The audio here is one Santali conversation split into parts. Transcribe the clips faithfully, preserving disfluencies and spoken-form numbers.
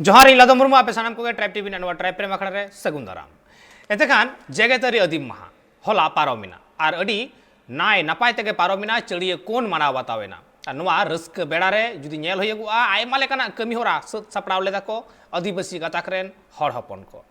ᱡᱚᱦᱟᱨ, ᱤᱧ ᱞᱟᱫᱚ ᱢᱩᱨᱢᱩ, ᱟᱯᱮ ᱥᱟᱱᱟᱢ ᱠᱚᱜᱮ ᱴᱨᱟᱭᱤᱵᱽ ᱴᱤᱵᱷᱤ ᱨᱮᱱᱟᱜ ᱱᱚᱣᱟ ᱴᱨᱟᱭᱤᱵᱽ ᱯᱨᱮᱢ ᱟᱠᱷᱲᱟ ᱨᱮ ᱥᱟᱹᱜᱩᱱ ᱫᱟᱨᱟᱢ᱾ ᱮᱱᱛᱮ ᱠᱷᱟᱱ, ᱡᱮᱜᱮᱛᱟᱹᱨᱤ ᱟᱹᱫᱤᱢ ᱢᱟᱦᱟ ᱦᱚᱞᱟ ᱯᱟᱨᱚᱢᱮᱱᱟ ᱟᱨ ᱟᱹᱰᱤ ᱱᱟᱭ ᱱᱟᱯᱟᱭ ᱛᱮᱜᱮ ᱯᱟᱨᱚᱢᱮᱱᱟ᱾ ᱪᱟᱹᱲᱭᱟᱹ ᱠᱳᱱ ᱢᱟᱱᱟᱣ ᱵᱟᱛᱟᱣ ᱮᱱᱟ᱾ ᱟᱨ ᱱᱚᱣᱟ ᱨᱟᱹᱥᱠᱟᱹ ᱵᱮᱲᱟ ᱨᱮ ᱡᱩᱫᱤ ᱧᱮᱞ ᱦᱩᱭᱩᱜᱚᱜᱼᱟ, ᱟᱭᱢᱟ ᱞᱮᱠᱟᱱᱟᱜ ᱠᱟᱹᱢᱤ ᱦᱚᱨᱟ ᱥᱟᱹᱛ ᱥᱟᱯᱲᱟᱣ ᱞᱮᱫᱟ ᱠᱚ ᱟᱹᱫᱤᱵᱟᱹᱥᱤ ᱜᱟᱛᱟᱠ ᱨᱮᱱ ᱦᱚᱲ ᱦᱚᱯᱚᱱ ᱠᱚ᱾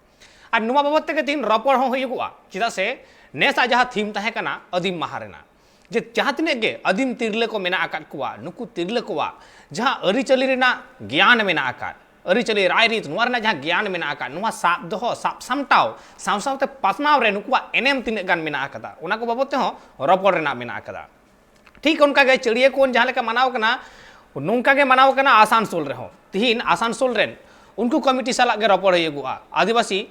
ᱟᱨ ᱱᱚᱣᱟ ᱵᱟᱵᱚᱫ ᱛᱮᱜᱮ ᱛᱤᱦᱤᱧ ᱨᱚᱯᱚᱲ ᱦᱚᱸ ᱦᱩᱭᱩᱜᱚᱜᱼᱟ, ᱪᱮᱫᱟᱜ ᱥᱮ ᱱᱮᱥᱟᱜ ᱡᱟᱦᱟᱸ ᱛᱷᱤᱢ ᱛᱟᱦᱮᱸ ᱠᱟᱱᱟ ᱟᱹᱫᱤᱢ ᱢᱟᱦᱟ ᱨᱮᱱᱟᱜ, ᱡᱮ ᱡᱟᱦᱟᱸ ᱛᱤᱱᱟᱹᱜ ᱜᱮ ᱟᱹᱫᱤᱢ ᱛᱤᱨᱞᱟᱹ ᱠᱚ ᱢᱮᱱᱟᱜ ᱟᱠᱟᱫ ᱠᱚᱣᱟ, ᱱᱩᱠᱩ ᱛᱤᱨᱞᱟᱹ ᱠᱚᱣᱟᱜ ᱡᱟᱦᱟᱸ ᱟᱹᱨᱤᱪᱟᱹᱞᱤ ᱨᱮᱱᱟᱜ ᱜᱮᱭᱟᱱ ᱢᱮᱱᱟᱜ ᱟᱠᱟᱫ, ᱟᱹᱨᱤᱪᱟᱹᱞᱤ, ᱨᱟᱭᱨᱤᱛ, ᱱᱚᱣᱟ ᱨᱮᱱᱟᱜ ᱡᱟᱦᱟᱸ ᱜᱮᱭᱟᱱ ᱢᱮᱱᱟᱜ ᱟᱠᱟᱫ, ᱱᱚᱣᱟ ᱥᱟᱵ ᱫᱚᱦᱚ, ᱥᱟᱵ ᱥᱟᱢᱴᱟᱣ, ᱥᱟᱶ ᱥᱟᱶᱛᱮ ᱯᱟᱥᱱᱟᱣ ᱨᱮ ᱱᱩᱠᱩᱣᱟᱜ ᱮᱱᱮᱢ ᱛᱤᱱᱟᱹᱜ ᱜᱟᱱ ᱢᱮᱱᱟᱜ ᱟᱠᱟᱫᱟ, ᱚᱱᱟ ᱠᱚ ᱵᱟᱵᱚᱫ ᱛᱮᱦᱚᱸ ᱨᱚᱯᱚᱲ ᱨᱮᱱᱟᱜ ᱢᱮᱱᱟᱜ ᱟᱠᱟᱫᱟ᱾ ᱴᱷᱤᱠ ᱚᱱᱠᱟ ᱜᱮ ᱪᱟᱹᱲᱭᱟᱹ ᱠᱳᱱ ᱡᱟᱦᱟᱸ ᱞᱮᱠᱟ ᱢᱟᱱᱟᱣ ᱠᱟᱱᱟ, ᱱᱚᱝᱠᱟ ᱜᱮ ᱢᱟᱱᱟᱣ ᱠᱟᱱᱟ ᱟᱥᱟᱱᱥᱳᱞ ᱨᱮᱦᱚᱸ᱾ ᱛᱤᱦᱤᱧ ᱟᱥᱟᱱᱥᱳᱞ ᱨᱮᱱ ᱩᱱᱠᱩ ᱠᱚᱢᱤᱴᱤ ᱥᱟᱞᱟᱜ ᱜᱮ ᱨᱚᱯᱚᱲ ᱦᱩᱭᱩᱜᱚᱜᱼᱟ᱾ ᱟᱹᱫᱤᱵᱟᱹᱥᱤ,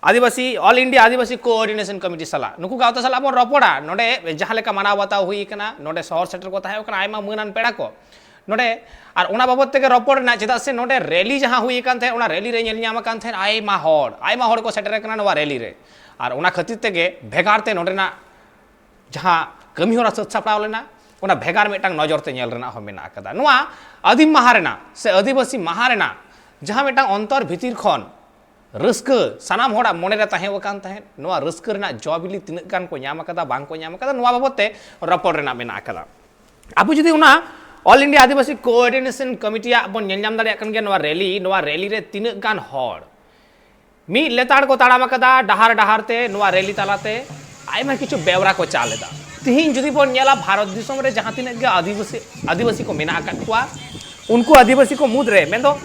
ᱟᱹᱫᱤᱵᱟᱹᱥᱤ, All India ᱟᱹᱫᱤᱵᱟᱹᱥᱤ Coordination Committee ᱥᱟᱞᱟᱜ, ᱱᱩᱠᱩ ᱜᱟᱶᱛᱟ ᱥᱟᱞᱟᱜ ᱵᱚᱱ ᱨᱚᱯᱚᱲᱟ᱾ ᱱᱚᱰᱮ ᱡᱟᱦᱟᱸ ᱞᱮᱠᱟ ᱢᱟᱱᱟᱣ ᱵᱟᱛᱟᱣ ᱦᱩᱭ ᱠᱟᱱᱟ, ᱱᱚᱰᱮ ᱥᱚᱦᱚᱨ ᱥᱮᱴᱮᱨ ᱠᱚ ᱛᱟᱦᱮᱸ ᱠᱟᱱᱟ ᱟᱭᱢᱟ ᱢᱟᱹᱱᱟᱱ ᱯᱮᱲᱟ ᱠᱚ ᱱᱚᱰᱮ, ᱟᱨ ᱚᱱᱟ ᱵᱟᱵᱚᱫ ᱛᱮᱜᱮ ᱨᱚᱯᱚᱲ ᱨᱮᱱᱟᱜ, ᱪᱮᱫᱟᱜ ᱥᱮ ᱱᱚᱰᱮ ᱨᱮᱞᱤ ᱡᱟᱦᱟᱸ ᱦᱩᱭ ᱟᱠᱟᱱ ᱛᱟᱦᱮᱸᱫ, ᱚᱱᱟ ᱨᱮᱞᱤ ᱨᱮ ᱧᱮᱞ ᱧᱟᱢ ᱟᱠᱟᱱ ᱛᱟᱦᱮᱸᱫ ᱟᱭᱢᱟ ᱦᱚᱲ, ᱟᱭᱢᱟ ᱦᱚᱲ ᱠᱚ ᱥᱮᱴᱮᱨ ᱟᱠᱟᱱᱟ ᱱᱚᱣᱟ ᱨᱮᱞᱤ ᱨᱮ᱾ ᱟᱨ ᱚᱱᱟ ᱠᱷᱟᱹᱛᱤᱨ ᱛᱮᱜᱮ ᱵᱷᱮᱜᱟᱨ ᱛᱮ ᱱᱚᱰᱮᱱᱟᱜ ᱡᱟᱦᱟᱸ ᱠᱟᱹᱢᱤ ᱦᱚᱨᱟ ᱥᱟᱹᱛ ᱥᱟᱯᱲᱟᱣ ᱞᱮᱱᱟ, ᱚᱱᱟ ᱵᱷᱮᱜᱟᱨ ᱢᱤᱫᱴᱟᱝ ᱱᱚᱡᱚᱨ ᱛᱮ ᱧᱮᱞ ᱨᱮᱱᱟᱜ ᱦᱚᱸ ᱢᱮᱱᱟᱜ ᱟᱠᱟᱫᱟ᱾ ᱱᱚᱣᱟ ᱟᱹᱫᱤᱢ ᱢᱟᱦᱟ ᱨᱮᱱᱟᱜ ᱥᱮ ᱟᱹᱫᱤᱵᱟᱹᱥᱤ ᱢᱟᱦᱟ ᱨᱮᱱᱟᱜ ᱡᱟᱦᱟᱸ ᱢᱤᱫᱴᱟᱝ ᱚᱱᱛᱚᱨ ᱵᱷᱤᱛᱤᱨ ᱠᱷᱚᱱ ᱨᱟᱹᱥᱠᱟᱹ ᱥᱟᱱᱟᱢ ᱦᱚᱲᱟᱜ ᱢᱚᱱᱮ ᱨᱮ ᱛᱟᱦᱮᱸ ᱟᱠᱟᱱ ᱛᱟᱦᱮᱸᱫ, ᱱᱚᱣᱟ ᱨᱟᱹᱥᱠᱟᱹ ᱨᱮᱱᱟᱜ ᱡᱚ ᱵᱤᱞᱤ ᱛᱤᱱᱟᱹᱜ ᱜᱟᱱ ᱠᱚ ᱧᱟᱢ ᱟᱠᱟᱫᱟ, ᱵᱟᱝ ᱠᱚ ᱧᱟᱢ ᱟᱠᱟᱫᱟ, ᱱᱚᱣᱟ ᱵᱟᱵᱚᱫ ᱛᱮ ᱨᱚᱯᱚᱲ ᱨᱮᱱᱟᱜ ᱢᱮᱱᱟᱜ ᱟᱠᱟᱫᱟ᱾ ᱟᱵᱚ ᱡᱩᱫᱤ ᱚᱱᱟ All India ᱟᱹᱫᱤᱵᱟᱹᱥᱤ Coordination Committee ᱟᱜ ᱵᱚᱱ ᱧᱮᱞ ᱧᱟᱢ ᱫᱟᱲᱮᱭᱟᱜ ᱠᱟᱱ ᱜᱮᱭᱟ, ᱱᱚᱣᱟ ᱨᱮᱞᱤ, ᱱᱚᱣᱟ ᱨᱮᱞᱤ ᱨᱮ ᱛᱤᱱᱟᱹᱜ ᱜᱟᱱ ᱦᱚᱲ ᱢᱤᱫ ᱞᱮᱛᱟᱲ ᱠᱚ ᱛᱟᱲᱟᱢ ᱟᱠᱟᱫᱟ ᱰᱟᱦᱟᱨ ᱰᱟᱦᱟᱨ ᱛᱮ, ᱱᱚᱣᱟ ᱨᱮᱞᱤ ᱛᱟᱞᱟᱛᱮ ᱟᱭᱢᱟ ᱠᱤᱪᱷᱩ ᱵᱮᱣᱨᱟ ᱠᱚ ᱪᱟᱞ ᱮᱫᱟ᱾ ᱛᱤᱦᱤᱧ ᱡᱩᱫᱤ ᱵᱚᱱ ᱧᱮᱞᱟ, ᱵᱷᱟᱨᱚᱛ ᱫᱤᱥᱚᱢ ᱨᱮ ᱡᱟᱦᱟᱸ ᱛᱤᱱᱟᱹᱜ ᱜᱮ ᱟᱹᱫᱤᱵᱟᱹᱥᱤ, ᱟᱹᱫᱤᱵᱟᱹᱥᱤ ᱠᱚ ᱢᱮᱱᱟᱜ ᱟᱠᱟᱫ ᱠᱚᱣᱟ, ᱩᱱᱠᱩ ᱟᱹᱫᱤᱵᱟᱹᱥᱤ ᱠᱚ ᱢᱩᱫᱽᱨᱮ, ᱢᱮᱱᱫᱚ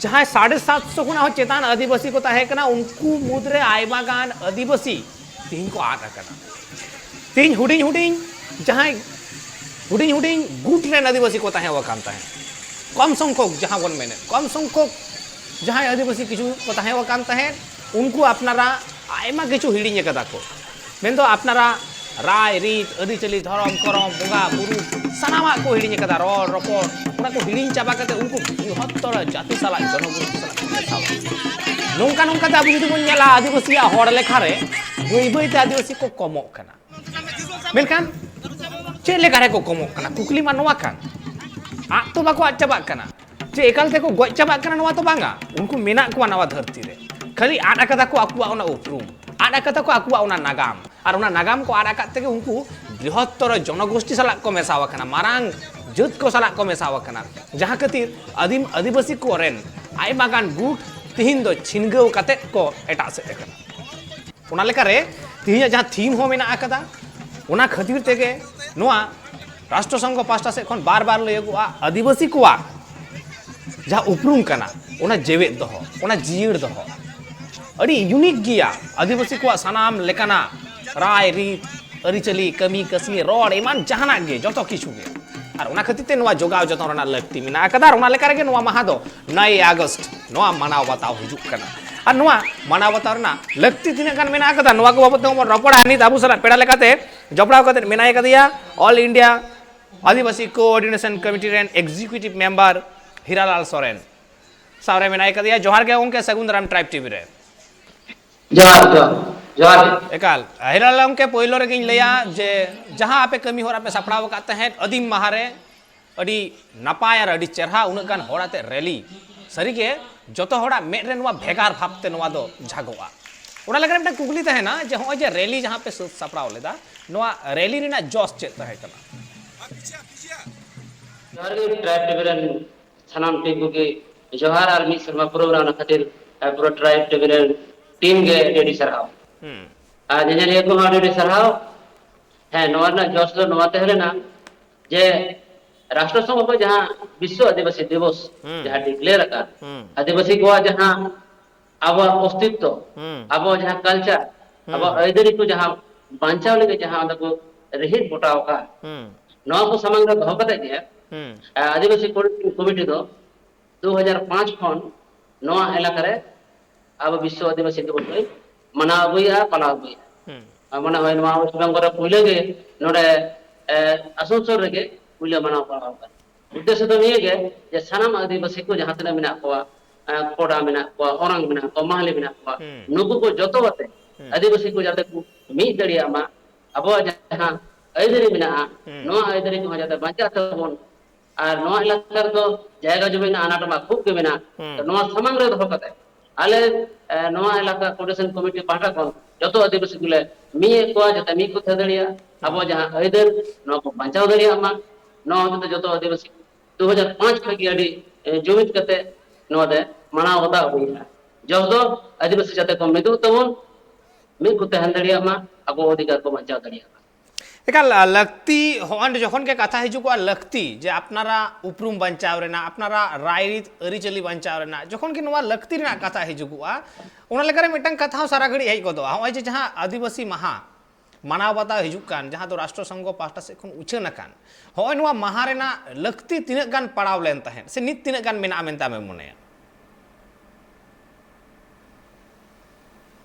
ᱡᱟᱦᱟᱸᱭ ᱥᱟᱲᱮ ᱥᱟᱛᱥᱚ ᱠᱷᱚᱱᱟᱜ ᱦᱚᱸ ᱪᱮᱛᱟᱱ ᱟᱹᱫᱤᱵᱟᱹᱥᱤ ᱠᱚ ᱛᱟᱦᱮᱸ ᱠᱟᱱᱟ, ᱩᱱᱠᱩ ᱢᱩᱫᱽᱨᱮ ᱟᱭᱢᱟ ᱜᱟᱱ ᱟᱹᱫᱤᱵᱟᱹᱥᱤ ᱛᱤᱦᱤᱧ ᱠᱚ ᱟᱫ ᱟᱠᱟᱱᱟ᱾ ᱛᱤᱦᱤᱧ ᱦᱩᱰᱤᱧ ᱦᱩᱰᱤᱧ ᱡᱟᱦᱟᱸᱭ ᱦᱩᱰᱤᱧ ᱦᱩᱰᱤᱧ ᱜᱩᱴ ᱨᱮᱱ ᱟᱹᱫᱤᱵᱟᱹᱥᱤ ᱠᱚ ᱛᱟᱦᱮᱸ ᱟᱠᱟᱱ ᱛᱟᱦᱮᱸᱫ, ᱠᱚᱢ ᱥᱚᱝᱠᱷᱚᱠ ᱡᱟᱦᱟᱸ ᱵᱚᱱ ᱢᱮᱱᱮᱫ, ᱠᱚᱢ ᱥᱚᱝᱠᱷᱚᱠ ᱡᱟᱦᱟᱸᱭ ᱟᱹᱫᱤᱵᱟᱹᱥᱤ ᱠᱤᱪᱷᱩ ᱠᱚ ᱛᱟᱦᱮᱸ ᱟᱠᱟᱱ ᱛᱟᱦᱮᱸᱫ, ᱩᱱᱠᱩ ᱟᱯᱱᱟᱨᱟᱜ ᱟᱭᱢᱟ ᱠᱤᱪᱷᱩ ᱦᱤᱲᱤᱧ ᱟᱠᱟᱫᱟ ᱠᱚ᱾ ᱢᱮᱱᱫᱚ ᱟᱯᱱᱟᱨᱟᱜ ᱨᱟᱭ ᱨᱤᱛ, ᱟᱹᱨᱤᱪᱟᱹᱞᱤ, ᱫᱷᱚᱨᱚᱢ ᱠᱚᱨᱚᱢ, ᱵᱚᱸᱜᱟ ᱵᱩᱨᱩ, ᱥᱟᱱᱟᱢᱟᱜ ᱠᱚ ᱦᱤᱲᱤᱧ ᱟᱠᱟᱫᱟ᱾ ᱨᱚᱲ ᱨᱚᱯᱚᱲ, ᱚᱱᱟ ᱠᱚ ᱦᱤᱲᱤᱧ ᱪᱟᱵᱟ ᱠᱟᱛᱮ ᱩᱱᱠᱩ ᱵᱨᱤᱦᱚᱛᱛᱚᱨ ᱡᱟᱹᱛᱤ ᱥᱟᱞᱟᱜ, ᱡᱚᱱᱚᱜᱳᱥᱴᱤ ᱥᱟᱞᱟᱜ ᱠᱚ ᱢᱮᱥᱟᱣᱟ᱾ ᱱᱚᱝᱠᱟ ᱱᱚᱝᱠᱟ ᱛᱮ ᱟᱵᱚ ᱡᱩᱫᱤ ᱵᱚᱱ ᱧᱮᱞᱟ, ᱟᱹᱫᱤᱵᱟᱹᱥᱤᱭᱟᱜ ᱦᱚᱲ ᱞᱮᱠᱷᱟ ᱨᱮ ᱵᱟᱹᱭ ᱵᱟᱹᱭ ᱛᱮ ᱟᱹᱫᱤᱵᱟᱹᱥᱤ ᱠᱚ ᱠᱚᱢᱚᱜ ᱠᱟᱱᱟ᱾ ᱢᱮᱱᱠᱷᱟᱱ ᱪᱮᱫ ᱞᱮᱠᱟ ᱨᱮᱠᱚ ᱠᱚᱢᱚᱜ ᱠᱟᱱᱟ? ᱠᱩᱠᱞᱤ ᱢᱟ ᱱᱚᱣᱟ ᱠᱟᱱ, ᱟᱫ ᱛᱚ ᱵᱟᱠᱚ ᱟᱫ ᱪᱟᱵᱟᱜ ᱠᱟᱱᱟ᱾ ᱪᱮ ᱮᱠᱟᱞ ᱛᱮᱠᱚ ᱜᱚᱡ ᱪᱟᱵᱟᱜ ᱠᱟᱱᱟ, ᱱᱚᱣᱟ ᱫᱚ ᱵᱟᱝᱟ᱾ ᱩᱱᱠᱩ ᱢᱮᱱᱟᱜ ᱠᱚᱣᱟ ᱱᱚᱣᱟ ᱫᱷᱟᱹᱨᱛᱤ ᱨᱮ, ᱠᱷᱟᱹᱞᱤ ᱟᱫ ᱟᱠᱟᱫᱟ ᱠᱚ ᱟᱠᱚᱣᱟᱜ ᱚᱱᱟ ᱩᱯᱨᱩᱢ, ᱟᱫ ᱟᱠᱟᱫᱟ ᱠᱚ ᱟᱠᱚᱣᱟᱜ ᱚᱱᱟ ᱱᱟᱜᱟᱢ, ᱟᱨ ᱚᱱᱟ ᱱᱟᱜᱟᱢ ᱠᱚ ᱟᱫ ᱟᱠᱟᱫ ᱛᱮᱜᱮ ᱩᱱᱠᱩ ᱵᱨᱤᱦᱚᱛᱛᱚᱨ ᱡᱚᱱᱚᱜᱳᱥᱴᱤ ᱥᱟᱞᱟᱜ ᱠᱚ ᱢᱮᱥᱟᱣ ᱟᱠᱟᱱᱟ, ᱢᱟᱨᱟᱝ ᱡᱟᱹᱛ ᱠᱚ ᱥᱟᱞᱟᱜ ᱠᱚ ᱢᱮᱥᱟᱣ ᱟᱠᱟᱱᱟ, ᱡᱟᱦᱟᱸ ᱠᱷᱟᱹᱛᱤᱨ ᱟᱹᱫᱤᱢ ᱟᱹᱫᱤᱵᱟᱹᱥᱤ ᱠᱚᱨᱮᱱ ᱟᱭᱢᱟ ᱜᱟᱱ ᱜᱩᱴ ᱛᱤᱦᱤᱧ ᱫᱚ ᱪᱷᱤᱱᱜᱟᱹᱣ ᱠᱟᱛᱮᱫ ᱠᱚ ᱮᱴᱟᱜ ᱥᱮᱫ ᱟᱠᱟᱱᱟ᱾ ᱚᱱᱟ ᱞᱮᱠᱟᱨᱮ ᱛᱤᱦᱤᱧᱟᱜ ᱡᱟᱦᱟᱸ ᱛᱷᱤᱢ ᱦᱚᱸ ᱢᱮᱱᱟᱜ ᱟᱠᱟᱫᱟ, ᱚᱱᱟ ᱠᱷᱟᱹᱛᱤᱨ ᱛᱮᱜᱮ ᱱᱚᱣᱟ ᱨᱟᱥᱴᱨᱚ ᱥᱚᱝᱜᱷᱚ ᱯᱟᱦᱴᱟ ᱥᱮᱫ ᱠᱷᱚᱱ ᱵᱟᱨ ᱵᱟᱨ ᱞᱟᱹᱭᱚᱜᱚᱜᱼᱟ, ᱟᱹᱫᱤᱵᱟᱹᱥᱤ ᱠᱚᱣᱟᱜ ᱡᱟᱦᱟᱸ ᱩᱯᱨᱩᱢ ᱠᱟᱱᱟ, ᱚᱱᱟ ᱡᱮᱣᱮᱫ ᱫᱚᱦᱚ, ᱚᱱᱟ ᱡᱤᱭᱟᱹᱲ ᱫᱚᱦᱚ᱾ ᱟᱹᱰᱤ ᱤᱭᱩᱱᱤᱠ ᱜᱮᱭᱟ ᱟᱹᱫᱤᱵᱟᱹᱥᱤ ᱠᱚᱣᱟᱜ ᱥᱟᱱᱟᱢ ᱞᱮᱠᱟᱱᱟᱜ ᱨᱟᱭ ᱨᱤᱛ, ᱟᱹᱨᱤᱪᱟᱹᱞᱤ, ᱠᱟᱹᱢᱤ ᱠᱟᱹᱥᱱᱤ, ᱨᱚᱲ, ᱮᱢᱟᱱ ᱡᱟᱦᱟᱱᱟᱜ ᱜᱮ, ᱡᱚᱛᱚ ᱠᱤᱪᱷᱩ ᱜᱮ᱾ ᱟᱨ ᱚᱱᱟ ᱠᱷᱟᱹᱛᱤᱨ ᱛᱮ ᱱᱚᱣᱟ ᱡᱚᱜᱟᱣ ᱡᱚᱛᱚᱱ ᱨᱮᱱᱟᱜ ᱞᱟᱹᱠᱛᱤ ᱢᱮᱱᱟᱜ ᱟᱠᱟᱫᱟ᱾ ᱟᱨ ᱚᱱᱟ ᱞᱮᱠᱟ ᱨᱮᱜᱮ ᱱᱚᱣᱟ ᱢᱟᱦᱟ ᱫᱚ ᱱᱚᱭ ᱟᱜᱚᱥᱴ ᱱᱚᱣᱟ ᱢᱟᱱᱟᱣ ᱵᱟᱛᱟᱣ ᱦᱤᱡᱩᱜ ᱠᱟᱱᱟ᱾ ᱟᱨ ᱱᱚᱣᱟ ᱢᱟᱱᱟᱣ ᱵᱟᱛᱟᱣ ᱨᱮᱱᱟᱜ ᱞᱟᱹᱠᱛᱤ ᱛᱤᱱᱟᱹᱜ ᱜᱟᱱ ᱢᱮᱱᱟᱜ ᱟᱠᱟᱫᱟ, ᱱᱚᱣᱟ ᱠᱚ ᱵᱟᱵᱚᱫ ᱛᱮᱦᱚᱸ ᱵᱚᱱ ᱨᱚᱯᱚᱲᱟ᱾ ᱱᱤᱛ ᱟᱵᱚ ᱥᱟᱞᱟᱜ ᱯᱮᱲᱟ ᱞᱮᱠᱟᱛᱮ ᱡᱚᱯᱲᱟᱣ ᱠᱟᱛᱮ ᱢᱮᱱᱟᱭ ᱠᱟᱫᱮᱭᱟ All India ᱟᱹᱫᱤᱵᱟᱹᱥᱤ Coordination Committee ᱨᱮᱱ Executive Member ᱦᱤᱨᱟᱞᱟᱞ ᱥᱚᱨᱮᱱ᱾ ᱥᱟᱶᱨᱮ ᱢᱮᱱᱟᱭ ᱠᱟᱫᱮᱭᱟ᱾ ᱡᱚᱦᱟᱨ ᱜᱮ ᱜᱚᱢᱠᱮ, ᱥᱟᱹᱜᱩᱱ ᱫᱟᱨᱟᱢ ᱴᱨᱟᱭᱤᱵᱽ ᱴᱤᱵᱷᱤ ᱨᱮ᱾ ᱡᱚᱦᱟᱨ, ᱡᱚᱦᱟᱨ, ᱡᱚᱦᱟᱨ ᱜᱮ᱾ ᱮᱠᱟᱞ᱾ ᱦᱤᱨᱟᱞᱟᱞ ᱜᱚᱢᱠᱮ, ᱯᱳᱭᱞᱳ ᱨᱮᱜᱮᱧ ᱞᱟᱹᱭᱟ ᱡᱮ ᱡᱟᱦᱟᱸ ᱟᱯᱮ ᱠᱟᱹᱢᱤ ᱦᱚᱨᱟ ᱯᱮ ᱥᱟᱯᱲᱟᱣ ᱟᱠᱟᱫ ᱛᱟᱦᱮᱸᱫ ᱟᱹᱫᱤᱢ ᱢᱟᱦᱟ ᱨᱮ, ᱟᱹᱰᱤ ᱱᱟᱯᱟᱭ ᱟᱨ ᱟᱹᱰᱤ ᱪᱮᱨᱦᱟ, ᱩᱱᱟᱹᱜ ᱜᱟᱱ ᱦᱚᱲ ᱟᱛᱮ ᱨᱮᱞᱤ, ᱥᱟᱹᱨᱤᱜᱮ ᱡᱚᱛᱚ ᱦᱚᱲᱟᱜ ᱢᱮᱫ ᱨᱮ ᱱᱚᱣᱟ ᱵᱷᱮᱜᱟᱨ ᱵᱷᱟᱵᱽᱛᱮ ᱱᱚᱣᱟ ᱫᱚ ᱡᱷᱟᱜᱚᱜᱼᱟ᱾ ᱚᱱᱟ ᱞᱮᱠᱟᱨᱮ ᱢᱤᱫᱴᱟᱝ ᱠᱩᱠᱞᱤ ᱛᱟᱦᱮᱱᱟ ᱡᱮ ᱦᱚᱸᱜᱼᱚᱭ ᱡᱮ ᱨᱮᱞᱤ ᱡᱟᱦᱟᱸ ᱯᱮ ᱥᱟᱹᱛ ᱥᱟᱯᱲᱟᱣ ᱞᱮᱫᱟ, ᱱᱚᱣᱟ ᱨᱮᱞᱤ ᱨᱮᱱᱟᱜ ᱡᱚᱥ ᱪᱮᱫ ᱛᱟᱦᱮᱸ ᱠᱟᱱᱟ? ᱡᱚᱦᱟᱨ ᱜᱮ, ᱴᱨᱟᱭᱤᱵᱽ ᱴᱤᱵᱷᱤ ᱨᱮᱱ ᱥᱟᱱᱟᱢ ᱴᱤᱢ ᱠᱚᱜᱮ ᱡᱚᱦᱟᱨ, ᱟᱨ ᱢᱤᱫ ᱥᱮᱨᱢᱟ ᱯᱨᱳᱜᱨᱟᱢ ᱚᱱᱟ ᱠᱷᱟᱹᱛᱤᱨ, ᱟᱨ ᱯᱩᱨᱟᱹ ᱴᱨᱟᱭᱤᱵᱽ ᱴᱤᱵᱷᱤ ᱨᱮᱱ ᱴᱤᱢ ᱜᱮ ᱟᱹᱰᱤ ᱟᱹᱰᱤ ᱥᱟᱨᱦᱟᱣ᱾ ᱦᱩᱸ᱾ ᱟᱨ ᱧᱮᱧᱮᱞᱤᱭᱟᱹ ᱠᱚᱦᱚᱸ ᱟᱹᱰᱤ ᱟᱹᱰᱤ ᱥᱟᱨᱦᱟᱣ᱾ ᱦᱮᱸ, ᱱᱚᱣᱟ ᱨᱮᱱᱟᱜ ᱡᱚᱥ ᱫᱚ ᱱᱚᱣᱟ ᱛᱟᱦᱮᱸ ᱞᱮᱱᱟ ᱡᱮ ᱨᱟᱥᱴᱨᱚ ᱥᱚᱝᱜᱷᱚ ᱠᱷᱚᱱ ᱡᱟᱦᱟᱸ ᱵᱤᱥᱥᱚ ᱟᱹᱫᱤᱵᱟᱹᱥᱤ ᱫᱤᱵᱚᱥ ᱦᱩᱸ᱾ ᱡᱟᱦᱟᱸ ᱰᱤᱠᱞᱮᱭᱟᱨ ᱟᱠᱟᱱ, ᱦᱩᱸ᱾ ᱟᱹᱫᱤᱵᱟᱹᱥᱤ ᱠᱚᱣᱟᱜ ᱡᱟᱦᱟᱸ ᱟᱵᱚᱣᱟᱜ ᱚᱥᱛᱤᱛᱛᱚ, ᱦᱩᱸ᱾ ᱟᱵᱚᱣᱟᱜ ᱡᱟᱦᱟᱸ ᱠᱟᱞᱪᱟᱨ, ᱦᱩᱸ᱾ ᱟᱵᱚᱣᱟᱜ ᱟᱹᱭᱫᱟᱹᱨᱤ ᱠᱚ ᱡᱟᱦᱟᱸ ᱵᱟᱧᱪᱟᱣ ᱞᱟᱹᱜᱤᱫ ᱡᱟᱦᱟᱸ ᱚᱸᱰᱮ ᱠᱚ ᱨᱤᱦᱤᱴ ᱜᱚᱴᱟᱣ ᱟᱠᱟᱫ, ᱦᱩᱸ᱾ ᱱᱚᱣᱟ ᱠᱚ ᱥᱟᱢᱟᱝ ᱨᱮ ᱫᱚᱦᱚ ᱠᱟᱛᱮ ᱜᱮ, ᱦᱩᱸ᱾ ᱮ, ᱟᱹᱫᱤᱵᱟᱹᱥᱤ ᱠᱚᱢᱤᱴᱤ ᱫᱚ ᱫᱩ ᱦᱟᱡᱟᱨ ᱯᱟᱸᱪ ᱠᱷᱚᱱ ᱱᱚᱣᱟ ᱮᱞᱟᱠᱟ ᱨᱮ ᱟᱵᱚ ᱵᱤᱥᱥᱚ ᱟᱹᱫᱤᱵᱟᱹᱥᱤ ᱫᱤᱵᱚᱥ ᱵᱚᱱ ᱢᱟᱱᱟᱣ ᱟᱹᱜᱩᱭᱮᱫᱼᱟ, ᱯᱟᱞᱟᱣ ᱟᱹᱜᱩᱭᱮᱫᱼᱟ᱾ ᱦᱩᱸ᱾ ᱟᱨ ᱢᱚᱱᱮ ᱦᱚᱭ ᱱᱚᱣᱟ ᱣᱮᱥᱴ ᱵᱮᱝᱜᱚᱞ ᱨᱮ ᱯᱩᱭᱞᱟᱹ ᱜᱮ ᱱᱚᱰᱮ, ᱮ, ᱟᱥᱟᱱᱥᱳᱞ ᱨᱮᱜᱮ ᱯᱩᱭᱞᱟᱹ ᱢᱟᱱᱟᱣ ᱯᱟᱲᱟᱣ ᱟᱠᱟᱱᱟ᱾ ᱩᱫᱽᱫᱮᱥᱥᱚ ᱫᱚ ᱱᱤᱭᱟᱹ ᱜᱮ ᱡᱮ ᱥᱟᱱᱟᱢ ᱟᱹᱫᱤᱵᱟᱹᱥᱤ ᱠᱚ ᱡᱟᱦᱟᱸ ᱛᱤᱱᱟᱹᱜ ᱢᱮᱱᱟᱜ ᱠᱚᱣᱟ, ᱮ, ᱠᱚᱰᱟ ᱢᱮᱱᱟᱜ ᱠᱚᱣᱟ, ᱚᱨᱟᱝ ᱢᱮᱱᱟᱜ ᱠᱚᱣᱟ, ᱢᱟᱦᱞᱤ ᱢᱮᱱᱟᱜ ᱠᱚᱣᱟ, ᱦᱩᱸ᱾ ᱱᱩᱠᱩ ᱠᱚ ᱡᱚᱛᱚ ᱠᱟᱛᱮ ᱦᱩᱸ᱾ ᱟᱹᱫᱤᱵᱟᱹᱥᱤ ᱠᱚ ᱡᱟᱛᱮ ᱠᱚ ᱢᱤᱫ ᱫᱟᱲᱮᱭᱟᱜ ᱢᱟ, ᱟᱵᱚᱣᱟᱜ ᱡᱟᱦᱟᱸ ᱟᱹᱭᱫᱟᱹᱨᱤ ᱢᱮᱱᱟᱜᱼᱟ, ᱦᱩᱸ᱾ ᱱᱚᱣᱟ ᱟᱹᱭᱫᱟᱹᱨᱤ ᱠᱚᱦᱚᱸ ᱡᱟᱛᱮ ᱵᱟᱧᱪᱟᱜ ᱛᱟᱵᱚᱱ, ᱟᱨ ᱱᱚᱣᱟ ᱮᱞᱟᱠᱟ ᱨᱮᱫᱚ ᱡᱟᱭᱜᱟ ᱡᱚᱢᱤ ᱨᱮᱱᱟᱜ ᱟᱱᱟᱴ ᱢᱟ ᱠᱷᱩᱵ ᱜᱮ ᱢᱮᱱᱟᱜᱼᱟ᱾ ᱦᱩᱸ᱾ ᱛᱚ ᱱᱚᱣᱟ ᱥᱟᱢᱟᱝ ᱨᱮ ᱫᱚᱦᱚ ᱠᱟᱛᱮ ᱟᱞᱮ, ᱮ, ᱱᱚᱣᱟ ᱮᱞᱟᱠᱟ ᱠᱳᱚᱨᱰᱤᱱᱮᱥᱚᱱ ᱠᱚᱢᱤᱴᱤ ᱯᱟᱦᱴᱟ ᱠᱷᱚᱱ ᱡᱚᱛᱚ ᱟᱹᱫᱤᱵᱟᱹᱥᱤ ᱠᱚᱞᱮ ᱢᱤᱫ ᱮᱫ ᱠᱚᱣᱟ, ᱡᱟᱛᱮ ᱢᱤᱫ ᱠᱚ ᱛᱟᱦᱮᱸ ᱫᱟᱲᱮᱭᱟᱜᱼᱟ, ᱟᱵᱚ ᱡᱟᱦᱟᱸ ᱟᱹᱭᱫᱟᱹᱨ ᱱᱚᱣᱟ ᱠᱚ ᱵᱟᱧᱪᱟᱣ ᱫᱟᱲᱮᱭᱟᱜ ᱢᱟ᱾ ᱱᱚᱣᱟ ᱦᱚᱛᱮᱛᱮ ᱡᱚᱛᱚ ᱟᱹᱫᱤᱵᱟᱹᱥᱤ ᱫᱩ ᱦᱟᱡᱟᱨ ᱯᱟᱸᱪ ᱠᱷᱚᱱ ᱜᱮ ᱟᱹᱰᱤ, ᱮ, ᱡᱩᱢᱤᱫ ᱠᱟᱛᱮ ᱱᱚᱣᱟ ᱫᱚ ᱢᱟᱱᱟᱣ ᱵᱟᱛᱟᱣ ᱦᱩᱭᱩᱜᱼᱟ᱾ ᱡᱚᱥ ᱫᱚ ᱟᱹᱫᱤᱵᱟᱹᱥᱤ ᱡᱟᱛᱮ ᱠᱚ ᱢᱤᱫᱚᱜ ᱛᱟᱵᱚᱱ, ᱢᱤᱫ ᱠᱚ ᱛᱟᱦᱮᱱ ᱫᱟᱲᱮᱭᱟᱜ ᱢᱟ, ᱟᱵᱚ ᱚᱫᱷᱤᱠᱟᱨ ᱠᱚ ᱵᱟᱧᱪᱟᱣ ᱫᱟᱲᱮᱭᱟᱜ ᱢᱟ᱾ ᱮᱠᱟᱞ, ᱟ, ᱞᱟᱹᱠᱛᱤ, ᱦᱚᱸᱜᱼᱚᱭ ᱡᱚᱠᱷᱚᱱ ᱜᱮ ᱠᱟᱛᱷᱟ ᱦᱤᱡᱩᱜᱚᱜᱼᱟ ᱞᱟᱹᱠᱛᱤ, ᱡᱮ ᱟᱯᱱᱟᱨᱟᱜ ᱩᱯᱨᱩᱢ ᱵᱟᱧᱪᱟᱣ ᱨᱮᱱᱟᱜ, ᱟᱯᱱᱟᱨᱟᱜ ᱨᱟᱭᱨᱤᱛ ᱟᱹᱨᱤᱪᱟᱹᱞᱤ ᱵᱟᱧᱪᱟᱣ ᱨᱮᱱᱟᱜ, ᱡᱚᱠᱷᱚᱱ ᱜᱮ ᱱᱚᱣᱟ ᱞᱟᱹᱠᱛᱤ ᱨᱮᱱᱟᱜ ᱠᱟᱛᱷᱟ ᱦᱤᱡᱩᱜᱚᱜᱼᱟ, ᱚᱱᱟ ᱞᱮᱠᱟᱨᱮ ᱢᱤᱫᱴᱟᱝ ᱠᱟᱛᱷᱟ ᱦᱚᱸ ᱥᱟᱨᱟ ᱜᱷᱟᱹᱲᱤᱡ ᱦᱮᱡ ᱜᱚᱫᱚᱜᱼᱟ᱾ ᱦᱚᱸᱜᱼᱚᱭ ᱡᱮ ᱡᱟᱦᱟᱸ ᱟᱹᱫᱤᱵᱟᱹᱥᱤ ᱢᱟᱦᱟ ᱢᱟᱱᱟᱣ ᱵᱟᱛᱟᱣ ᱦᱤᱡᱩᱜ ᱠᱟᱱ, ᱡᱟᱦᱟᱸ ᱫᱚ ᱨᱟᱥᱴᱨᱚ ᱥᱚᱝᱜᱷᱚ ᱯᱟᱦᱴᱟ ᱥᱮᱫ ᱠᱷᱚᱱ ᱩᱪᱷᱟᱹᱱ ᱟᱠᱟᱱ, ᱦᱚᱸᱜᱼᱚᱭ ᱱᱚᱣᱟ ᱢᱟᱦᱟ ᱨᱮᱱᱟᱜ ᱞᱟᱹᱠᱛᱤ ᱛᱤᱱᱟᱹᱜ ᱜᱟᱱ ᱯᱟᱲᱟᱣ ᱞᱮᱱ ᱛᱟᱦᱮᱸᱫ, ᱥᱮ ᱱᱤᱛ ᱛᱤᱱᱟᱹᱜ ᱜᱟᱱ ᱢᱮᱱᱟᱜᱼᱟ ᱢᱮᱱᱛᱮ ᱟᱢᱮᱢ ᱢᱚᱱᱮᱭᱟ?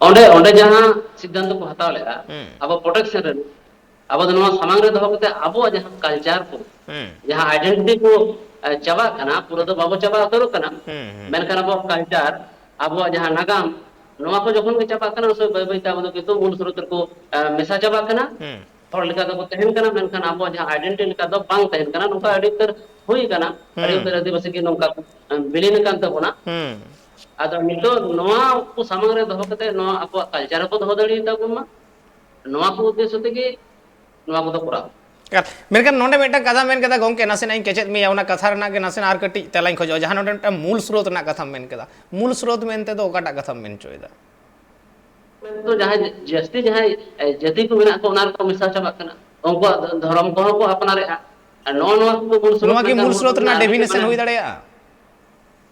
ᱚᱸᱰᱮ, ᱚᱸᱰᱮ ᱡᱟᱦᱟᱸ ᱥᱤᱫᱽᱫᱷᱟᱱᱛᱚ ᱠᱚ ᱦᱟᱛᱟᱣ ᱞᱮᱫᱼᱟ, ᱦᱩᱸ᱾ ᱟᱵᱚ ᱯᱨᱚᱴᱮᱠᱥᱚᱱ ᱨᱮ, ᱟᱵᱚ ᱫᱚ ᱱᱚᱣᱟ ᱥᱟᱢᱟᱝ ᱨᱮ ᱫᱚᱦᱚ ᱠᱟᱛᱮ ᱟᱵᱚᱣᱟᱜ ᱡᱟᱦᱟᱸ ᱠᱟᱞᱪᱟᱨ ᱠᱚ, ᱦᱩᱸ᱾ ᱡᱟᱦᱟᱸ ᱟᱭᱰᱮᱱᱴᱤᱴᱤ ᱠᱚ, ᱮ, ᱪᱟᱵᱟᱜ ᱠᱟᱱᱟ, ᱯᱩᱨᱟᱹ ᱫᱚ ᱵᱟᱵᱚ ᱪᱟᱵᱟ ᱩᱛᱟᱹᱨᱚᱜ ᱠᱟᱱᱟ᱾ ᱦᱩᱸ, ᱦᱩᱸ᱾ ᱢᱮᱱᱠᱷᱟᱱ ᱟᱵᱚᱣᱟᱜ ᱠᱟᱞᱪᱟᱨ, ᱟᱵᱚᱣᱟᱜ ᱡᱟᱦᱟᱸ ᱱᱟᱜᱟᱢ, ᱱᱚᱣᱟ ᱠᱚ ᱡᱚᱠᱷᱚᱱ ᱜᱮ ᱪᱟᱵᱟᱜ ᱠᱟᱱᱟ, ᱩᱱ ᱥᱚᱢᱚᱭ ᱵᱟᱹᱭ ᱵᱟᱹᱭ ᱛᱮ ᱟᱵᱚ ᱫᱚ ᱠᱤᱱᱛᱩ ᱢᱩᱞ ᱥᱨᱳᱛ ᱨᱮᱠᱚ, ᱮ, ᱢᱮᱥᱟ ᱪᱟᱵᱟᱜ ᱠᱟᱱᱟ᱾ ᱦᱩᱸ᱾ ᱦᱚᱲ ᱞᱮᱠᱟ ᱫᱚᱠᱚ ᱛᱟᱦᱮᱱ ᱠᱟᱱᱟ, ᱢᱮᱱᱠᱷᱟᱱ ᱟᱵᱚᱣᱟᱜ ᱡᱟᱦᱟᱸ ᱟᱭᱰᱮᱱᱴᱤᱴᱤ ᱞᱮᱠᱟ ᱫᱚ ᱵᱟᱝ ᱛᱟᱦᱮᱱ ᱠᱟᱱᱟ᱾ ᱱᱚᱝᱠᱟ ᱟᱹᱰᱤ ᱩᱛᱟᱹᱨ ᱦᱩᱭ ᱠᱟᱱᱟ, ᱟᱹᱰᱤ ᱦᱩᱸ᱾ ᱩᱛᱟᱹᱨ ᱟᱹᱫᱤᱵᱟᱹᱥᱤ ᱜᱮ ᱱᱚᱝᱠᱟ ᱠᱚ, ᱮ, ᱵᱤᱞᱤᱱ ᱟᱠᱟᱱ ᱛᱟᱵᱚᱱᱟ᱾ ᱦᱩᱸ᱾ ᱟᱫᱚ ᱱᱤᱛᱚᱜ ᱱᱚᱣᱟ ᱠᱚ ᱥᱟᱢᱟᱝ ᱨᱮ ᱫᱚᱦᱚ ᱠᱟᱛᱮ ᱱᱚᱣᱟ ᱟᱵᱚᱣᱟᱜ ᱠᱟᱞᱪᱟᱨ ᱦᱚᱸᱠᱚ ᱫᱚᱦᱚ ᱫᱟᱲᱮᱭᱟᱛᱟ ᱵᱚᱱ ᱢᱟ, ᱱᱚᱣᱟ ᱠᱚ ᱩᱫᱽᱫᱮᱥᱥᱚ ᱛᱮᱜᱮ ᱱᱚᱣᱟ ᱠᱚᱫᱚ ᱠᱚᱨᱟᱣ᱾ ᱢᱮᱱᱠᱷᱟᱱ ᱱᱚᱰᱮ ᱢᱤᱫᱴᱟᱝ ᱠᱟᱛᱷᱟ ᱢᱮᱱ ᱠᱮᱫᱟ ᱜᱚᱢᱠᱮ, ᱱᱟᱥᱮᱱᱟᱜ ᱤᱧ ᱠᱮᱪᱮᱫ ᱢᱮᱭᱟ, ᱚᱱᱟ ᱠᱟᱛᱷᱟ ᱨᱮᱱᱟᱜ ᱜᱮ ᱱᱟᱥᱮᱱᱟᱜ ᱟᱨ ᱠᱟᱹᱴᱤᱡ ᱛᱮᱞᱟᱧ ᱠᱷᱚᱡᱚᱜᱼᱟ᱾ ᱡᱟᱦᱟᱸ ᱱᱚᱰᱮ ᱢᱤᱫᱴᱟᱝ ᱢᱩᱞ ᱥᱨᱳᱛ ᱨᱮᱱᱟᱜ ᱠᱟᱛᱷᱟᱢ ᱢᱮᱱ ᱠᱮᱫᱟ, ᱢᱩᱞ ᱥᱨᱳᱛ ᱢᱮᱱᱛᱮ ᱫᱚ ᱚᱠᱟᱴᱟᱜ ᱠᱟᱛᱷᱟᱢ ᱢᱮᱱ ᱦᱚᱪᱚᱭᱮᱫᱟ? ᱢᱮᱱᱫᱚ ᱡᱟᱦᱟᱸᱭ ᱡᱟᱹᱥᱛᱤ ᱡᱟᱦᱟᱸᱭ, ᱮ, ᱡᱟᱹᱛᱤ ᱠᱚ ᱢᱮᱱᱟᱜ ᱠᱚᱣᱟ, ᱚᱱᱟ ᱨᱮᱠᱚ ᱢᱮᱥᱟ ᱪᱟᱵᱟᱜ ᱠᱟᱱᱟ, ᱩᱱᱠᱩᱣᱟᱜ ᱫᱷᱚᱨᱚᱢ ᱠᱚᱦᱚᱸ ᱠᱚ ᱟᱯᱱᱟᱨᱮᱫᱼᱟ᱾ ᱟᱨ ᱱᱚᱜᱼᱚ ᱱᱚᱣᱟ ᱠᱚ ᱢᱩᱞ ᱥᱨᱳᱛ ᱱᱚᱣᱟ ᱠᱤ ᱢᱮᱱᱠᱷᱟᱱ ᱢᱩᱞ ᱢᱩᱞ ᱥᱨᱳᱛ ᱥᱨᱳᱛ ᱨᱮᱱᱟᱜ ᱨᱮᱱᱟᱜ ᱟᱨ ᱢᱤᱫᱴᱮᱱ ᱰᱮᱯᱷᱤᱱᱮᱥᱚᱱ ᱢᱟᱱᱮ ᱦᱩᱭ ᱫᱟᱲᱮᱭᱟᱜᱼᱟ?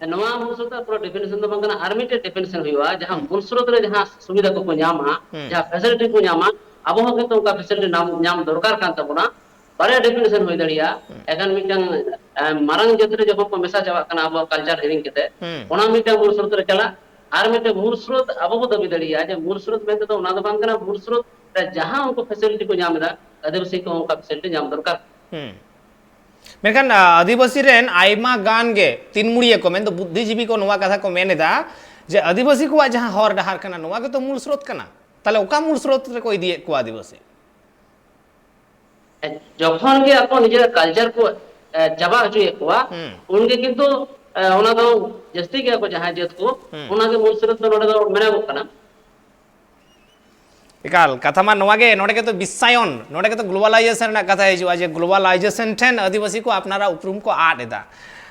ᱱᱚᱣᱟ ᱢᱩᱞ ᱥᱨᱳᱛ ᱨᱮᱱᱟᱜ ᱯᱩᱨᱟᱹ ᱰᱮᱯᱷᱤᱱᱮᱥᱚᱱ ᱫᱚ ᱵᱟᱝ ᱠᱟᱱᱟ, ᱟᱨ ᱢᱤᱫᱴᱮᱱ ᱰᱮᱯᱷᱤᱱᱮᱥᱚᱱ ᱦᱩᱭᱩᱜᱼᱟ, ᱡᱟᱦᱟᱸ ᱦᱩᱸ᱾ ᱢᱩᱞ ᱥᱨᱳᱛ ᱨᱮ ᱡᱟᱦᱟᱸ ᱥᱩᱵᱤᱫᱷᱟ ᱠᱚᱠᱚ ᱧᱟᱢᱟ, ᱦᱩᱸ᱾ ᱡᱟᱦᱟᱸ ᱯᱷᱮᱥᱤᱞᱤᱴᱤ ᱠᱚ ᱧᱟᱢᱟ, ᱟᱵᱚ ᱦᱚᱸ ᱠᱤᱱᱛᱩ ᱚᱱᱠᱟ ᱯᱷᱮᱥᱤᱞᱤᱴᱤ ᱧᱟᱢ, ᱧᱟᱢ ᱫᱚᱨᱠᱟᱨ ᱠᱟᱱ ᱛᱟᱵᱚᱱᱟ᱾ ᱵᱟᱨᱭᱟ ᱰᱮᱯᱷᱤᱱᱮᱥᱚᱱ ᱦᱩᱭ ᱫᱟᱲᱮᱭᱟᱜᱼᱟ᱾ ᱦᱩᱸ᱾ ᱮᱠᱷᱟᱱ ᱢᱤᱫᱴᱟᱝ, ᱮ, ᱢᱟᱨᱟᱝ ᱡᱟᱹᱛ ᱨᱮ ᱡᱚᱠᱷᱚᱱ ᱠᱚ ᱢᱮᱥᱟ ᱪᱟᱵᱟᱜ ᱠᱟᱱᱟ ᱟᱵᱚᱣᱟᱜ ᱠᱟᱞᱪᱟᱨ ᱦᱤᱲᱤᱧ ᱠᱟᱛᱮ, ᱦᱩᱸ᱾ ᱚᱱᱟ ᱢᱤᱫᱴᱟᱝ ᱢᱩᱞ ᱥᱨᱳᱛ ᱨᱮ ᱪᱟᱞᱟᱜ᱾ ᱟᱨ ᱢᱤᱫᱴᱟᱝ ᱢᱩᱞ ᱥᱨᱳᱛ ᱟᱵᱚ ᱵᱚ ᱫᱟᱹᱵᱤ ᱫᱟᱲᱮᱭᱟᱜᱼᱟ ᱡᱮ ᱢᱩᱞ ᱥᱨᱳᱛ ᱢᱮᱱᱛᱮ ᱫᱚ ᱚᱱᱟ ᱫᱚ ᱵᱟᱝ ᱠᱟᱱᱟ, ᱢᱩᱞ ᱥᱨᱳᱛ ᱨᱮ ᱡᱟᱦᱟᱸ ᱩᱱᱠᱩ ᱯᱷᱮᱥᱤᱞᱤᱴᱤ ᱠᱚ ᱧᱟᱢ ᱮᱫᱟ, ᱟᱹᱫᱤᱵᱟᱹᱥᱤ ᱠᱚ ᱚᱱᱠᱟ ᱯᱷᱮᱥᱤᱞᱤᱴᱤ ᱧᱟᱢ ᱫᱚᱨᱠᱟᱨ᱾ ᱦᱩᱸ᱾ ᱢᱮᱱᱠᱷᱟᱱ, ᱟ, ᱟᱹᱫᱤᱵᱟᱹᱥᱤ ᱨᱮᱱ ᱟᱭᱢᱟ ᱜᱟᱱ ᱜᱮ ᱛᱤᱱᱢᱩᱲᱤᱭᱟᱹ ᱠᱚ, ᱢᱮᱱᱫᱚ ᱵᱩᱫᱽᱫᱷᱤᱡᱤᱵᱤ ᱠᱚ ᱱᱚᱣᱟ ᱠᱟᱛᱷᱟ ᱠᱚ ᱢᱮᱱ ᱮᱫᱟ ᱡᱮ ᱟᱹᱫᱤᱵᱟᱹᱥᱤ ᱠᱚᱣᱟᱜ ᱡᱟᱦᱟᱸ ᱦᱚᱨ ᱰᱟᱦᱟᱨ ᱠᱟᱱᱟ, ᱱᱚᱣᱟ ᱜᱮᱛᱚ ᱢᱩᱞ ᱥᱨᱳᱛ ᱠᱟᱱᱟ᱾ ᱛᱟᱦᱞᱮ ᱚᱠᱟ ᱢᱩᱞ ᱥᱨᱳᱛ ᱨᱮᱠᱚ ᱤᱫᱤᱭᱮᱫ ᱠᱚᱣᱟ ᱟᱹᱫᱤᱵᱟᱹᱥᱤ? ᱡᱚᱠᱷᱚᱱ ᱜᱮ ᱟᱠᱚ ᱱᱤᱡᱮᱨᱟᱜ ᱠᱟᱞᱪᱟᱨ ᱠᱚ ᱮ, ᱪᱟᱵᱟ ᱦᱚᱪᱚᱭᱮᱫ ᱠᱚᱣᱟ, ᱦᱩᱸ᱾ ᱩᱱᱜᱮ ᱠᱤᱱᱛᱩ, ᱮ, ᱚᱱᱟ ᱫᱚ ᱡᱟᱹᱥᱛᱤ ᱜᱮᱭᱟ ᱠᱚ ᱡᱟᱦᱟᱸᱭ ᱡᱟᱹᱛ ᱠᱚ, ᱦᱩᱸ᱾ ᱚᱱᱟᱜᱮ ᱢᱩᱞ ᱥᱨᱳᱛ ᱫᱚ ᱱᱚᱰᱮ ᱫᱚ ᱢᱮᱱᱚᱜᱚᱜ ᱠᱟᱱᱟ᱾ ᱮᱠᱟᱞ, ᱠᱟᱛᱷᱟ ᱢᱟ ᱱᱚᱣᱟ ᱜᱮ, ᱱᱚᱰᱮ ᱜᱮᱛᱚ ᱵᱤᱥᱥᱟᱭᱚᱱ, ᱱᱚᱰᱮ ᱜᱮᱛᱚ globalization ᱨᱮᱱᱟᱜ ᱠᱟᱛᱷᱟ ᱦᱤᱡᱩᱜᱼᱟ, ᱡᱮ globalization ᱴᱷᱮᱱ ᱟᱹᱫᱤᱵᱟᱹᱥᱤ ᱠᱚ ᱟᱯᱱᱟᱨᱟᱜ ᱩᱯᱨᱩᱢ ᱠᱚ ᱟᱫ ᱮᱫᱟ᱾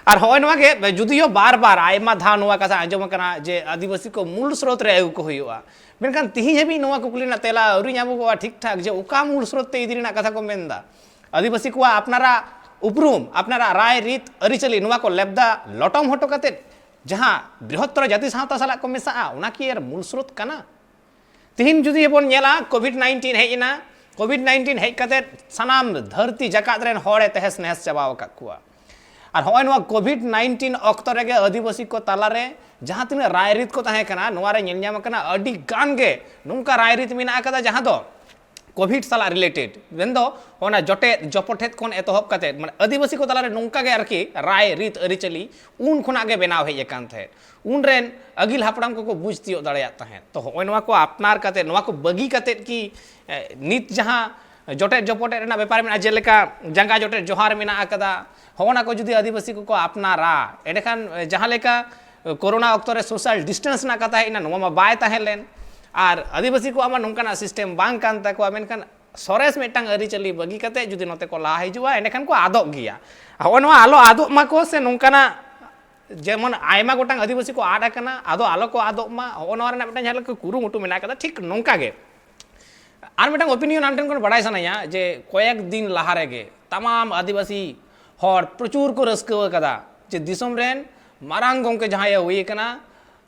ᱟᱨ ᱦᱚᱸᱜᱼᱚᱭ ᱱᱚᱣᱟ ᱜᱮ, ᱡᱩᱫᱤᱭᱳ ᱵᱟᱨ ᱵᱟᱨ ᱟᱭᱢᱟ ᱫᱷᱟᱣ ᱱᱚᱣᱟ ᱠᱟᱛᱷᱟ ᱟᱸᱡᱚᱢ ᱟᱠᱟᱱᱟ ᱡᱮ ᱟᱹᱫᱤᱵᱟᱹᱥᱤ ᱠᱚ ᱢᱩᱞ ᱥᱨᱳᱛ ᱨᱮ ᱟᱹᱜᱩ ᱠᱚ ᱦᱩᱭᱩᱜᱼᱟ, ᱢᱮᱱᱠᱷᱟᱱ ᱛᱤᱦᱤᱧ ᱦᱟᱹᱵᱤᱡ ᱱᱚᱣᱟ ᱠᱩᱠᱞᱤ ᱨᱮᱱᱟᱜ ᱛᱮᱞᱟ ᱟᱹᱣᱨᱤ ᱧᱟᱢᱚᱜᱚᱜᱼᱟ ᱴᱷᱤᱠ ᱴᱷᱟᱠ, ᱡᱮ ᱚᱠᱟ ᱢᱩᱞ ᱥᱨᱳᱛ ᱛᱮ ᱤᱫᱤ ᱨᱮᱱᱟᱜ ᱠᱟᱛᱷᱟ ᱠᱚ ᱢᱮᱱᱫᱟ᱾ ᱟᱹᱫᱤᱵᱟᱹᱥᱤ ᱠᱚᱣᱟᱜ ᱟᱯᱱᱟᱨᱟᱜ ᱩᱯᱨᱩᱢ, ᱟᱯᱱᱟᱨᱟᱜ ᱨᱟᱭ ᱨᱤᱛ ᱟᱹᱨᱤᱪᱟᱹᱞᱤ, ᱱᱚᱣᱟ ᱠᱚ ᱞᱮᱵᱫᱟ ᱞᱚᱴᱚᱢ ᱦᱚᱴᱚ ᱠᱟᱛᱮᱫ ᱡᱟᱦᱟᱸ ᱵᱨᱤᱦᱚᱛᱛᱚᱨ ᱡᱟᱹᱛᱤ ᱥᱟᱶᱛᱟ ᱥᱟᱞᱟᱜ ᱠᱚ ᱢᱮᱥᱟᱜᱼᱟ, ᱚᱱᱟ ᱠᱤ ᱮᱨ ᱢᱩᱞ ᱥᱨᱳᱛ ᱠᱟᱱᱟ? ᱛᱤᱦᱤᱧ ᱡᱩᱫᱤ ᱵᱚᱱ ᱧᱮᱞᱟ, ᱠᱳᱵᱷᱤᱰ ᱱᱟᱭᱤᱱᱴᱤᱱ ᱦᱮᱡ ᱮᱱᱟ, ᱠᱳᱵᱷᱤᱰ ᱱᱟᱭᱤᱱᱴᱤᱱ ᱦᱮᱡ ᱠᱟᱛᱮ ᱥᱟᱱᱟᱢ ᱫᱷᱟᱹᱨᱛᱤ ᱡᱟᱠᱟᱛ ᱨᱮᱱ ᱦᱚᱲᱮ ᱛᱮᱦᱮᱥ ᱱᱮᱦᱮᱥ ᱪᱟᱵᱟᱣ ᱟᱠᱟᱫ ᱠᱚᱣᱟ᱾ ᱟᱨ ᱦᱚᱸᱜᱼᱚᱭ ᱱᱚᱣᱟ ᱠᱳᱵᱷᱤᱰ ᱱᱟᱭᱤᱱᱴᱤᱱ ᱚᱠᱛᱚ ᱨᱮᱜᱮ ᱟᱹᱫᱤᱵᱟᱹᱥᱤ ᱠᱚ ᱛᱟᱞᱟᱨᱮ ᱡᱟᱦᱟᱸ ᱛᱤᱱᱟᱹᱜ ᱨᱟᱭᱨᱤᱛ ᱠᱚ ᱛᱟᱦᱮᱸ ᱠᱟᱱᱟ, ᱱᱚᱣᱟ ᱨᱮ ᱧᱮᱞ ᱧᱟᱢ ᱟᱠᱟᱱᱟ ᱟᱹᱰᱤ ᱜᱟᱱ ᱜᱮ ᱱᱚᱝᱠᱟ ᱨᱟᱭᱨᱤᱛ ᱢᱮᱱᱟᱜ ᱟᱠᱟᱫᱟ, ᱡᱟᱦᱟᱸ ᱫᱚ ᱠᱳᱵᱷᱤᱰ ᱥᱟᱞᱟᱜ ᱨᱤᱞᱮᱴᱮᱰ, ᱢᱮᱱᱫᱚ ᱚᱱᱟ ᱡᱚᱴᱮᱫ ᱡᱚᱯᱚᱴᱮᱫ ᱠᱷᱚᱱ ᱮᱛᱚᱦᱚᱵ ᱠᱟᱛᱮ, ᱢᱟᱱᱮ, ᱟᱹᱫᱤᱵᱟᱹᱥᱤ ᱠᱚ ᱛᱟᱞᱟᱨᱮ ᱱᱚᱝᱠᱟ ᱜᱮ ᱟᱨᱠᱤ ᱨᱟᱭ ᱨᱤᱛ ᱟᱹᱨᱤᱪᱟᱹᱞᱤ ᱩᱱ ᱠᱷᱚᱱᱟᱜ ᱜᱮ ᱵᱮᱱᱟᱣ ᱦᱮᱡ ᱟᱠᱟᱱ ᱛᱟᱦᱮᱸᱫ᱾ ᱩᱱ ᱨᱮᱱ ᱟᱹᱜᱤᱞ ᱦᱟᱯᱲᱟᱢ ᱠᱚᱠᱚ ᱵᱩᱡᱽ ᱛᱤᱭᱳᱜ ᱫᱟᱲᱮᱭᱟᱜ ᱛᱟᱦᱮᱸᱫ᱾ ᱛᱚ, ᱦᱚᱸᱜᱼᱚᱭ ᱱᱚᱣᱟ ᱠᱚ ᱟᱯᱱᱟᱨ ᱠᱟᱛᱮ, ᱱᱚᱣᱟ ᱠᱚ ᱵᱟᱹᱜᱤ ᱠᱟᱛᱮ ᱠᱤ, ᱮ, ᱱᱤᱛ ᱡᱟᱦᱟᱸ ᱡᱚᱴᱮᱫ ᱡᱚᱯᱚᱴᱮᱫ ᱨᱮᱱᱟᱜ ᱵᱮᱯᱟᱨ ᱢᱮᱱᱟᱜᱼᱟ, ᱡᱮᱞᱮᱠᱟ ᱡᱟᱸᱜᱟ ᱡᱚᱴᱮᱫ ᱡᱚᱦᱟᱨ ᱢᱮᱱᱟᱜ ᱟᱠᱟᱫᱟ, ᱦᱚᱸᱜᱼᱚ ᱱᱟ ᱠᱚ ᱡᱩᱫᱤ ᱟᱹᱫᱤᱵᱟᱹᱥᱤ ᱠᱚᱠᱚ ᱟᱯᱱᱟᱨᱟ, ᱮᱸᱰᱮᱠᱷᱟᱱ, ᱮ, ᱡᱟᱦᱟᱸ ᱞᱮᱠᱟ ᱠᱳᱨᱳᱱᱟ ᱚᱠᱛᱚ ᱨᱮ social distance ᱨᱮᱱᱟᱜ ᱠᱟᱛᱷᱟ ᱦᱮᱡ ᱮᱱᱟ, ᱱᱚᱣᱟ ᱢᱟ ᱵᱟᱭ ᱛᱟᱦᱮᱸ ᱞᱮᱱ᱾ ᱟᱨ ᱟᱹᱫᱤᱵᱟᱹᱥᱤ ᱠᱚᱣᱟᱜ ᱢᱟ ᱱᱚᱝᱠᱟᱱᱟᱜ system ᱵᱟᱝ ᱠᱟᱱ ᱛᱟᱠᱚᱣᱟ, ᱢᱮᱱᱠᱷᱟᱱ ᱥᱚᱨᱮᱥ ᱢᱤᱫᱴᱟᱝ ᱟᱹᱨᱤᱪᱟᱹᱞᱤ ᱵᱟᱹᱜᱤ ᱠᱟᱛᱮ ᱡᱩᱫᱤ ᱱᱚᱛᱮ ᱠᱚ ᱞᱟᱦᱟ ᱦᱤᱡᱩᱜᱼᱟ, ᱮᱸᱰᱮᱠᱷᱟᱱ ᱠᱚ ᱟᱫᱚᱜ ᱜᱮᱭᱟ᱾ ᱦᱚᱸᱜᱼᱚ ᱱᱚᱣᱟ ᱟᱞᱚ ᱟᱫᱚᱜ ᱢᱟᱠᱚ, ᱥᱮ ᱱᱚᱝᱠᱟᱱᱟᱜ ᱡᱮᱢᱚᱱ ᱟᱭᱢᱟ ᱜᱚᱴᱟᱝ ᱟᱹᱫᱤᱵᱟᱹᱥᱤ ᱠᱚ ᱟᱫ ᱟᱠᱟᱱᱟ, ᱟᱫᱚ ᱟᱞᱚ ᱠᱚ ᱟᱫᱚᱜ ᱢᱟ, ᱦᱚᱸᱜᱼᱚ ᱱᱚᱣᱟ ᱨᱮᱱᱟᱜ ᱢᱤᱫᱴᱟᱝ ᱡᱟᱦᱟᱸ ᱞᱮᱠᱟ ᱠᱩᱨᱩᱢᱩᱴᱩ ᱢᱮᱱᱟᱜ ᱠᱟᱫᱟ, ᱴᱷᱤᱠ ᱱᱚᱝᱠᱟ ᱜᱮ ᱟᱨ ᱢᱤᱫᱴᱟᱝ opinion ᱟᱢ ᱴᱷᱮᱱ ᱠᱷᱚᱱ ᱵᱟᱲᱟᱭ ᱥᱟᱱᱟᱧᱟ ᱡᱮ ᱠᱚᱭᱮᱠ ᱫᱤᱱ ᱞᱟᱦᱟ ᱨᱮᱜᱮ ᱛᱟᱢᱟᱢ ᱟᱹᱫᱤᱵᱟᱹᱥᱤ ᱦᱚᱲ ᱯᱨᱚᱪᱩᱨ ᱠᱚ ᱨᱟᱹᱥᱠᱟᱹ ᱟᱠᱟᱫᱟ ᱡᱮ ᱫᱤᱥᱚᱢ ᱨᱮᱱ ᱢᱟᱨᱟᱝ ᱜᱚᱢᱠᱮ ᱡᱟᱦᱟᱸᱭᱮ ᱦᱩᱭ ᱟᱠᱟᱱᱟ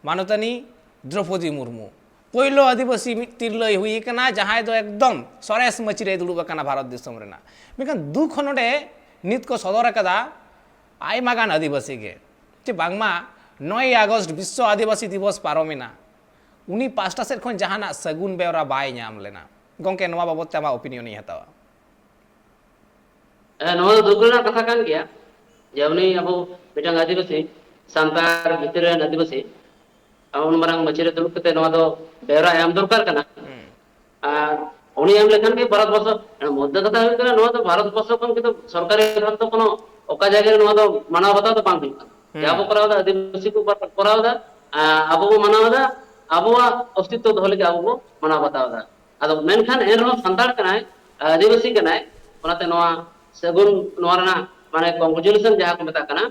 ᱢᱟᱱᱚᱛᱟᱱᱤ ᱫᱨᱚᱯᱚᱫᱤ ᱢᱩᱨᱢᱩ, ᱯᱳᱭᱞᱳ ᱟᱹᱫᱤᱵᱟᱹᱥᱤ ᱢᱤᱫ ᱛᱤᱨᱞᱟᱹᱭ ᱦᱩᱭ ᱟᱠᱟᱱᱟ ᱡᱟᱦᱟᱸᱭ ᱫᱚ ᱮᱠᱫᱚᱢ ᱥᱚᱨᱮᱥ ᱢᱟᱹᱪᱤ ᱨᱮᱭ ᱫᱩᱲᱩᱵ ᱟᱠᱟᱱᱟ ᱵᱷᱟᱨᱚᱛ ᱫᱤᱥᱚᱢ ᱨᱮᱱᱟᱜ᱾ ᱢᱮᱱᱠᱷᱟᱱ ᱫᱩᱠ ᱦᱚᱸ ᱱᱚᱰᱮ ᱱᱤᱛ ᱠᱚ ᱥᱚᱫᱚᱨ ᱟᱠᱟᱫᱟ ᱟᱭᱢᱟ ᱜᱟᱱ ᱟᱹᱫᱤᱵᱟᱹᱥᱤ ᱜᱮ, ᱡᱮ ᱵᱟᱝᱢᱟ ᱱᱚᱭ ᱟᱜᱚᱥᱴ ᱵᱤᱥᱥᱚ ᱟᱹᱫᱤᱵᱟᱹᱥᱤ ᱫᱤᱵᱚᱥ ᱯᱟᱨᱚᱢᱮᱱᱟ, ᱩᱱᱤ ᱯᱟᱥᱴᱟ ᱥᱮᱫ ᱠᱷᱚᱱ ᱡᱟᱦᱟᱱᱟᱜ ᱥᱟᱹᱜᱩᱱ ᱵᱮᱣᱨᱟ ᱵᱟᱭ ᱧᱟᱢ ᱞᱮᱱᱟ᱾ ᱜᱚᱢᱠᱮ, ᱱᱚᱣᱟ ᱵᱟᱵᱚᱫ ᱛᱮ ᱟᱢᱟᱜ opinion ᱤᱧ ᱦᱟᱛᱟᱣᱟ᱾ ᱦᱮᱸ, ᱱᱚᱣᱟ ᱫᱚ ᱫᱩᱠ ᱨᱮᱱᱟᱜ ᱠᱟᱛᱷᱟ ᱠᱟᱱ ᱜᱮᱭᱟ ᱡᱮ ᱩᱱᱤ ᱟᱵᱚ ᱢᱤᱫᱴᱟᱝ ᱟᱹᱫᱤᱵᱟᱹᱥᱤ, ᱥᱟᱱᱛᱟᱲ ᱵᱷᱤᱛᱤᱨ ᱨᱮᱱ ᱟᱹᱫᱤᱵᱟᱹᱥᱤ, ᱟᱨ ᱩᱱ ᱢᱟᱨᱟᱝ ᱢᱟᱹᱪᱤ ᱨᱮ ᱫᱩᱲᱩᱵ ᱠᱟᱛᱮ ᱱᱚᱣᱟ ᱫᱚ ᱵᱮᱣᱨᱟ ᱮᱢ ᱫᱚᱨᱠᱟᱨ ᱠᱟᱱᱟ᱾ ᱦᱩᱸ᱾ ᱟᱨ ᱩᱱᱤ ᱮᱢ ᱞᱮᱠᱷᱟᱱ ᱜᱮ ᱵᱷᱟᱨᱚᱛ ᱵᱚᱨᱥᱚ᱾ ᱢᱚᱫᱽᱫᱷᱚ ᱠᱟᱛᱷᱟ ᱦᱩᱭᱩᱜ ᱠᱟᱱᱟ, ᱱᱚᱣᱟ ᱫᱚ ᱵᱷᱟᱨᱚᱛ ᱵᱚᱨᱥᱚ ᱠᱷᱚᱱ ᱠᱤᱱᱛᱩ ᱥᱚᱨᱠᱟᱨᱤ ᱵᱷᱟᱵᱽ ᱫᱚ ᱠᱳᱱᱳ ᱚᱠᱟ ᱡᱟᱭᱜᱟ ᱨᱮ ᱱᱚᱣᱟ ᱫᱚ ᱢᱟᱱᱟᱣ ᱵᱟᱛᱟᱣ ᱫᱚ ᱵᱟᱝ ᱦᱩᱭᱩᱜ ᱠᱟᱱᱟ᱾ ᱡᱟᱦᱟᱸ ᱵᱚ ᱠᱚᱨᱟᱣ ᱮᱫᱟ, ᱟᱹᱫᱤᱵᱟᱹᱥᱤ ᱠᱚ ᱠᱚᱨᱟᱣ ᱮᱫᱟ, ᱟᱵᱚ ᱵᱚ ᱢᱟᱱᱟᱣ ᱮᱫᱟ, ᱟᱵᱚᱣᱟᱜ ᱚᱥᱛᱤᱛᱛᱚ ᱫᱚᱦᱚ ᱞᱟᱹᱜᱤᱫ ᱟᱵᱚ ᱵᱚ ᱢᱟᱱᱟᱣ ᱵᱟᱛᱟᱣ ᱮᱫᱟ᱾ ᱟᱫᱚ ᱢᱮᱱᱠᱷᱟᱱ ᱮᱱ ᱨᱮᱦᱚᱸ ᱥᱟᱱᱛᱟᱲ ᱠᱟᱱᱟᱭ, ᱟᱹᱫᱤᱵᱟᱹᱥᱤ ᱠᱟᱱᱟᱭ, ᱚᱱᱟᱛᱮ ᱱᱚᱣᱟ ᱥᱟᱹᱜᱩᱱ, ᱱᱚᱣᱟ ᱨᱮᱱᱟᱜ ᱢᱟᱱᱮ congratulation ᱡᱟᱦᱟᱸ ᱠᱚ ᱢᱮᱛᱟᱜ ᱠᱟᱱᱟ,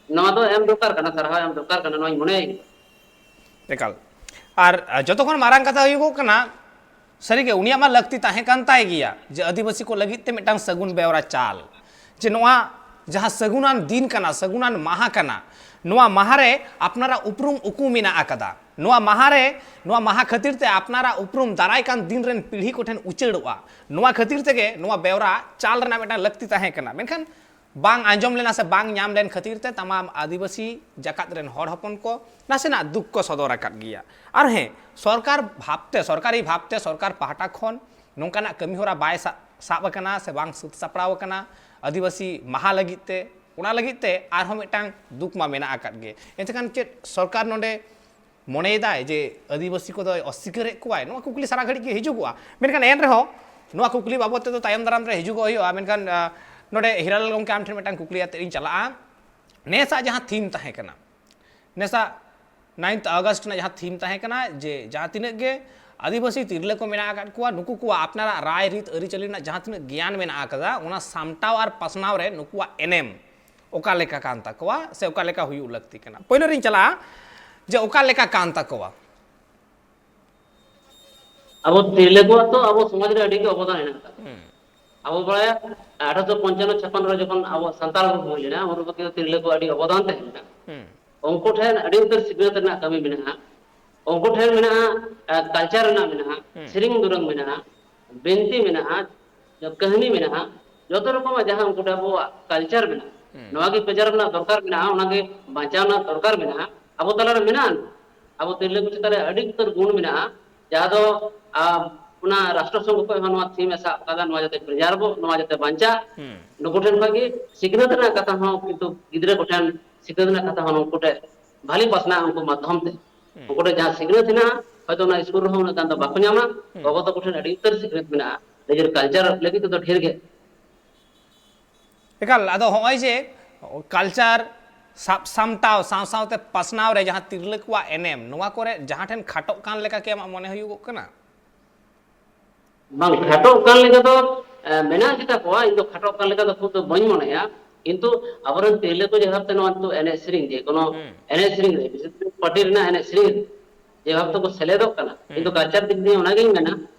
ᱱᱚᱣᱟ ᱫᱚ ᱮᱢ ᱫᱚᱨᱠᱟᱨ ᱠᱟᱱᱟ, ᱥᱟᱨᱦᱟᱣ ᱮᱢ ᱫᱚᱨᱠᱟᱨ ᱠᱟᱱᱟ, ᱱᱚᱣᱟᱧ ᱢᱚᱱᱮᱭᱟ ᱤᱧ ᱫᱚ᱾ ᱮᱠᱟᱞ᱾ ᱟᱨ ᱡᱚᱛᱚ ᱠᱷᱚᱱ ᱢᱟᱨᱟᱝ ᱠᱟᱛᱷᱟ ᱦᱩᱭᱩᱜᱚᱜ ᱠᱟᱱᱟ, ᱥᱟᱹᱨᱤᱜᱮ ᱩᱱᱤᱭᱟᱜ ᱢᱟ ᱞᱟᱹᱠᱛᱤ ᱛᱟᱦᱮᱸ ᱠᱟᱱ ᱛᱟᱭ ᱜᱮᱭᱟ ᱡᱮ ᱟᱹᱫᱤᱵᱟᱹᱥᱤ ᱠᱚ ᱞᱟᱹᱜᱤᱫ ᱛᱮ ᱢᱤᱫᱴᱟᱝ ᱥᱟᱹᱜᱩᱱ ᱵᱮᱣᱨᱟ ᱪᱟᱞ, ᱡᱮ ᱱᱚᱣᱟ ᱡᱟᱦᱟᱸ ᱥᱟᱹᱜᱩᱱᱟᱱ ᱫᱤᱱ ᱠᱟᱱᱟ, ᱥᱟᱹᱜᱩᱱᱟᱱ ᱢᱟᱦᱟ ᱠᱟᱱᱟ, ᱱᱚᱣᱟ ᱢᱟᱦᱟ ᱨᱮ ᱟᱯᱱᱟᱨᱟᱜ ᱩᱯᱨᱩᱢ ᱩᱠᱩ ᱢᱮᱱᱟᱜ ᱟᱠᱟᱫᱟ, ᱱᱚᱣᱟ ᱢᱟᱦᱟ ᱨᱮ, ᱱᱚᱣᱟ ᱢᱟᱦᱟ ᱠᱷᱟᱹᱛᱤᱨ ᱛᱮ ᱟᱯᱱᱟᱨᱟᱜ ᱩᱯᱨᱩᱢ ᱫᱟᱨᱟᱭ ᱠᱟᱱ ᱫᱤᱱ ᱨᱮᱱ ᱯᱤᱲᱦᱤ ᱠᱚᱴᱷᱮᱱ ᱩᱪᱟᱹᱲᱚᱜᱼᱟ, ᱱᱚᱣᱟ ᱠᱷᱟᱹᱛᱤᱨ ᱛᱮᱜᱮ ᱱᱚᱣᱟ ᱵᱮᱣᱨᱟ ᱪᱟᱞ ᱨᱮᱱᱟᱜ ᱢᱤᱫᱴᱟᱝ ᱞᱟᱹᱠᱛᱤ ᱛᱟᱦᱮᱸ ᱠᱟᱱᱟ᱾ ᱢᱮᱱᱠᱷᱟᱱ ᱵᱟᱝ ᱟᱸᱡᱚᱢ ᱞᱮᱱᱟ ᱥᱮ ᱵᱟᱝ ᱧᱟᱢ ᱞᱮᱱ ᱠᱷᱟᱹᱛᱤᱨ ᱛᱮ ᱛᱟᱢᱟᱢ ᱟᱹᱫᱤᱵᱟᱹᱥᱤ ᱡᱟᱠᱟᱛ ᱨᱮᱱ ᱦᱚᱲ ᱦᱚᱯᱚᱱ ᱠᱚ ᱱᱟᱥᱮᱱᱟᱜ ᱫᱩᱠ ᱠᱚ ᱥᱚᱫᱚᱨ ᱟᱠᱟᱫ ᱜᱮᱭᱟ᱾ ᱟᱨ ᱦᱮᱸ, ᱥᱚᱨᱠᱟᱨ ᱵᱷᱟᱵᱽᱛᱮ, ᱥᱚᱨᱠᱟᱨᱤ ᱵᱷᱟᱵᱽᱛᱮ ᱥᱚᱨᱠᱟᱨ ᱯᱟᱦᱴᱟ ᱠᱷᱚᱱ ᱱᱚᱝᱠᱟᱱᱟᱜ ᱠᱟᱹᱢᱤᱦᱚᱨᱟ ᱵᱟᱭ ᱥᱟ-, ᱥᱟᱵ ᱟᱠᱟᱱᱟ ᱥᱮ ᱵᱟᱝ ᱥᱟᱹᱛ ᱥᱟᱯᱲᱟᱣ ᱟᱠᱟᱱᱟ ᱟᱹᱫᱤᱵᱟᱹᱥᱤ ᱢᱟᱦᱟ ᱞᱟᱹᱜᱤᱫ ᱛᱮ, ᱚᱱᱟ ᱞᱟᱹᱜᱤᱫ ᱛᱮ ᱟᱨᱦᱚᱸ ᱢᱤᱫᱴᱟᱝ ᱫᱩᱠ ᱢᱟ ᱢᱮᱱᱟᱜ ᱟᱠᱟᱫ ᱜᱮ᱾ ᱮᱱᱛᱮᱠᱷᱟᱱ ᱪᱮᱫ ᱥᱚᱨᱠᱟᱨ ᱱᱚᱰᱮ ᱢᱚᱱᱮᱭᱮᱫᱟᱭ ᱡᱮ ᱟᱹᱫᱤᱵᱟᱹᱥᱤ ᱠᱚᱫᱚᱭ ᱚᱥᱥᱤᱠᱟᱹᱨᱮᱫ ᱠᱚᱣᱟᱭ? ᱱᱚᱣᱟ ᱠᱩᱠᱞᱤ ᱥᱟᱨᱟ ᱜᱷᱟᱹᱲᱤᱡ ᱜᱮ ᱦᱤᱡᱩᱜᱚᱜᱼᱟ᱾ ᱢᱮᱱᱠᱷᱟᱱ ᱮᱱ ᱨᱮᱦᱚᱸ ᱱᱚᱣᱟ ᱠᱩᱠᱞᱤ ᱵᱟᱵᱚᱫ ᱛᱮᱫᱚ ᱛᱟᱭᱚᱢ ᱫᱟᱨᱟᱢ ᱨᱮ ᱦᱤᱡᱩᱜᱚᱜ ᱦᱩᱭᱩᱜᱼᱟ᱾ ᱢᱮᱱᱠᱷᱟᱱ, ᱟᱸ, ᱱᱚᱰᱮ ᱦᱤᱨᱟᱞᱟᱞ ᱜᱚᱢᱠᱮ, ᱟᱢ ᱴᱷᱮᱱ ᱢᱤᱫᱴᱟᱝ ᱠᱩᱠᱞᱤ ᱟᱛᱮ ᱤᱧ ᱪᱟᱞᱟᱜᱼᱟ᱾ ᱱᱮᱥᱟᱜ ᱡᱟᱦᱟᱸ theme ᱛᱟᱦᱮᱸ ᱠᱟᱱᱟ, ᱱᱮᱥᱟᱜ ninth August ᱨᱮᱱᱟᱜ ᱡᱟᱦᱟᱸ theme ᱛᱟᱦᱮᱸ ᱠᱟᱱᱟ, ᱡᱮ ᱡᱟᱦᱟᱸ ᱛᱤᱱᱟᱹᱜ ᱜᱮ ᱟᱹᱫᱤᱵᱟᱹᱥᱤ ᱛᱤᱨᱞᱟᱹ ᱠᱚ ᱢᱮᱱᱟᱜ ᱟᱠᱟᱫ ᱠᱚᱣᱟ, ᱱᱩᱠᱩ ᱠᱚᱣᱟᱜ ᱟᱯᱱᱟᱨᱟᱜ ᱨᱟᱭ ᱨᱤᱛ ᱟᱹᱨᱤᱪᱟᱹᱞᱤ ᱨᱮᱱᱟᱜ ᱡᱟᱦᱟᱸ ᱛᱤᱱᱟᱹᱜ ᱜᱮᱭᱟᱱ ᱢᱮᱱᱟᱜ ᱟᱠᱟᱫᱟ, ᱚᱱᱟ ᱥᱟᱢᱴᱟᱣ ᱟᱨ ᱯᱟᱥᱱᱟᱣ ᱨᱮ ᱱᱩᱠᱩᱣᱟᱜ ᱮᱱᱮᱢ ᱚᱠᱟ ᱞᱮᱠᱟ ᱠᱟᱱ ᱛᱟᱠᱚᱣᱟ ᱥᱮ ᱚᱠᱟ ᱞᱮᱠᱟ ᱦᱩᱭᱩᱜ ᱞᱟᱹᱠᱛᱤ ᱠᱟᱱᱟ? ᱯᱳᱭᱞᱳ ᱨᱤᱧ ᱪᱟᱞᱟᱜᱼᱟ ᱡᱮ ᱚᱠᱟ ᱞᱮᱠᱟ ᱠᱟᱱ ᱛᱟᱠᱚᱣᱟ᱾ ᱟᱵᱚ ᱛᱤᱨᱞᱟᱹ ᱠᱚᱣᱟᱜ ᱫᱚ ᱟᱵᱚ ᱥᱚᱢᱟᱡᱽ ᱨᱮ ᱟᱹᱰᱤ ᱜᱮ ᱚᱵᱚᱫᱟᱱ ᱦᱮᱱᱟᱜ ᱟᱠᱟᱫᱟ᱾ ᱟᱵᱚ ᱵᱟᱲᱟᱭᱟ, ᱟᱴᱷᱨᱚᱥᱚ ᱯᱚᱧᱪᱟᱱᱱᱚ ᱪᱷᱟᱯᱟᱱᱱᱚ ᱨᱮ ᱡᱚᱠᱷᱚᱱ ᱟᱵᱚ ᱥᱟᱱᱛᱟᱲ ᱵᱚᱱ ᱦᱩᱭ ᱞᱮᱱᱟ, ᱩᱱ ᱚᱠᱛᱚ ᱛᱤᱨᱞᱟᱹ ᱠᱚ ᱟᱹᱰᱤ ᱚᱵᱚᱫᱟᱱ ᱛᱟᱦᱮᱸ ᱠᱟᱱᱟ᱾ ᱩᱱᱠᱩ ᱴᱷᱮᱱ ᱟᱹᱰᱤ ᱩᱛᱟᱹᱨ ᱥᱤᱠᱷᱱᱟᱹᱛ ᱨᱮᱱᱟᱜ ᱠᱟᱹᱢᱤ ᱢᱮᱱᱟᱜᱼᱟ, ᱩᱱᱠᱩ ᱴᱷᱮᱱ ᱢᱮᱱᱟᱜᱼᱟ, ᱟᱸ, culture ᱨᱮᱱᱟᱜ ᱢᱮᱱᱟᱜᱼᱟ, ᱥᱮᱨᱮᱧ ᱫᱩᱨᱟᱹᱝ ᱢᱮᱱᱟᱜᱼᱟ, ᱵᱤᱱᱛᱤ ᱢᱮᱱᱟᱜᱼᱟ, ᱠᱟᱹᱦᱱᱤ ᱢᱮᱱᱟᱜᱼᱟ, ᱡᱚᱛᱚ ᱨᱚᱠᱚᱢᱟᱜ ᱡᱟᱦᱟᱸ ᱩᱱᱠᱩ ᱴᱷᱮᱱ ᱟᱵᱚᱣᱟᱜ culture ᱢᱮᱱᱟᱜᱼᱟ, ᱱᱚᱣᱟ ᱜᱮ preserve ᱨᱮᱱᱟᱜ ᱫᱚᱨᱠᱟᱨ ᱢᱮᱱᱟᱜᱼᱟ, ᱚᱱᱟ ᱜᱮ ᱵᱟᱧᱪᱟᱣ ᱨᱮᱱᱟᱜ ᱫᱚᱨᱠᱟᱨ ᱢᱮᱱᱟᱜᱼᱟ᱾ ᱟᱵᱚ ᱛᱟᱞᱟᱨᱮ ᱢᱮᱱᱟᱜᱼᱟ, ᱟᱵᱚ ᱛᱤᱨᱞᱟᱹ ᱠᱚ ᱪᱮᱛᱟᱱ ᱨᱮ ᱟᱹᱰᱤ ᱩᱛᱟᱹᱨ ᱜᱩᱱ ᱢᱮᱱᱟᱜᱼᱟ, ᱡᱟᱦᱟᱸ ᱫᱚ, ᱟᱸ, ᱚᱱᱟ ᱨᱟᱥᱴᱨᱚ ᱥᱚᱝᱜᱷ ᱠᱷᱚᱱ ᱦᱚᱸ ᱱᱚᱣᱟ theme ᱮ ᱥᱟᱵ ᱟᱠᱟᱫᱟ, ᱱᱚᱣᱟ ᱡᱟᱛᱮ preserve ᱚᱜ, ᱱᱚᱣᱟ ᱡᱟᱛᱮ ᱵᱟᱧᱪᱟᱜ, ᱱᱩᱠᱩ ᱴᱷᱮᱱ ᱠᱷᱚᱱ ᱜᱮ ᱥᱤᱠᱷᱱᱟᱹᱛ ᱨᱮᱱᱟᱜ ᱠᱟᱛᱷᱟ ᱦᱚᱸ ᱠᱤᱱᱛᱩ ᱜᱤᱫᱽᱨᱟᱹ ᱠᱚᱴᱷᱮᱱ ᱥᱤᱠᱷᱱᱟᱹᱛ ᱨᱮᱱᱟᱜ ᱠᱟᱛᱷᱟ ᱦᱚᱸ ᱱᱩᱠᱩ ᱴᱷᱮᱱ ᱵᱷᱟᱞᱮ ᱯᱟᱥᱱᱟᱜ ᱩᱱᱠᱩ ᱢᱟᱫᱽᱫᱷᱚᱢ ᱛᱮ᱾ ᱩᱱᱠᱩ ᱴᱷᱮᱱ ᱡᱟᱦᱟᱸ ᱥᱤᱠᱷᱱᱟᱹᱛ ᱦᱮᱱᱟᱜᱼᱟ, ᱦᱚᱭᱛᱳ ᱚᱱᱟ ᱥᱠᱩᱞ ᱨᱮᱦᱚᱸ ᱩᱱᱟᱹᱜ ᱜᱟᱱ ᱫᱚ ᱵᱟᱠᱚ ᱧᱟᱢᱟ᱾ ᱦᱩᱸ᱾ ᱜᱚᱜᱚ ᱛᱟᱠᱚ ᱴᱷᱮᱱ ᱟᱹᱰᱤ ᱩᱛᱟᱹᱨ ᱥᱤᱠᱷᱱᱟᱹᱛ ᱢᱮᱱᱟᱜᱼᱟ, ᱱᱤᱡᱮᱨ ᱠᱟᱞᱪᱟᱨ ᱞᱟᱹᱜᱤᱫ ᱛᱮᱫᱚ ᱰᱷᱮᱨ ᱜᱮ᱾ ᱮᱠᱟᱞ, ᱟᱫᱚ ᱦᱚᱸᱜᱼᱚᱭ ᱡᱮ ᱠᱟᱞᱪᱟᱨ ᱥᱟᱵ ᱥᱟᱢᱴᱟᱣ ᱥᱟᱶ ᱥᱟᱶᱛᱮ ᱯᱟᱥᱱᱟᱣ ᱨᱮ ᱡᱟᱦᱟᱸ ᱛᱤᱨᱞᱟᱹ ᱠᱚᱣᱟᱜ ᱮᱱᱮᱢ, ᱱᱚᱣᱟ ᱠᱚᱨᱮ ᱡᱟᱦᱟᱸ ᱴᱷᱮᱱ ᱠᱷᱟᱴᱚᱜ ᱠᱟᱱ ᱞᱮᱠᱟ ᱠᱤ ᱟᱢᱟᱜ ᱢᱚᱱᱮ ᱦᱩᱭᱩᱜᱚᱜ ᱠᱟᱱᱟ? ᱵᱟᱝ, ᱠᱷᱟᱴᱚᱜ ᱠᱟᱱ ᱞᱮᱠᱟ ᱫᱚ, ᱮ, ᱢᱮᱱᱟᱜ ᱜᱮᱛᱟ ᱠᱚᱣᱟ᱾ ᱤᱧ ᱫᱚ ᱠᱷᱟᱴᱚᱜ ᱠᱟᱱ ᱞᱮᱠᱟ ᱫᱚ ᱠᱷᱩᱵ ᱫᱚ ᱵᱟᱹᱧ ᱢᱚᱱᱮᱭᱟ, ᱠᱤᱱᱛᱩ ᱟᱵᱚᱨᱮᱱ ᱛᱤᱨᱞᱟᱹ ᱠᱚ ᱡᱮ ᱵᱷᱟᱵᱛᱮ ᱱᱚᱣᱟ ᱱᱤᱛᱚᱜ ᱮᱱᱮᱡ ᱥᱮᱨᱮᱧ, ᱡᱮ ᱠᱳᱱᱳ ᱦᱩᱸ᱾ ᱮᱱᱮᱡ ᱥᱮᱨᱮᱧ ᱨᱮ, ᱵᱤᱥᱮᱥ ᱠᱚᱨᱮ ᱯᱟᱨᱴᱤ ᱨᱮᱱᱟᱜ ᱮᱱᱮᱡ ᱥᱮᱨᱮᱧ ᱨᱮ ᱡᱮ ᱵᱷᱟᱵᱛᱮ ᱠᱚ ᱥᱮᱞᱮᱫᱚᱜ ᱠᱟᱱᱟ, ᱦᱩᱸ᱾ ᱤᱧ ᱫᱚ ᱠᱟᱞᱪᱟᱨ ᱫᱤᱠ ᱫᱤᱭᱮ ᱚᱱᱟᱜᱤᱧ ᱢᱮᱱᱟ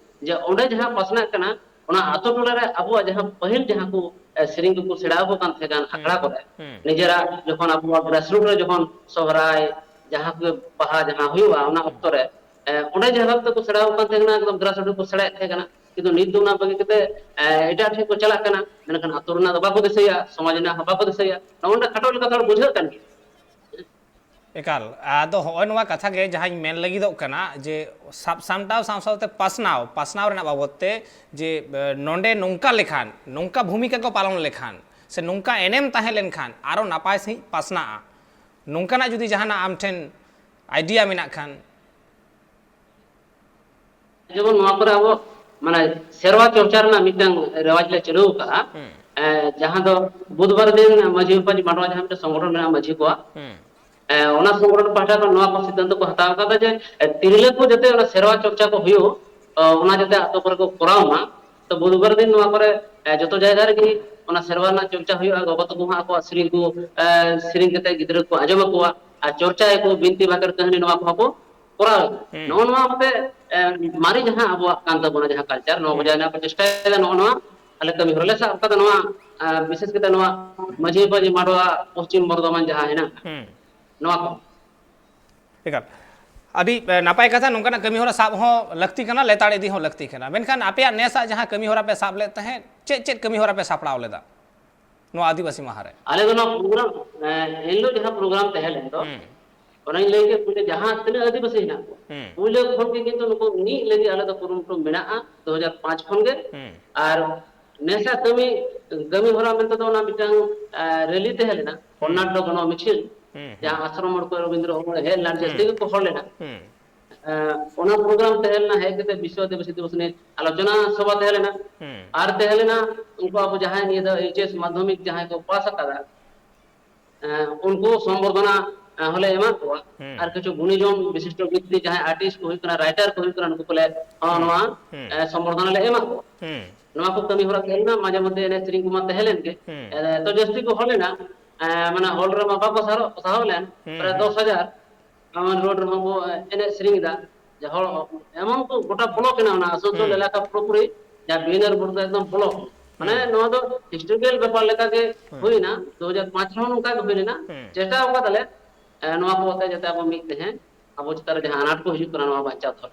ᱡᱮ ᱚᱸᱰᱮ ᱡᱟᱦᱟᱸ ᱯᱟᱥᱱᱟᱜ ᱠᱟᱱᱟ, ᱚᱱᱟ ᱟᱛᱳ ᱴᱚᱞᱟ ᱨᱮ ᱟᱵᱚᱣᱟᱜ ᱡᱟᱦᱟᱸ ᱯᱟᱹᱦᱤᱞ ᱡᱟᱦᱟᱸ ᱠᱚ, ᱮ, ᱥᱮᱨᱮᱧ ᱠᱚᱠᱚ ᱥᱮᱬᱟ ᱟᱠᱚ ᱠᱟᱱ ᱛᱟᱦᱮᱸ ᱠᱟᱱ ᱦᱩᱸ᱾ ᱟᱠᱷᱲᱟ ᱠᱚᱨᱮ, ᱦᱩᱸ᱾ ᱱᱤᱡᱮᱨᱟᱜ ᱡᱚᱠᱷᱚᱱ ᱟᱵᱚᱣᱟᱜ ᱜᱨᱟᱥᱨᱩᱴ ᱨᱮ ᱡᱚᱠᱷᱚᱱ ᱥᱚᱦᱨᱟᱭ, ᱡᱟᱦᱟᱸ ᱠᱚ ᱵᱟᱦᱟ ᱡᱟᱦᱟᱸ ᱦᱩᱭᱩᱜᱼᱟ, ᱚᱱᱟ ᱦᱩᱸ᱾ ᱚᱠᱛᱚ ᱨᱮ, ᱮ, ᱚᱸᱰᱮ ᱡᱟᱦᱟᱸ ᱵᱷᱟᱵ ᱛᱮᱠᱚ ᱥᱮᱬᱟ ᱟᱠᱚ ᱠᱟᱱ ᱛᱟᱦᱮᱸ ᱠᱟᱱᱟ, ᱮᱠᱫᱚᱢ ᱜᱨᱟᱥᱨᱩᱴ ᱨᱮᱠᱚ ᱥᱮᱬᱟᱭᱮᱫ ᱛᱟᱦᱮᱸ ᱠᱟᱱᱟ᱾ ᱠᱤᱱᱛᱩ ᱱᱤᱛ ᱫᱚ ᱚᱱᱟ ᱵᱟᱹᱜᱤ ᱠᱟᱛᱮ, ᱮ, ᱮᱴᱟᱜ ᱴᱷᱮᱱ ᱠᱚ ᱪᱟᱞᱟᱜ ᱠᱟᱱᱟ, ᱢᱮᱱᱠᱷᱟᱱ ᱟᱛᱳ ᱨᱮᱱᱟᱜ ᱫᱚ ᱵᱟᱠᱚ ᱫᱤᱥᱟᱹᱭᱟ, ᱥᱚᱢᱟᱡᱽ ᱨᱮᱱᱟᱜ ᱦᱚᱸ ᱵᱟᱠᱚ ᱫᱤᱥᱟᱹᱭᱟ᱾ ᱱᱚᱜᱼᱚ ᱱᱚᱝᱠᱟ ᱠᱷᱟᱴᱚ ᱞᱮᱠᱟ ᱛᱚ ᱵᱩᱡᱷᱟᱹᱜ ᱠᱟᱱ ᱜᱮᱭᱟ᱾ ᱮᱠᱟᱞ᱾ ᱟᱫᱚ ᱦᱚᱸᱜᱼᱚᱭ ᱱᱚᱣᱟ ᱠᱟᱛᱷᱟ ᱜᱮ ᱡᱟᱦᱟᱸᱧ ᱢᱮᱱ ᱞᱟᱹᱜᱤᱫᱚᱜ ᱠᱟᱱᱟ ᱡᱮ ᱥᱟᱵ ᱥᱟᱢᱴᱟᱣ ᱥᱟᱶ ᱥᱟᱶᱛᱮ ᱯᱟᱥᱱᱟᱣ, ᱯᱟᱥᱱᱟᱣ ᱨᱮᱱᱟᱜ ᱵᱟᱵᱚᱫ ᱛᱮ ᱡᱮ, ᱮ, ᱱᱚᱰᱮ ᱱᱚᱝᱠᱟ ᱞᱮᱠᱷᱟᱱ, ᱱᱚᱝᱠᱟ ᱵᱷᱩᱢᱤᱠᱟ ᱠᱚ ᱯᱟᱞᱚᱱ ᱞᱮᱠᱷᱟᱱ ᱥᱮ ᱱᱚᱝᱠᱟ ᱮᱱᱮᱢ ᱛᱟᱦᱮᱸ ᱞᱮᱱᱠᱷᱟᱱ ᱟᱨᱚ ᱱᱟᱯᱟᱭ ᱥᱟᱺᱦᱤᱡ ᱯᱟᱥᱱᱟᱜᱼᱟ, ᱱᱚᱝᱠᱟᱱᱟᱜ ᱡᱩᱫᱤ ᱡᱟᱦᱟᱱᱟᱜ ᱟᱢ ᱴᱷᱮᱱ ᱟᱭᱰᱤᱭᱟ ᱢᱮᱱᱟᱜ ᱠᱷᱟᱱ᱾ ᱡᱮᱢᱚᱱ ᱱᱚᱣᱟ ᱠᱚᱨᱮ ᱟᱵᱚ ᱢᱟᱱᱮ ᱥᱮᱨᱣᱟ ᱪᱚᱨᱪᱟ ᱨᱮᱱᱟᱜ ᱢᱤᱫᱴᱟᱝ ᱨᱮᱣᱟᱡᱽ ᱞᱮ ᱪᱟᱹᱞᱩ ᱟᱠᱟᱫᱼᱟ, ᱦᱩᱸ᱾ ᱮ, ᱡᱟᱦᱟᱸ ᱫᱚ ᱵᱩᱫᱷᱵᱟᱨ ᱫᱤᱱ ᱢᱟᱹᱡᱷᱤ ᱢᱟᱯᱟᱡᱷᱤ ᱢᱟᱰᱣᱟ ᱡᱟᱦᱟᱸ ᱢᱤᱫᱴᱟᱝ ᱥᱚᱝᱜᱚᱴᱷᱚᱱ ᱢᱮᱱᱟᱜᱼᱟ ᱢᱟᱹᱡᱷᱤ ᱠᱚᱣᱟᱜ, ᱦᱩᱸ᱾ ᱮ, ᱚᱱᱟ ᱥᱚᱝᱜᱚᱴᱷᱚᱱ ᱯᱟᱦᱴᱟ ᱠᱷᱚᱱ ᱱᱚᱣᱟ ᱠᱚ ᱥᱤᱫᱽᱫᱷᱟᱱᱛᱚ ᱠᱚ ᱦᱟᱛᱟᱣ ᱟᱠᱟᱫᱟ ᱡᱮ, ᱮ, ᱛᱤᱨᱞᱟᱹ ᱠᱚ ᱡᱟᱛᱮ ᱚᱱᱟ ᱥᱮᱨᱣᱟ ᱪᱚᱨᱪᱟ ᱠᱚ ᱦᱩᱭᱩᱜ, ᱚ, ᱚᱱᱟ ᱡᱟᱛᱮ ᱟᱛᱳ ᱠᱚᱨᱮ ᱠᱚ ᱠᱚᱨᱟᱣ ᱢᱟ᱾ ᱛᱚ ᱵᱩᱫᱷᱵᱟᱨ ᱫᱤᱱ ᱱᱚᱣᱟ ᱠᱚᱨᱮ, ᱮ, ᱡᱚᱛᱚ ᱡᱟᱭᱜᱟ ᱨᱮᱜᱮ ᱚᱱᱟ ᱥᱮᱨᱣᱟ ᱨᱮᱱᱟᱜ ᱪᱚᱨᱪᱟ ᱦᱩᱭᱩᱜᱼᱟ᱾ ᱜᱚᱜᱚ ᱛᱟᱠᱚ ᱦᱚᱸ ᱟᱠᱚᱣᱟᱜ ᱥᱮᱨᱮᱧ ᱠᱚ, ᱮ, ᱥᱮᱨᱮᱧ ᱠᱟᱛᱮ ᱜᱤᱫᱽᱨᱟᱹ ᱠᱚ ᱟᱸᱡᱚᱢ ᱟᱠᱚᱣᱟ ᱟᱨ ᱪᱚᱨᱪᱟᱭᱟᱠᱚ, ᱵᱤᱱᱛᱤ ᱵᱟᱠᱷᱮᱲ ᱠᱟᱹᱦᱱᱤ ᱱᱚᱣᱟ ᱠᱚᱦᱚᱸ ᱠᱚ ᱠᱚᱨᱟᱣ ᱮᱫᱟ᱾ ᱦᱩᱸ᱾ ᱱᱚᱜᱼᱚ ᱱᱚᱣᱟ ᱦᱚᱛᱮ, ᱮ, ᱢᱟᱨᱮ ᱡᱟᱦᱟᱸ ᱟᱵᱚᱣᱟᱜ ᱠᱟᱱ ᱛᱟᱵᱚᱱᱟ, ᱡᱟᱦᱟᱸ ᱠᱟᱞᱪᱟᱨ, ᱱᱚᱣᱟ ᱦᱩᱸ᱾ ᱵᱚᱡᱟᱭ ᱨᱮᱱᱟᱜ ᱠᱚ ᱪᱮᱥᱴᱟᱭᱮᱫᱟ᱾ ᱱᱚᱜᱼᱚ ᱱᱚᱣᱟ ᱟᱞᱮ ᱠᱟᱹᱢᱤ ᱦᱚᱨᱟ ᱞᱮ ᱥᱟᱵ ᱟᱠᱟᱫᱟ᱾ ᱱᱚᱣᱟ, ᱮ, ᱵᱤᱥᱮᱥ ᱠᱟᱛᱮ ᱱᱚᱣᱟ ᱢᱟᱹᱡᱷᱤ ᱢᱟᱯᱟᱡᱷᱤ ᱢᱟᱰᱣᱟ ᱯᱚᱥᱪᱤᱢ ᱵᱚᱨᱫᱷᱚᱢᱟᱱ ᱡᱟᱦᱟᱸ ᱦᱮᱱᱟᱜᱼᱟ, ᱦᱩᱸ᱾ ᱱᱚᱣᱟ ᱠᱚ᱾ ᱮᱠᱟᱞ᱾ ᱟᱹᱰᱤ, ᱮ, ᱱᱟᱯᱟᱭ ᱠᱟᱛᱷᱟ, ᱱᱚᱝᱠᱟᱱᱟᱜ ᱠᱟᱹᱢᱤ ᱦᱚᱨᱟ ᱥᱟᱵ ᱦᱚᱸ ᱞᱟᱹᱠᱛᱤ ᱠᱟᱱᱟ, ᱞᱮᱛᱟᱲ ᱤᱫᱤ ᱦᱚᱸ ᱞᱟᱹᱠᱛᱤ ᱠᱟᱱᱟ᱾ ᱢᱮᱱᱠᱷᱟᱱ ᱟᱯᱮᱭᱟᱜ ᱱᱮᱥᱟᱜ ᱡᱟᱦᱟᱸ ᱠᱟᱹᱢᱤ ᱦᱚᱨᱟ ᱯᱮ ᱥᱟᱵ ᱞᱮᱫ ᱛᱟᱦᱮᱸᱫ, ᱪᱮᱫ ᱪᱮᱫ ᱠᱟᱹᱢᱤ ᱦᱚᱨᱟ ᱯᱮ ᱥᱟᱯᱲᱟᱣ ᱞᱮᱫᱟ ᱱᱚᱣᱟ ᱟᱹᱫᱤᱵᱟᱹᱥᱤ ᱢᱟᱦᱟ ᱨᱮ? ᱟᱞᱮ ᱫᱚ ᱱᱚᱣᱟ ᱯᱨᱳᱜᱨᱟᱢ, ᱮ, ᱮᱱᱦᱤᱞᱳᱜ ᱡᱟᱦᱟᱸ ᱯᱨᱳᱜᱨᱟᱢ ᱛᱟᱦᱮᱸ ᱞᱮᱱ ᱫᱚ, ᱦᱩᱸ᱾ ᱚᱱᱟᱧ ᱞᱟᱹᱭ ᱠᱮᱫ, ᱯᱩᱭᱞᱩ ᱡᱟᱦᱟᱸ ᱛᱤᱱᱟᱹᱜ ᱟᱹᱫᱤᱵᱟᱹᱥᱤ ᱦᱮᱱᱟᱜ ᱠᱚᱣᱟ, ᱦᱩᱸ᱾ ᱯᱩᱭᱞᱩ ᱠᱷᱚᱱ ᱜᱮ ᱠᱤᱱᱛᱩ ᱱᱩᱠᱩ ᱢᱤᱫ ᱞᱟᱹᱜᱤᱫ ᱟᱞᱮ ᱫᱚ ᱠᱩᱨᱩᱢᱩᱴᱩ ᱢᱮᱱᱟᱜᱼᱟ, ᱫᱩ ᱦᱟᱡᱟᱨ ᱯᱟᱸᱪ ᱠᱷᱚᱱ ᱜᱮ᱾ ᱦᱩᱸ᱾ ᱟᱨ ᱱᱮᱥᱟᱜ ᱠᱟᱹᱢᱤ, ᱠᱟᱹᱢᱤ ᱦᱚᱨᱟ ᱢᱮᱱᱛᱮ ᱫᱚ ᱚᱱᱟ ᱢᱤᱫᱴᱟᱝ, ᱮ, ᱨᱮᱞᱤ ᱛᱟᱦᱮᱸ ᱞᱮᱱᱟ, ᱦᱩᱸ᱾ ᱵᱚᱨᱱᱟᱰᱰᱚ ᱜᱚᱱᱚ ᱢᱤᱪᱷᱤᱞ, ᱦᱩᱸ, ᱦᱩᱸ᱾ ᱡᱟᱦᱟᱸ ᱟᱥᱨᱚᱢ ᱢᱳᱲ ᱠᱚᱨᱮ ᱨᱚᱵᱤᱱᱫᱨᱚ ᱦᱚᱲ ᱦᱮᱡ ᱞᱮᱱᱟ, ᱡᱟᱹᱥᱛᱤ ᱦᱩᱸ᱾ ᱜᱮᱠᱚ ᱦᱚᱲ ᱞᱮᱱᱟ᱾ ᱦᱩᱸ᱾ ᱮᱸ, ᱚᱱᱟ ᱯᱨᱳᱜᱨᱟᱢ ᱛᱟᱦᱮᱸ ᱞᱮᱱᱟ, ᱦᱮᱡ ᱠᱟᱛᱮ ᱵᱤᱥᱥᱚ ᱟᱹᱫᱤᱵᱟᱹᱥᱤ ᱫᱤᱵᱚᱥ ᱱᱤᱭᱮ ᱟᱞᱳᱪᱚᱱᱟ ᱥᱚᱵᱷᱟ ᱛᱟᱦᱮᱸ ᱞᱮᱱᱟ᱾ ᱦᱩᱸ᱾ ᱟᱨ ᱛᱟᱦᱮᱸ ᱞᱮᱱᱟ ᱩᱱᱠᱩ ᱟᱵᱚ ᱡᱟᱦᱟᱸᱭ ᱱᱤᱭᱟᱹ ᱫᱷᱟᱣ ᱮᱭᱤᱪ ᱮᱥ ᱢᱟᱫᱽᱫᱷᱚᱢᱤᱠ ᱡᱟᱦᱟᱸᱭ ᱠᱚ ᱯᱟᱥ ᱟᱠᱟᱫᱟ, ᱮᱸ, ᱩᱱᱠᱩ ᱥᱚᱢᱵᱚᱨᱫᱷᱚᱱᱟ, ᱮᱸ, ᱦᱚᱸᱞᱮ ᱮᱢᱟ ᱠᱚᱣᱟ᱾ ᱦᱩᱸ᱾ ᱟᱨ ᱠᱤᱪᱷᱩ ᱜᱩᱱᱤᱡᱚᱱ ᱵᱤᱥᱤᱥᱴᱚ ᱵᱮᱠᱛᱤ ᱡᱟᱦᱟᱸᱭ ᱟᱨᱴᱤᱥᱴ ᱠᱚ ᱦᱩᱭᱩᱜ ᱠᱟᱱᱟ, ᱨᱟᱭᱴᱟᱨ ᱠᱚ ᱦᱩᱭᱩᱜ ᱠᱟᱱᱟ, ᱱᱩᱠᱩ ᱠᱚᱞᱮ, ᱦᱚᱸ, ᱦᱩᱸ᱾ ᱱᱚᱣᱟ, ᱦᱩᱸ᱾ ᱮᱸ, ᱥᱚᱢᱵᱚᱨᱫᱷᱚᱱᱟ ᱞᱮ ᱮᱢᱟ ᱠᱚᱣᱟ᱾ ᱦᱩᱸ᱾ ᱱᱚᱣᱟ ᱠᱚ ᱠᱟᱹᱢᱤ ᱦᱚᱨᱟ ᱛᱟᱦᱮᱸ ᱞᱮᱱᱟ, ᱢᱟᱡᱷᱮ ᱢᱚᱫᱽᱫᱷᱮ ᱮᱱᱮᱡ ᱥᱮᱨᱮᱧ ᱠᱚᱢᱟ ᱛᱟᱦᱮᱸ ᱞᱮᱱ ᱜᱮ᱾ ᱦᱩᱸ᱾ ᱮᱸ, ᱛᱚ ᱡᱟᱹᱥᱛᱤ ᱠᱚ ᱦᱚᱲ ᱞᱮᱱᱟ, ᱮᱸ, ᱢᱟᱱᱮ ᱦᱚᱞ ᱨᱮᱢᱟ ᱵᱟᱠᱚ ᱥᱟᱦᱚᱵ, ᱥᱟᱦᱚᱵ ᱞᱮᱱ, ᱦᱩᱸ, ᱯᱨᱟᱭ ᱦᱩᱸ᱾ ᱫᱚᱥ ᱦᱟᱡᱟᱨ᱾ ᱟᱢᱟᱱ ᱨᱳᱰ ᱨᱮᱦᱚᱸ ᱵᱚ ᱮᱱᱮᱡ ᱥᱮᱨᱮᱧ ᱮᱫᱟ, ᱡᱮ ᱦᱚᱲ ᱮᱢᱚᱱ ᱠᱚ ᱜᱚᱴᱟ ᱵᱞᱚᱠ ᱮᱱᱟ ᱚᱱᱟ ᱟᱥᱟᱱᱥᱳᱞ ᱦᱩᱸ᱾ ᱮᱞᱟᱠᱟ ᱯᱩᱨᱟᱹᱯᱩᱨᱤ, ᱡᱟᱦᱟᱸ ᱵᱤ ᱮᱱ ᱟᱨ ᱵᱳᱨᱰ ᱫᱚ ᱮᱠᱫᱚᱢ ᱵᱞᱚᱠ᱾ ᱢᱟᱱᱮ ᱦᱩᱸ᱾ ᱱᱚᱣᱟ ᱫᱚ ᱦᱤᱥᱴᱳᱨᱤᱠᱟᱞ ᱵᱮᱯᱟᱨ ᱞᱮᱠᱟ ᱜᱮ ᱦᱩᱸ᱾ ᱦᱩᱭᱱᱟ, ᱫᱩ ᱦᱟᱡᱟᱨ ᱯᱟᱸᱪ ᱨᱮᱦᱚᱸ ᱱᱚᱝᱠᱟ ᱜᱮ ᱦᱩᱭ ᱞᱮᱱᱟ᱾ ᱦᱩᱸ᱾ ᱪᱮᱥᱴᱟ ᱟᱠᱟᱫᱟᱞᱮ, ᱮ, ᱱᱚᱣᱟ ᱠᱚ ᱟᱛᱮ ᱡᱟᱛᱮ ᱟᱵᱚ ᱢᱤᱫ ᱛᱟᱦᱮᱸ, ᱟᱵᱚ ᱪᱮᱛᱟᱱ ᱨᱮ ᱡᱟᱦᱟᱸ ᱟᱱᱟᱴ ᱠᱚ ᱦᱤᱡᱩᱜ ᱠᱟᱱᱟ ᱱᱚᱣᱟ ᱵᱟᱧᱪᱟᱣ ᱫᱚᱦᱚ᱾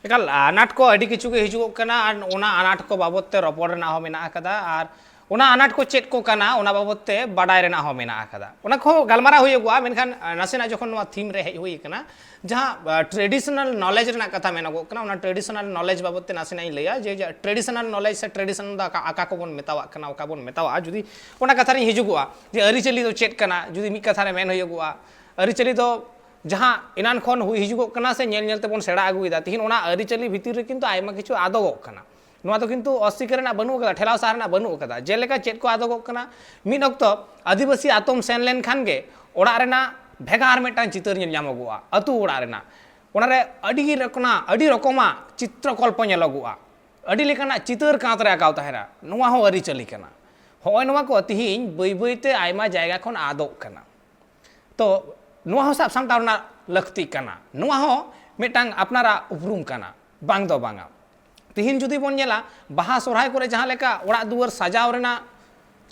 ᱮᱠᱟᱞ, ᱟᱱᱟᱴ ᱠᱚ ᱟᱹᱰᱤ ᱠᱤᱪᱷᱩ ᱜᱮ ᱦᱤᱡᱩᱜᱚᱜ ᱠᱟᱱᱟ, ᱟᱨ ᱚᱱᱟ ᱟᱱᱟᱴ ᱠᱚ ᱵᱟᱵᱚᱫ ᱛᱮ ᱨᱚᱯᱚᱲ ᱨᱮᱱᱟᱜ ᱦᱚᱸ ᱢᱮᱱᱟᱜ ᱟᱠᱟᱫᱟ, ᱟᱨ ᱚᱱᱟ ᱟᱱᱟᱴ ᱠᱚ ᱪᱮᱫ ᱠᱚ ᱠᱟᱱᱟ, ᱚᱱᱟ ᱵᱟᱵᱚᱫ ᱛᱮ ᱵᱟᱰᱟᱭ ᱨᱮᱱᱟᱜ ᱦᱚᱸ ᱢᱮᱱᱟᱜ ᱟᱠᱟᱫᱟ᱾ ᱚᱱᱟ ᱠᱚᱦᱚᱸ ᱜᱟᱞᱢᱟᱨᱟᱣ ᱦᱩᱭᱩᱜᱚᱜᱼᱟ, ᱢᱮᱱᱠᱷᱟᱱ, ᱟ, ᱱᱟᱥᱮᱱᱟᱜ ᱡᱚᱠᱷᱚᱱ ᱱᱚᱣᱟ ᱛᱷᱤᱢ ᱨᱮ ᱦᱮᱡ ᱦᱩᱭ ᱟᱠᱟᱱᱟ, ᱡᱟᱦᱟᱸ, ᱟ, traditional knowledge ᱨᱮᱱᱟᱜ ᱠᱟᱛᱷᱟ ᱢᱮᱱᱚᱜᱚᱜ ᱠᱟᱱᱟ, ᱚᱱᱟ traditional knowledge ᱵᱟᱵᱚᱫ ᱛᱮ ᱱᱟᱥᱮᱱᱟᱜ ᱤᱧ ᱞᱟᱹᱭᱟ, ᱡᱮ, ᱡᱮ traditional knowledge ᱥᱮ tradition ᱫᱚ ᱟᱠᱟ, ᱟᱠᱟ ᱠᱚᱵᱚᱱ ᱢᱮᱛᱟᱣᱟᱜ ᱠᱟᱱᱟ, ᱚᱠᱟ ᱵᱚᱱ ᱢᱮᱛᱟᱣᱟᱜᱼᱟ᱾ ᱡᱩᱫᱤ ᱚᱱᱟ ᱠᱟᱛᱷᱟ ᱨᱤᱧ ᱦᱤᱡᱩᱜᱚᱜᱼᱟ, ᱡᱮ ᱟᱹᱨᱤᱪᱟᱹᱞᱤ ᱫᱚ ᱪᱮᱫ ᱠᱟᱱᱟ, ᱡᱩᱫᱤ ᱢᱤᱫ ᱠᱟᱛᱷᱟ ᱨᱮ ᱢᱮᱱ ᱦᱩᱭᱩᱜᱚᱜᱼᱟ, ᱟᱹᱨᱤᱪᱟᱹᱞᱤ ᱫᱚ ᱡᱟᱦᱟᱸ ᱮᱱᱟᱱ ᱠᱷᱚᱱ ᱦᱩᱭ ᱦᱤᱡᱩᱜᱚᱜ ᱠᱟᱱᱟ ᱥᱮ ᱧᱮᱞ ᱧᱮᱞ ᱛᱮᱵᱚᱱ ᱥᱮᱬᱟ ᱟᱹᱜᱩᱭᱮᱫᱟ, ᱛᱤᱦᱤᱧ ᱚᱱᱟ ᱟᱹᱨᱤᱪᱟᱹᱞᱤ ᱵᱷᱤᱛᱤᱨ ᱨᱮ ᱠᱤᱱᱛᱩ ᱟᱭᱢᱟ ᱠᱤᱪᱷᱩ ᱟᱫᱚᱜᱚᱜ ᱠᱟᱱᱟ᱾ ᱱᱚᱣᱟ ᱫᱚ ᱠᱤᱱᱛᱩ ᱚᱥᱥᱤᱠᱟᱹᱨ ᱨᱮᱱᱟᱜ ᱵᱟᱹᱱᱩᱜ ᱟᱠᱟᱫᱟ, ᱴᱷᱮᱞᱟᱣ ᱥᱟᱦᱟ ᱨᱮᱱᱟᱜ ᱵᱟᱹᱱᱩᱜ ᱟᱠᱟᱫᱟ᱾ ᱡᱮᱞᱮᱠᱟ ᱪᱮᱫ ᱠᱚ ᱟᱫᱚᱜᱚᱜ ᱠᱟᱱᱟ, ᱢᱤᱫ ᱚᱠᱛᱚ ᱟᱹᱫᱤᱵᱟᱹᱥᱤ ᱟᱛᱳᱢ ᱥᱮᱱ ᱞᱮᱱᱠᱷᱟᱱ ᱜᱮ ᱚᱲᱟᱜ ᱨᱮᱱᱟᱜ ᱵᱷᱮᱜᱟᱨ ᱢᱤᱫᱴᱟᱝ ᱪᱤᱛᱟᱹᱨ ᱧᱮᱞ ᱧᱟᱢᱚᱜᱚᱜᱼᱟ, ᱟᱹᱛᱩ ᱚᱲᱟᱜ ᱨᱮᱱᱟᱜ᱾ ᱚᱱᱟᱨᱮ ᱟᱹᱰᱤ ᱨᱚᱠᱚᱢᱟᱜ, ᱟᱹᱰᱤ ᱨᱚᱠᱚᱢᱟᱜ ᱪᱤᱛᱨᱚᱠᱚᱞᱯᱚ ᱧᱮᱞᱚᱜᱚᱜᱼᱟ, ᱟᱹᱰᱤ ᱞᱮᱠᱟᱱᱟᱜ ᱪᱤᱛᱟᱹᱨ ᱠᱟᱸᱛ ᱨᱮ ᱟᱸᱠᱟᱣ ᱛᱟᱦᱮᱱᱟ᱾ ᱱᱚᱣᱟ ᱦᱚᱸ ᱟᱹᱨᱤᱪᱟᱹᱞᱤ ᱠᱟᱱᱟ᱾ ᱦᱚᱸᱜᱼᱚᱭ ᱱᱚᱣᱟ ᱠᱚ ᱛᱤᱦᱤᱧ ᱵᱟᱹᱭ ᱵᱟᱹᱭ ᱛᱮ ᱟᱭᱢᱟ ᱡᱟᱭᱜᱟ ᱠᱷᱚᱱ ᱟᱫᱚᱜ ᱠᱟᱱᱟ᱾ ᱛᱚ ᱱᱚᱣᱟ ᱦᱚᱸ ᱥᱟᱵ ᱥᱟᱢᱴᱟᱣ ᱨᱮᱱᱟᱜ ᱞᱟᱹᱠᱛᱤ ᱠᱟᱱᱟ᱾ ᱱᱚᱣᱟ ᱦᱚᱸ ᱢᱤᱫᱴᱟᱝ ᱟᱯᱱᱟᱨᱟᱜ ᱩᱯᱨᱩᱢ ᱠᱟᱱᱟ, ᱵᱟᱝ ᱫᱚ ᱵᱟᱝᱟ᱾ ᱛᱤᱦᱤᱧ ᱡᱩᱫᱤ ᱵᱚᱱ ᱧᱮᱞᱟ, ᱵᱟᱦᱟ ᱥᱚᱨᱦᱟᱭ ᱠᱚᱨᱮ ᱡᱟᱦᱟᱸ ᱞᱮᱠᱟ ᱚᱲᱟᱜ ᱫᱩᱣᱟᱹᱨ ᱥᱟᱡᱟᱣ ᱨᱮᱱᱟᱜ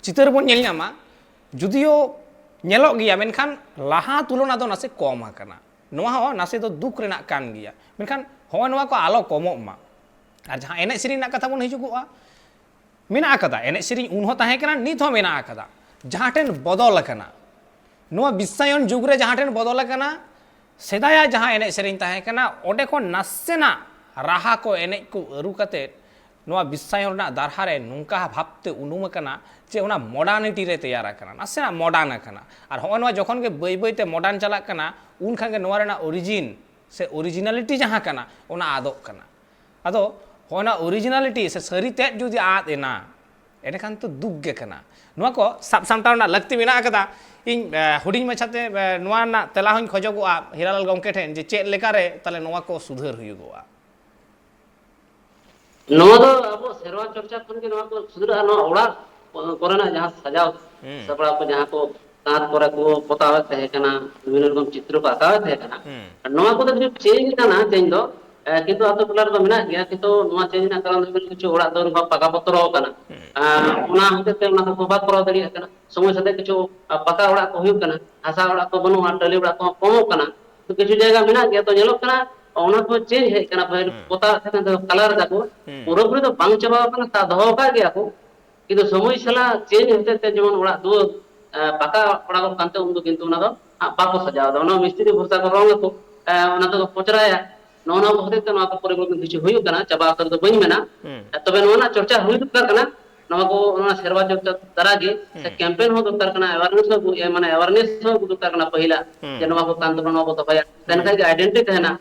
ᱪᱤᱛᱟᱹᱨ ᱵᱚᱱ ᱧᱮᱞ ᱧᱟᱢᱟ, ᱡᱩᱫᱤᱭᱳ ᱧᱮᱞᱚᱜ ᱜᱮᱭᱟ, ᱢᱮᱱᱠᱷᱟᱱ ᱞᱟᱦᱟ ᱛᱩᱞᱚᱱᱟ ᱫᱚ ᱱᱟᱥᱮ ᱠᱚᱢ ᱟᱠᱟᱱᱟ᱾ ᱱᱚᱣᱟ ᱦᱚᱸ ᱱᱟᱥᱮ ᱫᱚ ᱫᱩᱠ ᱨᱮᱱᱟᱜ ᱠᱟᱱ ᱜᱮᱭᱟ, ᱢᱮᱱᱠᱷᱟᱱ ᱦᱚᱸᱜᱼᱚᱭ ᱱᱚᱣᱟ ᱠᱚ ᱟᱞᱚ ᱠᱚᱢᱚᱜ ᱢᱟ᱾ ᱟᱨ ᱡᱟᱦᱟᱸ ᱮᱱᱮᱡ ᱥᱮᱨᱮᱧ ᱨᱮᱱᱟᱜ ᱠᱟᱛᱷᱟ ᱵᱚᱱ ᱦᱤᱡᱩᱜᱚᱜᱼᱟ, ᱢᱮᱱᱟᱜ ᱟᱠᱟᱫᱟ, ᱮᱱᱮᱡ ᱥᱮᱨᱮᱧ ᱩᱱ ᱦᱚᱸ ᱛᱟᱦᱮᱸ ᱠᱟᱱᱟ, ᱱᱤᱛ ᱦᱚᱸ ᱢᱮᱱᱟᱜ ᱟᱠᱟᱫᱟ᱾ ᱡᱟᱦᱟᱸ ᱴᱷᱮᱱ ᱵᱚᱫᱚᱞ ᱟᱠᱟᱱᱟ, ᱱᱚᱣᱟ ᱵᱤᱥᱥᱟᱭᱚᱱ ᱡᱩᱜᱽ ᱨᱮ ᱡᱟᱦᱟᱸ ᱴᱷᱮᱱ ᱵᱚᱫᱚᱞ ᱟᱠᱟᱱᱟ, ᱥᱮᱫᱟᱭᱟᱜ ᱡᱟᱦᱟᱸ ᱮᱱᱮᱡ ᱥᱮᱨᱮᱧ ᱛᱟᱦᱮᱸ ᱠᱟᱱᱟ, ᱚᱸᱰᱮ ᱠᱷᱚᱱ ᱱᱟᱥᱮᱱᱟᱜ ᱨᱟᱦᱟ ᱠᱚ, ᱮᱱᱮᱡ ᱠᱚ ᱟᱹᱨᱩ ᱠᱟᱛᱮᱫ ᱱᱚᱣᱟ ᱵᱤᱥᱥᱟᱭᱚᱱ ᱨᱮᱱᱟᱜ ᱫᱟᱨᱦᱟ ᱨᱮ ᱱᱚᱝᱠᱟ ᱵᱷᱟᱵᱽᱛᱮ ᱩᱱᱩᱢ ᱟᱠᱟᱱᱟ ᱡᱮ ᱚᱱᱟ ᱢᱚᱰᱟᱨᱱᱤᱴᱤ ᱨᱮ ᱛᱮᱭᱟᱨ ᱟᱠᱟᱱᱟ, ᱱᱟᱥᱮᱱᱟᱜ ᱢᱚᱰᱟᱨᱱ ᱟᱠᱟᱱᱟ᱾ ᱟᱨ ᱦᱚᱸᱜᱼᱚᱭ ᱱᱚᱣᱟ ᱡᱚᱠᱷᱚᱱ ᱜᱮ ᱵᱟᱹᱭ ᱵᱟᱹᱭ ᱛᱮ ᱢᱚᱰᱟᱨᱱ ᱪᱟᱞᱟᱜ ᱠᱟᱱᱟ, ᱩᱱ ᱠᱷᱟᱱ ᱜᱮ ᱱᱚᱣᱟ ᱨᱮᱱᱟᱜ ᱚᱨᱤᱡᱤᱱ ᱥᱮ ᱚᱨᱤᱡᱤᱱᱟᱞᱤᱴᱤ ᱡᱟᱦᱟᱸ ᱠᱟᱱᱟ, ᱚᱱᱟ ᱟᱫᱚᱜ ᱠᱟᱱᱟ᱾ ᱟᱫᱚ ᱚᱱᱟ ᱚᱨᱤᱡᱤᱱᱟᱞᱤᱴᱤ ᱥᱮ ᱥᱟᱹᱨᱤ ᱛᱮᱫ ᱡᱩᱫᱤ ᱟᱫ ᱮᱱᱟ, ᱮᱸᱰᱮᱠᱷᱟᱱ ᱛᱚ ᱫᱩᱠ ᱜᱮ ᱠᱟᱱᱟ᱾ ᱱᱚᱣᱟ ᱠᱚ ᱥᱟᱵ ᱥᱟᱢᱴᱟᱣ ᱨᱮᱱᱟᱜ ᱞᱟᱹᱠᱛᱤ ᱢᱮᱱᱟᱜ ᱟᱠᱟᱫᱟ᱾ ᱤᱧ ᱮ, ᱦᱩᱰᱤᱧ ᱢᱟᱪᱷᱟᱛᱮ ᱮ, ᱱᱚᱣᱟ ᱨᱮᱱᱟᱜ ᱛᱮᱞᱟ ᱦᱚᱸᱧ ᱠᱷᱚᱡᱚᱜᱚᱜᱼᱟ ᱦᱤᱨᱟᱞᱟᱞ ᱜᱚᱢᱠᱮ ᱴᱷᱮᱱ, ᱡᱮ ᱪᱮᱫ ᱞᱮᱠᱟᱨᱮ ᱛᱟᱦᱞᱮ ᱱᱚᱣᱟ ᱠᱚ ᱥᱩᱫᱷᱟᱹᱨ ᱦᱩᱭᱩᱜᱚᱜᱼᱟ? ᱱᱚᱣᱟ ᱫᱚ ᱟᱵᱚ ᱥᱮᱨᱣᱟ ᱪᱚᱨᱪᱟ ᱠᱷᱚᱱ ᱜᱮ ᱱᱚᱣᱟ ᱠᱚ ᱥᱩᱫᱷᱟᱹᱨᱟᱜᱼᱟ᱾ ᱱᱚᱣᱟ ᱚᱲᱟᱜ ᱠᱚᱨᱮᱱᱟᱜ ᱡᱟᱦᱟᱸ ᱥᱟᱡᱟᱣ ᱦᱩᱸ᱾ ᱥᱟᱯᱲᱟᱣ ᱠᱚ, ᱡᱟᱦᱟᱸ ᱠᱚ ᱠᱟᱸᱛ ᱠᱚᱨᱮ ᱠᱚ ᱯᱚᱛᱟᱣᱮᱫ ᱛᱟᱦᱮᱸ ᱠᱟᱱᱟ, ᱵᱤᱵᱷᱤᱱᱱᱚ ᱨᱚᱠᱚᱢ ᱪᱤᱛᱨᱚ ᱠᱚ ᱟᱸᱠᱟᱣᱮᱫ ᱛᱟᱦᱮᱸ ᱠᱟᱱᱟ, ᱦᱩᱸ᱾ ᱟᱨ ᱱᱚᱣᱟ ᱠᱚᱫᱚ ᱠᱤᱪᱷᱩ ᱪᱮᱧᱡᱽ ᱠᱟᱱᱟ, ᱪᱮᱧᱡᱽ ᱫᱚ ᱮ, ᱠᱤᱱᱛᱩ ᱟᱛᱳ ᱴᱚᱞᱟ ᱨᱮᱫᱚ ᱢᱮᱱᱟᱜ ᱜᱮᱭᱟ᱾ ᱠᱤᱱᱛᱩ ᱱᱚᱣᱟ ᱪᱮᱧᱡᱽ ᱨᱮᱱᱟᱜ ᱠᱟᱨᱚᱱ ᱫᱚ ᱦᱩᱭᱩᱜ ᱠᱟᱱᱟ, ᱠᱤᱪᱷᱩ ᱚᱲᱟᱜ ᱫᱩᱣᱟᱹᱨ ᱵᱟᱝ ᱯᱟᱠᱟ ᱯᱚᱛᱨᱚ ᱟᱠᱟᱱᱟ᱾ ᱦᱩᱸ᱾ ᱟᱨ ᱚᱱᱟ ᱦᱚᱛᱮᱡ ᱛᱮ ᱚᱱᱟ ᱠᱚ ᱵᱟᱠᱚ ᱠᱚᱨᱟᱣ ᱫᱟᱲᱮᱭᱟᱜ ᱠᱟᱱᱟ᱾ ᱥᱚᱢᱚᱭ ᱥᱟᱛᱮ ᱠᱤᱪᱷᱩ ᱟ, ᱯᱟᱠᱟ ᱚᱲᱟᱜ ᱠᱚ ᱦᱩᱭᱩᱜ ᱠᱟᱱᱟ, ᱦᱟᱥᱟ ᱚᱲᱟᱜ ᱠᱚ ᱵᱟᱹᱱᱩᱜᱼᱟ, ᱴᱟᱹᱞᱤ ᱚᱲᱟᱜ ᱠᱚᱦᱚᱸ ᱠᱚᱢᱚᱜ ᱠᱟᱱᱟ᱾ ᱛᱚ ᱠᱤᱪᱷᱩ ᱡᱟᱭᱜᱟ ᱢᱮᱱᱟᱜ ᱜᱮᱭᱟ, ᱛᱚ ᱧᱮᱞᱚᱜ ᱠᱟᱱᱟ ᱚᱱᱟ ᱠᱚ ᱪᱮᱧᱡᱽ ᱦᱮᱡ ᱠᱟᱱᱟ᱾ ᱯᱟᱹᱦᱤᱞ ᱦᱩᱸ᱾ ᱯᱚᱛᱟᱣ ᱛᱟᱦᱮᱸ ᱠᱟᱱ ᱛᱟᱦᱮᱸ, ᱠᱟᱞᱟᱨ ᱫᱟᱠᱚ, ᱦᱩᱸ᱾ ᱯᱩᱨᱟᱹᱯᱩᱨᱤ ᱫᱚ ᱵᱟᱝ ᱪᱟᱵᱟᱣ ᱠᱟᱱᱟ, ᱛᱟ ᱫᱚᱦᱚ ᱟᱠᱟᱫ ᱜᱮᱭᱟ ᱠᱚ᱾ ᱠᱤᱱᱛᱩ ᱥᱚᱢᱚᱭ ᱥᱟᱞᱟᱜ ᱪᱮᱧᱡᱽ ᱦᱚᱛᱮᱡ ᱛᱮ ᱡᱮᱢᱚᱱ ᱚᱲᱟᱜ ᱫᱩᱣᱟᱹᱨ ᱮ, ᱯᱟᱠᱟ ᱚᱲᱟᱜᱚᱜ ᱠᱟᱱᱛᱮ ᱩᱱᱫᱚ ᱠᱤᱱᱛᱩ ᱚᱱᱟ ᱫᱚ ᱦᱟᱸᱜ ᱵᱟᱠᱚ ᱥᱟᱡᱟᱣ ᱮᱫᱟ᱾ ᱚᱱᱟ ᱢᱤᱥᱛᱨᱤ ᱵᱷᱚᱨᱥᱟ ᱠᱚ ᱨᱚᱝ ᱟᱠᱚ, ᱮ, ᱚᱱᱟ ᱫᱚᱠᱚ ᱠᱚᱪᱨᱟᱭᱟ᱾ ᱱᱚᱜᱼᱚ ᱱᱚᱣᱟ ᱠᱚ ᱦᱚᱛᱮᱡ ᱛᱮ ᱱᱚᱣᱟ ᱠᱚ ᱯᱚᱨᱤᱵᱚᱨᱛᱚᱱ ᱠᱤᱪᱷᱩ ᱦᱩᱭᱩᱜ ᱠᱟᱱᱟ, ᱪᱟᱵᱟ ᱩᱛᱟᱹᱨ ᱫᱚ ᱵᱟᱹᱧ ᱢᱮᱱᱟ᱾ ᱦᱩᱸ᱾ ᱮ, ᱛᱚᱵᱮ ᱱᱚᱣᱟ ᱨᱮᱱᱟᱜ ᱪᱚᱨᱪᱟ ᱦᱩᱭ ᱫᱚᱨᱠᱟᱨ ᱠᱟᱱᱟ᱾ ᱱᱚᱣᱟ ᱠᱚ, ᱱᱚᱣᱟ ᱥᱮᱨᱣᱟ ᱪᱚᱨᱪᱟ ᱫᱟᱨᱟ ᱜᱮ ᱥᱮ ᱦᱩᱸ᱾ ᱠᱮᱢᱯᱮᱱ ᱦᱚᱸ ᱫᱚᱨᱠᱟᱨ ᱠᱟᱱᱟ, ᱮᱣᱟᱨᱱᱮᱥ ᱦᱚᱸ ᱟᱹᱜᱩ, ᱮ, ᱢᱟᱱᱮ ᱮᱣᱟᱨᱱᱮᱥ ᱦᱚᱸ ᱟᱹᱜᱩ ᱫᱚᱨᱠᱟᱨ ᱠᱟᱱᱟ ᱯᱟᱹᱦᱤᱞᱟᱜ, ᱡᱮ ᱦᱩᱸ᱾ ᱱᱚᱣᱟ ᱠᱚ ᱠᱟᱱ ᱛᱟᱵᱚᱱᱟ, ᱱᱚᱣᱟ ᱵᱚ ᱫᱚᱦᱚᱭᱟ᱾ ᱛᱟᱦᱮᱱ ᱦᱩᱸ᱾ ᱠᱷᱟᱡ ᱜᱮ ᱟᱭᱰᱮᱱᱴᱤᱴᱤ ᱛᱟᱦᱮᱱᱟ,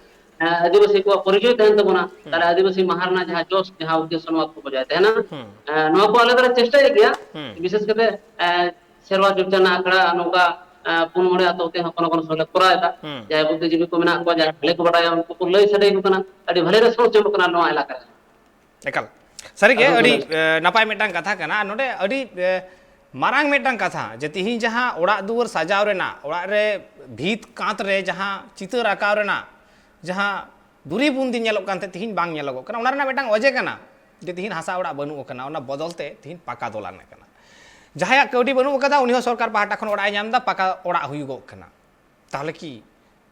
ᱮ, ᱟᱹᱫᱤᱵᱟᱹᱥᱤ ᱠᱚᱣᱟᱜ ᱯᱚᱨᱤᱪᱚᱭ ᱛᱟᱦᱮᱱ ᱛᱟᱵᱚᱱᱟ᱾ ᱛᱟᱦᱞᱮ ᱦᱩᱸ᱾ ᱟᱹᱫᱤᱵᱟᱹᱥᱤ ᱢᱟᱦᱟ ᱨᱮᱱᱟᱜ ᱡᱟᱦᱟᱸ ᱡᱚᱥ, ᱡᱟᱦᱟᱸ ᱩᱫᱽᱫᱮᱥᱥᱚ, ᱱᱚᱣᱟ ᱠᱚ ᱵᱚᱡᱟᱭ ᱛᱟᱦᱮᱱᱟ᱾ ᱦᱩᱸ᱾ ᱮ, ᱱᱚᱣᱟ ᱠᱚ ᱟᱞᱮ ᱫᱚᱞᱮ ᱪᱮᱥᱴᱟᱭᱮᱫ ᱜᱮᱭᱟ, ᱦᱩᱸ᱾ ᱵᱤᱥᱮᱥ ᱠᱟᱛᱮ, ᱮ, ᱥᱮᱨᱣᱟ ᱪᱚᱨᱪᱟ ᱨᱮᱱᱟᱜ ᱟᱠᱷᱲᱟ ᱱᱚᱝᱠᱟ, ᱮ, ᱯᱩᱱ ᱢᱚᱬᱮ ᱟᱛᱳ ᱛᱮ ᱦᱚᱸ ᱠᱚᱱᱚ ᱠᱚᱱᱚ ᱥᱚᱢᱚᱭ ᱞᱮ ᱠᱚᱨᱟᱣ ᱮᱫᱟ᱾ ᱦᱩᱸ᱾ ᱡᱟᱦᱟᱸᱭ ᱵᱩᱫᱽᱫᱷᱤᱡᱤᱵᱤ ᱠᱚ ᱢᱮᱱᱟᱜ ᱠᱚᱣᱟ, ᱡᱟᱦᱟᱸᱭ ᱵᱷᱟᱞᱮ ᱠᱚ ᱵᱟᱰᱟᱭᱟ, ᱩᱱᱠᱩ ᱠᱚ ᱞᱟᱹᱭ ᱥᱟᱰᱮ ᱟᱠᱚ ᱠᱟᱱᱟ᱾ ᱟᱹᱰᱤ ᱵᱷᱟᱞᱮ ᱨᱮᱥᱯᱚᱱᱥ ᱧᱟᱢᱚᱜ ᱠᱟᱱᱟ ᱱᱚᱣᱟ ᱮᱞᱟᱠᱟ ᱨᱮ᱾ ᱮᱠᱟᱞ ᱥᱟᱹᱨᱤᱜᱮ ᱟᱫᱚ ᱟᱹᱰᱤ ᱛᱚᱵᱮ ᱮ, ᱱᱟᱯᱟᱭ ᱢᱤᱫᱴᱟᱝ ᱠᱟᱛᱷᱟ ᱠᱟᱱᱟ᱾ ᱟᱨ ᱱᱚᱰᱮ ᱟᱹᱰᱤ ᱮ, ᱢᱟᱨᱟᱝ ᱢᱤᱫᱴᱟᱝ ᱠᱟᱛᱷᱟ, ᱡᱮ ᱛᱤᱦᱤᱧ ᱡᱟᱦᱟᱸ ᱚᱲᱟᱜ ᱫᱩᱣᱟᱹᱨ ᱥᱟᱡᱟᱣ ᱨᱮᱱᱟᱜ, ᱚᱲᱟᱜ ᱨᱮ ᱵᱷᱤᱛ ᱠᱟᱸᱛ ᱨᱮ ᱡᱟᱦᱟᱸ ᱪᱤᱛᱟᱹᱨ ᱟᱸᱠᱟᱣ ᱨᱮᱱᱟᱜ ᱡᱟᱦᱟᱸ ᱫᱩᱨᱤᱵ ᱩᱱᱫᱤᱱ ᱧᱮᱞᱚᱜ ᱠᱟᱱ ᱛᱟᱦᱮᱸᱫ, ᱛᱤᱦᱤᱧ ᱵᱟᱝ ᱧᱮᱞᱚᱜᱚᱜ ᱠᱟᱱᱟ, ᱚᱱᱟ ᱨᱮᱱᱟᱜ ᱢᱤᱫᱴᱟᱝ ᱚᱡᱮ ᱠᱟᱱᱟ ᱡᱮ ᱛᱤᱦᱤᱧ ᱦᱟᱥᱟ ᱚᱲᱟᱜ ᱵᱟᱹᱱᱩᱜ ᱟᱠᱟᱱᱟ, ᱚᱱᱟ ᱵᱚᱫᱚᱞ ᱛᱮ ᱛᱤᱦᱤᱧ ᱯᱟᱠᱟ ᱫᱚᱞᱟᱱ ᱟᱠᱟᱱᱟ᱾ ᱡᱟᱦᱟᱸᱭᱟᱜ ᱠᱟᱹᱣᱰᱤ ᱵᱟᱹᱱᱩᱜ ᱟᱠᱟᱫᱟ, ᱩᱱᱤ ᱦᱚᱸ ᱥᱚᱨᱠᱟᱨ ᱯᱟᱦᱴᱟ ᱠᱷᱚᱱ ᱚᱲᱟᱜ ᱮ ᱧᱟᱢ ᱮᱫᱟ, ᱯᱟᱠᱟ ᱚᱲᱟᱜ ᱦᱩᱭᱩᱜᱚᱜ ᱠᱟᱱᱟ᱾ ᱛᱟᱦᱚᱞᱮ ᱠᱤ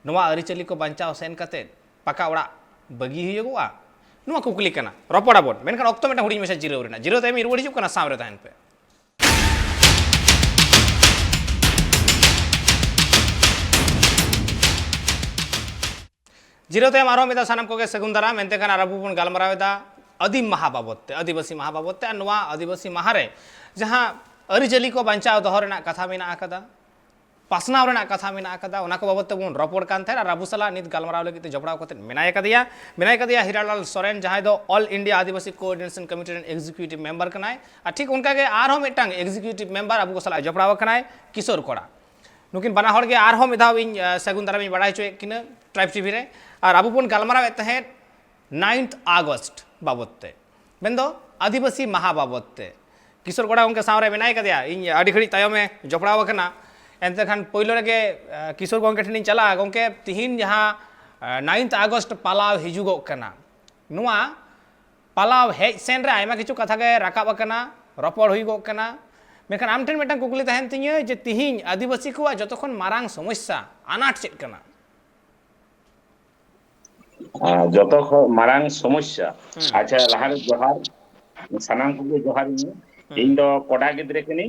ᱱᱚᱣᱟ ᱟᱹᱨᱤᱪᱟᱹᱞᱤ ᱠᱚ ᱵᱟᱧᱪᱟᱣ ᱥᱮᱱ ᱠᱟᱛᱮ ᱯᱟᱠᱟ ᱚᱲᱟᱜ ᱵᱟᱹᱜᱤ ᱦᱩᱭᱩᱜᱚᱜᱼᱟ? ᱱᱚᱣᱟ ᱠᱩᱠᱞᱤ ᱠᱟᱱᱟ᱾ ᱨᱚᱯᱚᱲ ᱟᱵᱚᱱ, ᱢᱮᱱᱠᱷᱟᱱ ᱚᱠᱛᱚ ᱢᱤᱫᱴᱟᱝ ᱦᱩᱰᱤᱧ ᱢᱟᱪᱷᱟ ᱡᱤᱨᱟᱹᱣ ᱨᱮᱱᱟᱜ᱾ ᱡᱤᱨᱟᱹᱣ ᱛᱟᱭᱚᱢ ᱤᱧ ᱨᱩᱣᱟᱹᱲ ᱦᱤᱡᱩᱜ ᱠᱟᱱᱟ, ᱥᱟᱶ ᱨᱮ ᱛᱟᱦᱮᱱ ᱯᱮ᱾ ᱡᱤᱨᱟᱹᱣ ᱛᱟᱭᱚᱢ ᱟᱨᱦᱚᱸ ᱢᱤᱫ ᱫᱷᱟᱣ ᱥᱟᱱᱟᱢ ᱠᱚᱜᱮ ᱥᱟᱹᱜᱩᱱ ᱫᱟᱨᱟᱢ᱾ ᱮᱱᱛᱮ ᱠᱷᱟᱱ ᱟᱨ ᱟᱵᱚ ᱵᱚᱱ ᱜᱟᱞᱢᱟᱨᱟᱣ ᱮᱫᱟ ᱟᱹᱫᱤᱢ ᱢᱟᱦᱟ ᱵᱟᱵᱚᱫ ᱛᱮ, ᱟᱹᱫᱤᱵᱟᱹᱥᱤ ᱢᱟᱦᱟ ᱵᱟᱵᱚᱫ ᱛᱮ᱾ ᱟᱨ ᱱᱚᱣᱟ ᱟᱹᱫᱤᱵᱟᱹᱥᱤ ᱢᱟᱦᱟ ᱨᱮ ᱡᱟᱦᱟᱸ ᱟᱹᱨᱤᱪᱟᱹᱞᱤ ᱠᱚ ᱵᱟᱧᱪᱟᱣ ᱫᱚᱦᱚ ᱨᱮᱱᱟᱜ ᱠᱟᱛᱷᱟ ᱢᱮᱱᱟᱜ ᱟᱠᱟᱫᱟ, ᱯᱟᱥᱱᱟᱣ ᱨᱮᱱᱟᱜ ᱠᱟᱛᱷᱟ ᱢᱮᱱᱟᱜ ᱟᱠᱟᱫᱟ, ᱚᱱᱟ ᱠᱚ ᱵᱟᱵᱚᱫ ᱛᱮᱵᱚᱱ ᱨᱚᱯᱚᱲ ᱠᱟᱱ ᱛᱟᱦᱮᱸᱫ᱾ ᱟᱨ ᱟᱵᱚ ᱥᱟᱞᱟᱜ ᱱᱤᱛ ᱜᱟᱞᱢᱟᱨᱟᱣ ᱞᱟᱹᱜᱤᱫ ᱛᱮ ᱡᱚᱯᱲᱟᱣ ᱠᱟᱛᱮ ᱢᱮᱱᱟᱭ ᱟᱠᱟᱫᱮᱭᱟ, ᱢᱮᱱᱟᱭ ᱟᱠᱟᱫᱮᱭᱟ ᱦᱤᱨᱟᱞᱟᱞ ᱥᱚᱨᱮᱱ, ᱡᱟᱦᱟᱸᱭ ᱫᱚ All India Adivasi Coordination Committee ᱨᱮᱱ executive member ᱠᱟᱱᱟᱭ᱾ ᱟᱨ ᱴᱷᱤᱠ ᱚᱱᱠᱟ ᱜᱮ ᱟᱨᱦᱚᱸ ᱢᱤᱫᱴᱟᱝ executive member ᱟᱵᱚ ᱠᱚ ᱥᱟᱞᱟᱜ ᱡᱚᱯᱲᱟᱣ ᱟᱠᱟᱱᱟᱭ, ᱠᱤᱥᱳᱨ ᱠᱚᱲᱟ᱾ ᱱᱩᱠᱤᱱ ᱵᱟᱱᱟ ᱦᱚᱲ ᱜᱮ ᱟᱨᱦᱚᱸ ᱢᱤᱫ ᱫᱷᱟᱣ ᱤᱧ, ᱟᱸ, ᱥᱟᱹᱜᱩᱱ ᱫᱟᱨᱟᱢ ᱤᱧ ᱵᱟᱲᱟᱭ ᱦᱚᱪᱚᱭᱮᱫ ᱠᱤᱱᱟ Tribe TV ᱨᱮ᱾ ᱟᱨ ᱟᱵᱚ ᱵᱚᱱ ᱜᱟᱞᱢᱟᱨᱟᱣᱮᱫ ᱛᱟᱦᱮᱸᱫ ninth August ᱵᱟᱵᱚᱫ ᱛᱮ, ᱢᱮᱱᱫᱚ ᱟᱹᱫᱤᱵᱟᱹᱥᱤ ᱢᱟᱦᱟ ᱵᱟᱵᱚᱫ ᱛᱮ᱾ ᱠᱤᱥᱳᱨ ᱠᱚᱲᱟ ᱜᱚᱢᱠᱮ ᱥᱟᱶᱨᱮ ᱢᱮᱱᱟᱭ ᱠᱟᱫᱮᱭᱟ, ᱤᱧ ᱟᱹᱰᱤ ᱜᱷᱟᱹᱲᱤᱡ ᱛᱟᱭᱚᱢᱮ ᱡᱚᱯᱲᱟᱣ ᱟᱠᱟᱱᱟ᱾ ᱮᱱᱛᱮ ᱠᱷᱟᱱ ᱯᱳᱭᱞᱳ ᱨᱮᱜᱮ, ᱟᱸ, ᱠᱤᱥᱳᱨ ᱜᱚᱢᱠᱮ ᱴᱷᱮᱱᱤᱧ ᱪᱟᱞᱟᱜᱼᱟ᱾ ᱜᱚᱢᱠᱮ, ᱛᱤᱦᱤᱧ ᱡᱟᱦᱟᱸ, ᱟᱸ, ninth August ᱯᱟᱞᱟᱣ ᱦᱤᱡᱩᱜᱚᱜ ᱠᱟᱱᱟ, ᱱᱚᱣᱟ ᱯᱟᱞᱟᱣ ᱦᱮᱡ ᱥᱮᱱ ᱨᱮ ᱟᱭᱢᱟ ᱠᱤᱪᱷᱩ ᱠᱟᱛᱷᱟ ᱜᱮ ᱨᱟᱠᱟᱵ ᱟᱠᱟᱱᱟ, ᱨᱚᱯᱚᱲ ᱦᱩᱭᱩᱜᱚᱜ ᱠᱟᱱᱟ᱾ ᱢᱮᱱᱠᱷᱟᱱ ᱟᱢ ᱴᱷᱮᱱ ᱢᱤᱫᱴᱟᱝ ᱠᱩᱠᱞᱤ ᱛᱟᱦᱮᱱ ᱛᱤᱧᱟᱹ ᱡᱮ ᱛᱤᱦᱤᱧ ᱟᱹᱫᱤᱵᱟᱹᱥᱤ ᱠᱚᱣᱟᱜ ᱡᱚᱛᱚ ᱠᱷᱚᱱ ᱢᱟᱨᱟᱝ ᱥᱚᱢᱚᱥᱥᱟ, ᱟᱱᱟᱴ ᱪᱮᱫ ᱠᱟᱱᱟ? ᱟᱨ ᱡᱚᱛᱚ ᱠᱷᱚᱱ ᱢᱟᱨᱟᱝ ᱥᱚᱢᱚᱥᱥᱟ᱾ ᱦᱩᱸ᱾ ᱟᱪᱪᱷᱟ, ᱞᱟᱦᱟᱨᱮ ᱡᱚᱦᱟᱨ, ᱥᱟᱱᱟᱢ ᱠᱚᱜᱮ ᱡᱚᱦᱟᱨ ᱤᱧ᱾ ᱦᱩᱸ᱾ ᱤᱧ ᱫᱚ ᱠᱚᱰᱟ ᱜᱤᱫᱽᱨᱟᱹ ᱠᱟᱹᱱᱟᱹᱧ,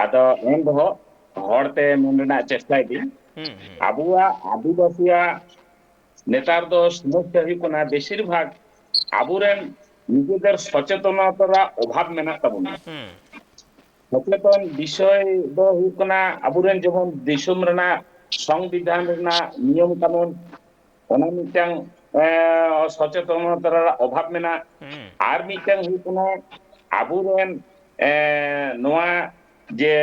ᱟᱫᱚ ᱮᱱ ᱨᱮᱦᱚᱸ ᱦᱚᱲᱛᱮ ᱢᱮᱱ ᱨᱮᱱᱟᱜ ᱪᱮᱥᱴᱟᱭ ᱫᱟᱹᱧ᱾ ᱦᱩᱸ, ᱦᱩᱸ᱾ ᱟᱵᱚᱣᱟᱜ ᱟᱹᱫᱤᱵᱟᱹᱥᱤᱭᱟᱜ ᱱᱮᱛᱟᱨ ᱫᱚ ᱥᱚᱢᱚᱥᱥᱟ ᱦᱩᱭᱩᱜ ᱠᱟᱱᱟ, ᱵᱮᱥᱤᱨ ᱵᱷᱟᱜᱽ ᱟᱵᱚᱨᱮᱱ ᱱᱤᱡᱮᱫᱮᱨ ᱥᱚᱪᱮᱛᱚᱱᱚᱛᱟ ᱨᱮᱱᱟᱜ ᱚᱵᱷᱟᱵᱽ ᱢᱮᱱᱟᱜ ᱛᱟᱵᱚᱱᱟ᱾ ᱦᱩᱸ᱾ ᱥᱚᱪᱮᱛᱚᱱ ᱵᱤᱥᱚᱭ ᱫᱚ ᱦᱩᱭᱩᱜ ᱠᱟᱱᱟ, ᱟᱵᱚᱨᱮᱱ ᱡᱮᱢᱚᱱ ᱫᱤᱥᱚᱢ ᱨᱮᱱᱟᱜ ᱥᱚᱝᱵᱤᱫᱷᱟᱱ ᱨᱮᱱᱟᱜ ᱱᱤᱭᱚᱢ ᱠᱟᱹᱱᱩᱱ, ᱚᱱᱟ ᱢᱤᱫᱴᱟᱝ, ᱮ, ᱥᱚᱪᱮᱛᱚᱱᱚᱛᱟ ᱨᱮᱱᱟᱜ ᱚᱵᱷᱟᱵᱽ ᱢᱮᱱᱟᱜᱼᱟ᱾ ᱦᱩᱸ᱾ ᱟᱨ ᱢᱤᱫᱴᱟᱝ ᱦᱩᱭᱩᱜ ᱠᱟᱱᱟ, ᱟᱵᱚᱨᱮᱱ, ᱮ, ᱱᱚᱣᱟ ᱡᱮ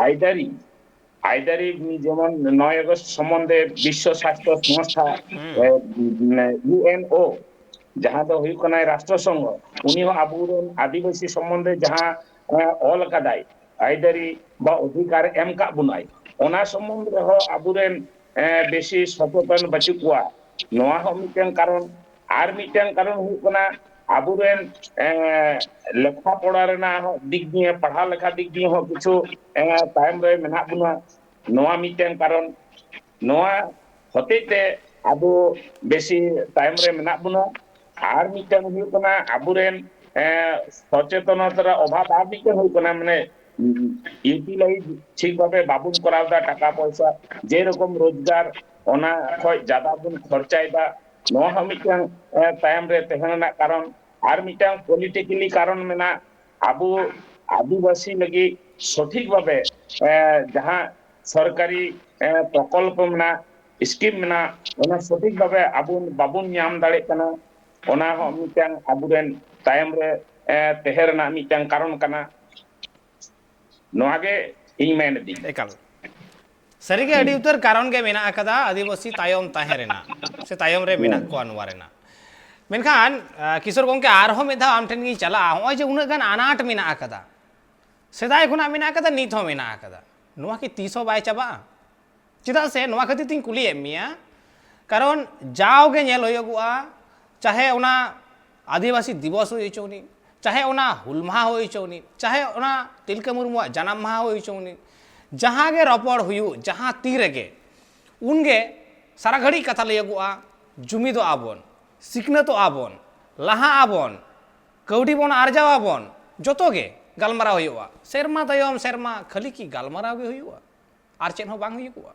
ᱟᱹᱭᱫᱟᱹᱨᱤ, ᱟᱹᱭᱫᱟᱹᱨᱤ ᱡᱮᱢᱚᱱ ᱱᱚᱭ ᱟᱜᱚᱥᱴ ᱥᱚᱢᱵᱚᱱᱫᱷᱮ ᱵᱤᱥᱥᱚ ᱥᱟᱥᱛᱷᱚ ᱥᱚᱝᱥᱛᱷᱟ, ᱦᱩᱸ᱾ ᱮ, ᱢᱟᱱᱮ, ᱤᱭᱩ ᱮᱱ ᱳ, ᱡᱟᱦᱟᱸ ᱫᱚ ᱦᱩᱭᱩᱜ ᱠᱟᱱᱟᱭ ᱨᱟᱥᱴᱨᱚ ᱥᱚᱝᱜᱷᱚ, ᱩᱱᱤ ᱦᱚᱸ ᱟᱵᱚᱨᱮᱱ ᱟᱹᱫᱤᱵᱟᱹᱥᱤ ᱥᱚᱢᱵᱚᱱᱫᱷᱮ ᱡᱟᱦᱟᱸ, ᱮ, ᱚᱞ ᱟᱠᱟᱫᱟᱭ, ᱟᱹᱭᱫᱟᱹᱨᱤ ᱵᱟ ᱚᱫᱷᱤᱠᱟᱨ ᱮᱢ ᱠᱟᱜ ᱵᱚᱱᱟᱭ, ᱚᱱᱟ ᱥᱚᱢᱵᱚᱱᱫᱷ ᱨᱮᱦᱚᱸ ᱟᱵᱚᱨᱮᱱ, ᱮ, ᱵᱮᱥᱤ ᱥᱚᱪᱮᱛᱚᱱ ᱵᱟᱹᱪᱩᱜ ᱠᱚᱣᱟ᱾ ᱱᱚᱣᱟ ᱦᱚᱸ ᱢᱤᱫᱴᱟᱝ ᱠᱟᱨᱚᱱ᱾ ᱟᱨ ᱢᱤᱫᱴᱟᱝ ᱠᱟᱨᱚᱱ ᱦᱩᱭᱩᱜ ᱠᱟᱱᱟ, ᱟᱵᱚᱨᱮᱱ, ᱮ, ᱞᱮᱠᱷᱟ ᱯᱚᱲᱟ ᱨᱮᱱᱟᱜ ᱦᱚᱸ ᱫᱤᱠ ᱫᱤᱭᱮ, ᱯᱟᱲᱦᱟᱣ ᱞᱮᱠᱷᱟ ᱫᱤᱠ ᱫᱤᱭᱮ ᱦᱚᱸ ᱠᱤᱪᱷᱩ, ᱮ, ᱛᱟᱭᱚᱢ ᱨᱮ ᱢᱮᱱᱟᱜ ᱵᱚᱱᱟ᱾ ᱱᱚᱣᱟ ᱢᱤᱫᱴᱟᱝ ᱠᱟᱨᱚᱱ᱾ ᱱᱚᱣᱟ ᱦᱚᱛᱮᱡ ᱛᱮ ᱟᱵᱚ ᱵᱮᱥᱤ ᱛᱟᱭᱚᱢ ᱨᱮ ᱢᱮᱱᱟᱜ ᱵᱚᱱᱟ᱾ ᱟᱨ ᱢᱤᱫᱴᱟᱝ ᱦᱩᱭᱩᱜ ᱠᱟᱱᱟ, ᱟᱵᱚᱨᱮᱱ, ᱮ, ᱥᱚᱪᱮᱛᱚᱱᱚᱛᱟ ᱨᱮ ᱚᱵᱷᱟᱵᱽ᱾ ᱟᱨ ᱢᱤᱫᱴᱟᱝ ᱦᱩᱭᱩᱜ ᱠᱟᱱᱟ, ᱢᱟᱱᱮ, ᱤᱭᱩᱴᱤᱞᱟᱭᱤᱡᱽ ᱴᱷᱤᱠ ᱵᱷᱟᱵᱮ ᱵᱟᱵᱚᱱ ᱠᱚᱨᱟᱣ ᱮᱫᱟ, ᱴᱟᱠᱟ ᱯᱚᱭᱥᱟ ᱡᱮᱨᱚᱠᱚᱢ ᱨᱳᱡᱽᱜᱟᱨ, ᱚᱱᱟ ᱠᱷᱚᱡ ᱡᱟᱫᱟ ᱵᱚᱱ ᱠᱷᱚᱨᱪᱟᱭᱮᱫᱟ᱾ ᱱᱚᱣᱟ ᱦᱚᱸ ᱢᱤᱫᱴᱟᱝ, ᱮ, ᱛᱟᱭᱚᱢ ᱨᱮ ᱛᱟᱦᱮᱸ ᱨᱮᱱᱟᱜ ᱠᱟᱨᱚᱱ᱾ ᱟᱨ ᱢᱤᱫᱴᱟᱝ ᱯᱚᱞᱤᱴᱤᱠᱮᱞᱤ ᱠᱟᱨᱚᱱ ᱢᱮᱱᱟᱜᱼᱟ, ᱟᱵᱚ ᱟᱹᱫᱤᱵᱟᱹᱥᱤ ᱞᱟᱹᱜᱤᱫ ᱥᱚᱴᱷᱤᱠ ᱵᱷᱟᱵᱮ, ᱮ, ᱡᱟᱦᱟᱸ ᱥᱚᱨᱠᱟᱨᱤ ᱯᱨᱚᱠᱚᱞᱯᱚ ᱢᱮᱱᱟᱜ, ᱥᱠᱤᱢ ᱢᱮᱱᱟᱜ, ᱚᱱᱟ ᱥᱚᱴᱷᱤᱠ ᱵᱷᱟᱵᱮ ᱟᱵᱚ ᱵᱟᱵᱚᱱ ᱧᱟᱢ ᱫᱟᱲᱮᱭᱟᱜ ᱠᱟᱱᱟ᱾ ᱚᱱᱟ ᱦᱚᱸ ᱢᱤᱫᱴᱟᱝ ᱟᱵᱚᱨᱮᱱ ᱛᱟᱭᱚᱢ ᱨᱮ ᱛᱟᱦᱮᱸ ᱨᱮᱱᱟᱜ ᱢᱤᱫᱴᱟᱝ ᱠᱟᱨᱚᱱ ᱠᱟᱱᱟ᱾ ᱱᱚᱣᱟ ᱜᱮ ᱤᱧ ᱢᱮᱱ ᱮᱫᱤᱧ᱾ ᱮᱠᱟᱞ ᱥᱟᱹᱨᱤᱜᱮ ᱟᱹᱰᱤ ᱩᱛᱟᱹᱨ ᱠᱟᱨᱚᱱ ᱜᱮ ᱢᱮᱱᱟᱜ ᱟᱠᱟᱫᱟ ᱟᱹᱫᱤᱵᱟᱹᱥᱤ ᱛᱟᱭᱚᱢ ᱛᱟᱦᱮᱸ ᱨᱮᱱᱟᱜ ᱥᱮ ᱛᱟᱭᱚᱢ ᱨᱮ ᱢᱮᱱᱟᱜ ᱠᱚᱣᱟ ᱱᱚᱣᱟ ᱨᱮᱱᱟᱜ᱾ ᱢᱮᱱᱠᱷᱟᱱ ᱠᱤᱥᱳᱨ ᱜᱚᱢᱠᱮ, ᱟᱨᱦᱚᱸ ᱢᱤᱫ ᱫᱷᱟᱣ ᱟᱢ ᱴᱷᱮᱱ ᱜᱤᱧ ᱪᱟᱞᱟᱜᱼᱟ᱾ ᱱᱚᱜᱼᱚᱭ ᱡᱮ ᱩᱱᱟᱹᱜ ᱜᱟᱱ ᱟᱱᱟᱴ ᱢᱮᱱᱟᱜ ᱟᱠᱟᱫᱟ, ᱥᱮᱫᱟᱭ ᱠᱷᱚᱱᱟᱜ ᱢᱮᱱᱟᱜ ᱟᱠᱟᱫᱟ, ᱱᱤᱛ ᱦᱚᱸ ᱢᱮᱱᱟᱜ ᱟᱠᱟᱫᱟ, ᱱᱚᱣᱟ ᱠᱤ ᱛᱤᱥ ᱦᱚᱸ ᱵᱟᱭ ᱪᱟᱵᱟᱜᱼᱟ? ᱪᱮᱫᱟᱜ ᱥᱮ ᱱᱚᱣᱟ ᱠᱷᱟᱹᱛᱤᱨ ᱛᱤᱧ ᱠᱩᱞᱤᱭᱮᱫ ᱢᱮᱭᱟ, ᱠᱟᱨᱚᱱ ᱡᱟᱣ ᱜᱮ ᱧᱮᱞ ᱦᱩᱭᱩᱜᱚᱜᱼᱟ, ᱪᱟᱦᱮ ᱚᱱᱟ ᱟᱹᱫᱤᱵᱟᱹᱥᱤ ᱫᱤᱵᱚᱥ ᱦᱩᱭ ᱦᱚᱪᱚ ᱱᱤᱡ, ᱪᱟᱦᱮ ᱚᱱᱟ ᱦᱩᱞ ᱢᱟᱦᱟ ᱦᱩᱭ ᱦᱚᱪᱚ ᱱᱤᱡ, ᱪᱟᱦᱮ ᱚᱱᱟ ᱛᱤᱞᱠᱟᱹ ᱢᱩᱨᱢᱩᱣᱟᱜ ᱡᱟᱱᱟᱢ ᱢᱟᱦᱟ ᱦᱩᱭ ᱦᱚᱪᱚ ᱱᱤᱡ, ᱡᱟᱦᱟᱸ ᱜᱮ ᱨᱚᱯᱚᱲ ᱦᱩᱭᱩᱜ, ᱡᱟᱦᱟᱸ ᱛᱤ ᱨᱮᱜᱮ, ᱩᱱᱜᱮ ᱥᱟᱨᱟ ᱜᱷᱟᱹᱲᱤᱡ ᱠᱟᱛᱷᱟ ᱞᱟᱹᱭᱟᱹᱜᱚᱜᱼᱟ, ᱡᱩᱢᱤᱫᱚᱜᱼᱟ ᱵᱚᱱ, ᱥᱤᱠᱷᱱᱟᱹᱛᱚᱜᱼᱟ ᱵᱚᱱ, ᱞᱟᱦᱟᱜ ᱟᱵᱚᱱ, ᱠᱟᱹᱣᱰᱤ ᱵᱚᱱ ᱟᱨᱡᱟᱣ ᱟᱵᱚᱱ, ᱡᱚᱛᱚ ᱜᱮ ᱜᱟᱞᱢᱟᱨᱟᱣ ᱦᱩᱭᱩᱜᱼᱟ᱾ ᱥᱮᱨᱢᱟ ᱛᱟᱭᱚᱢ ᱥᱮᱨᱢᱟ ᱠᱷᱟᱹᱞᱤ ᱠᱤ ᱜᱟᱞᱢᱟᱨᱟᱣ ᱜᱮ ᱦᱩᱭᱩᱜᱼᱟ? ᱟᱨ ᱪᱮᱫ ᱦᱚᱸ ᱵᱟᱝ ᱦᱩᱭᱩᱜᱚᱜᱼᱟ,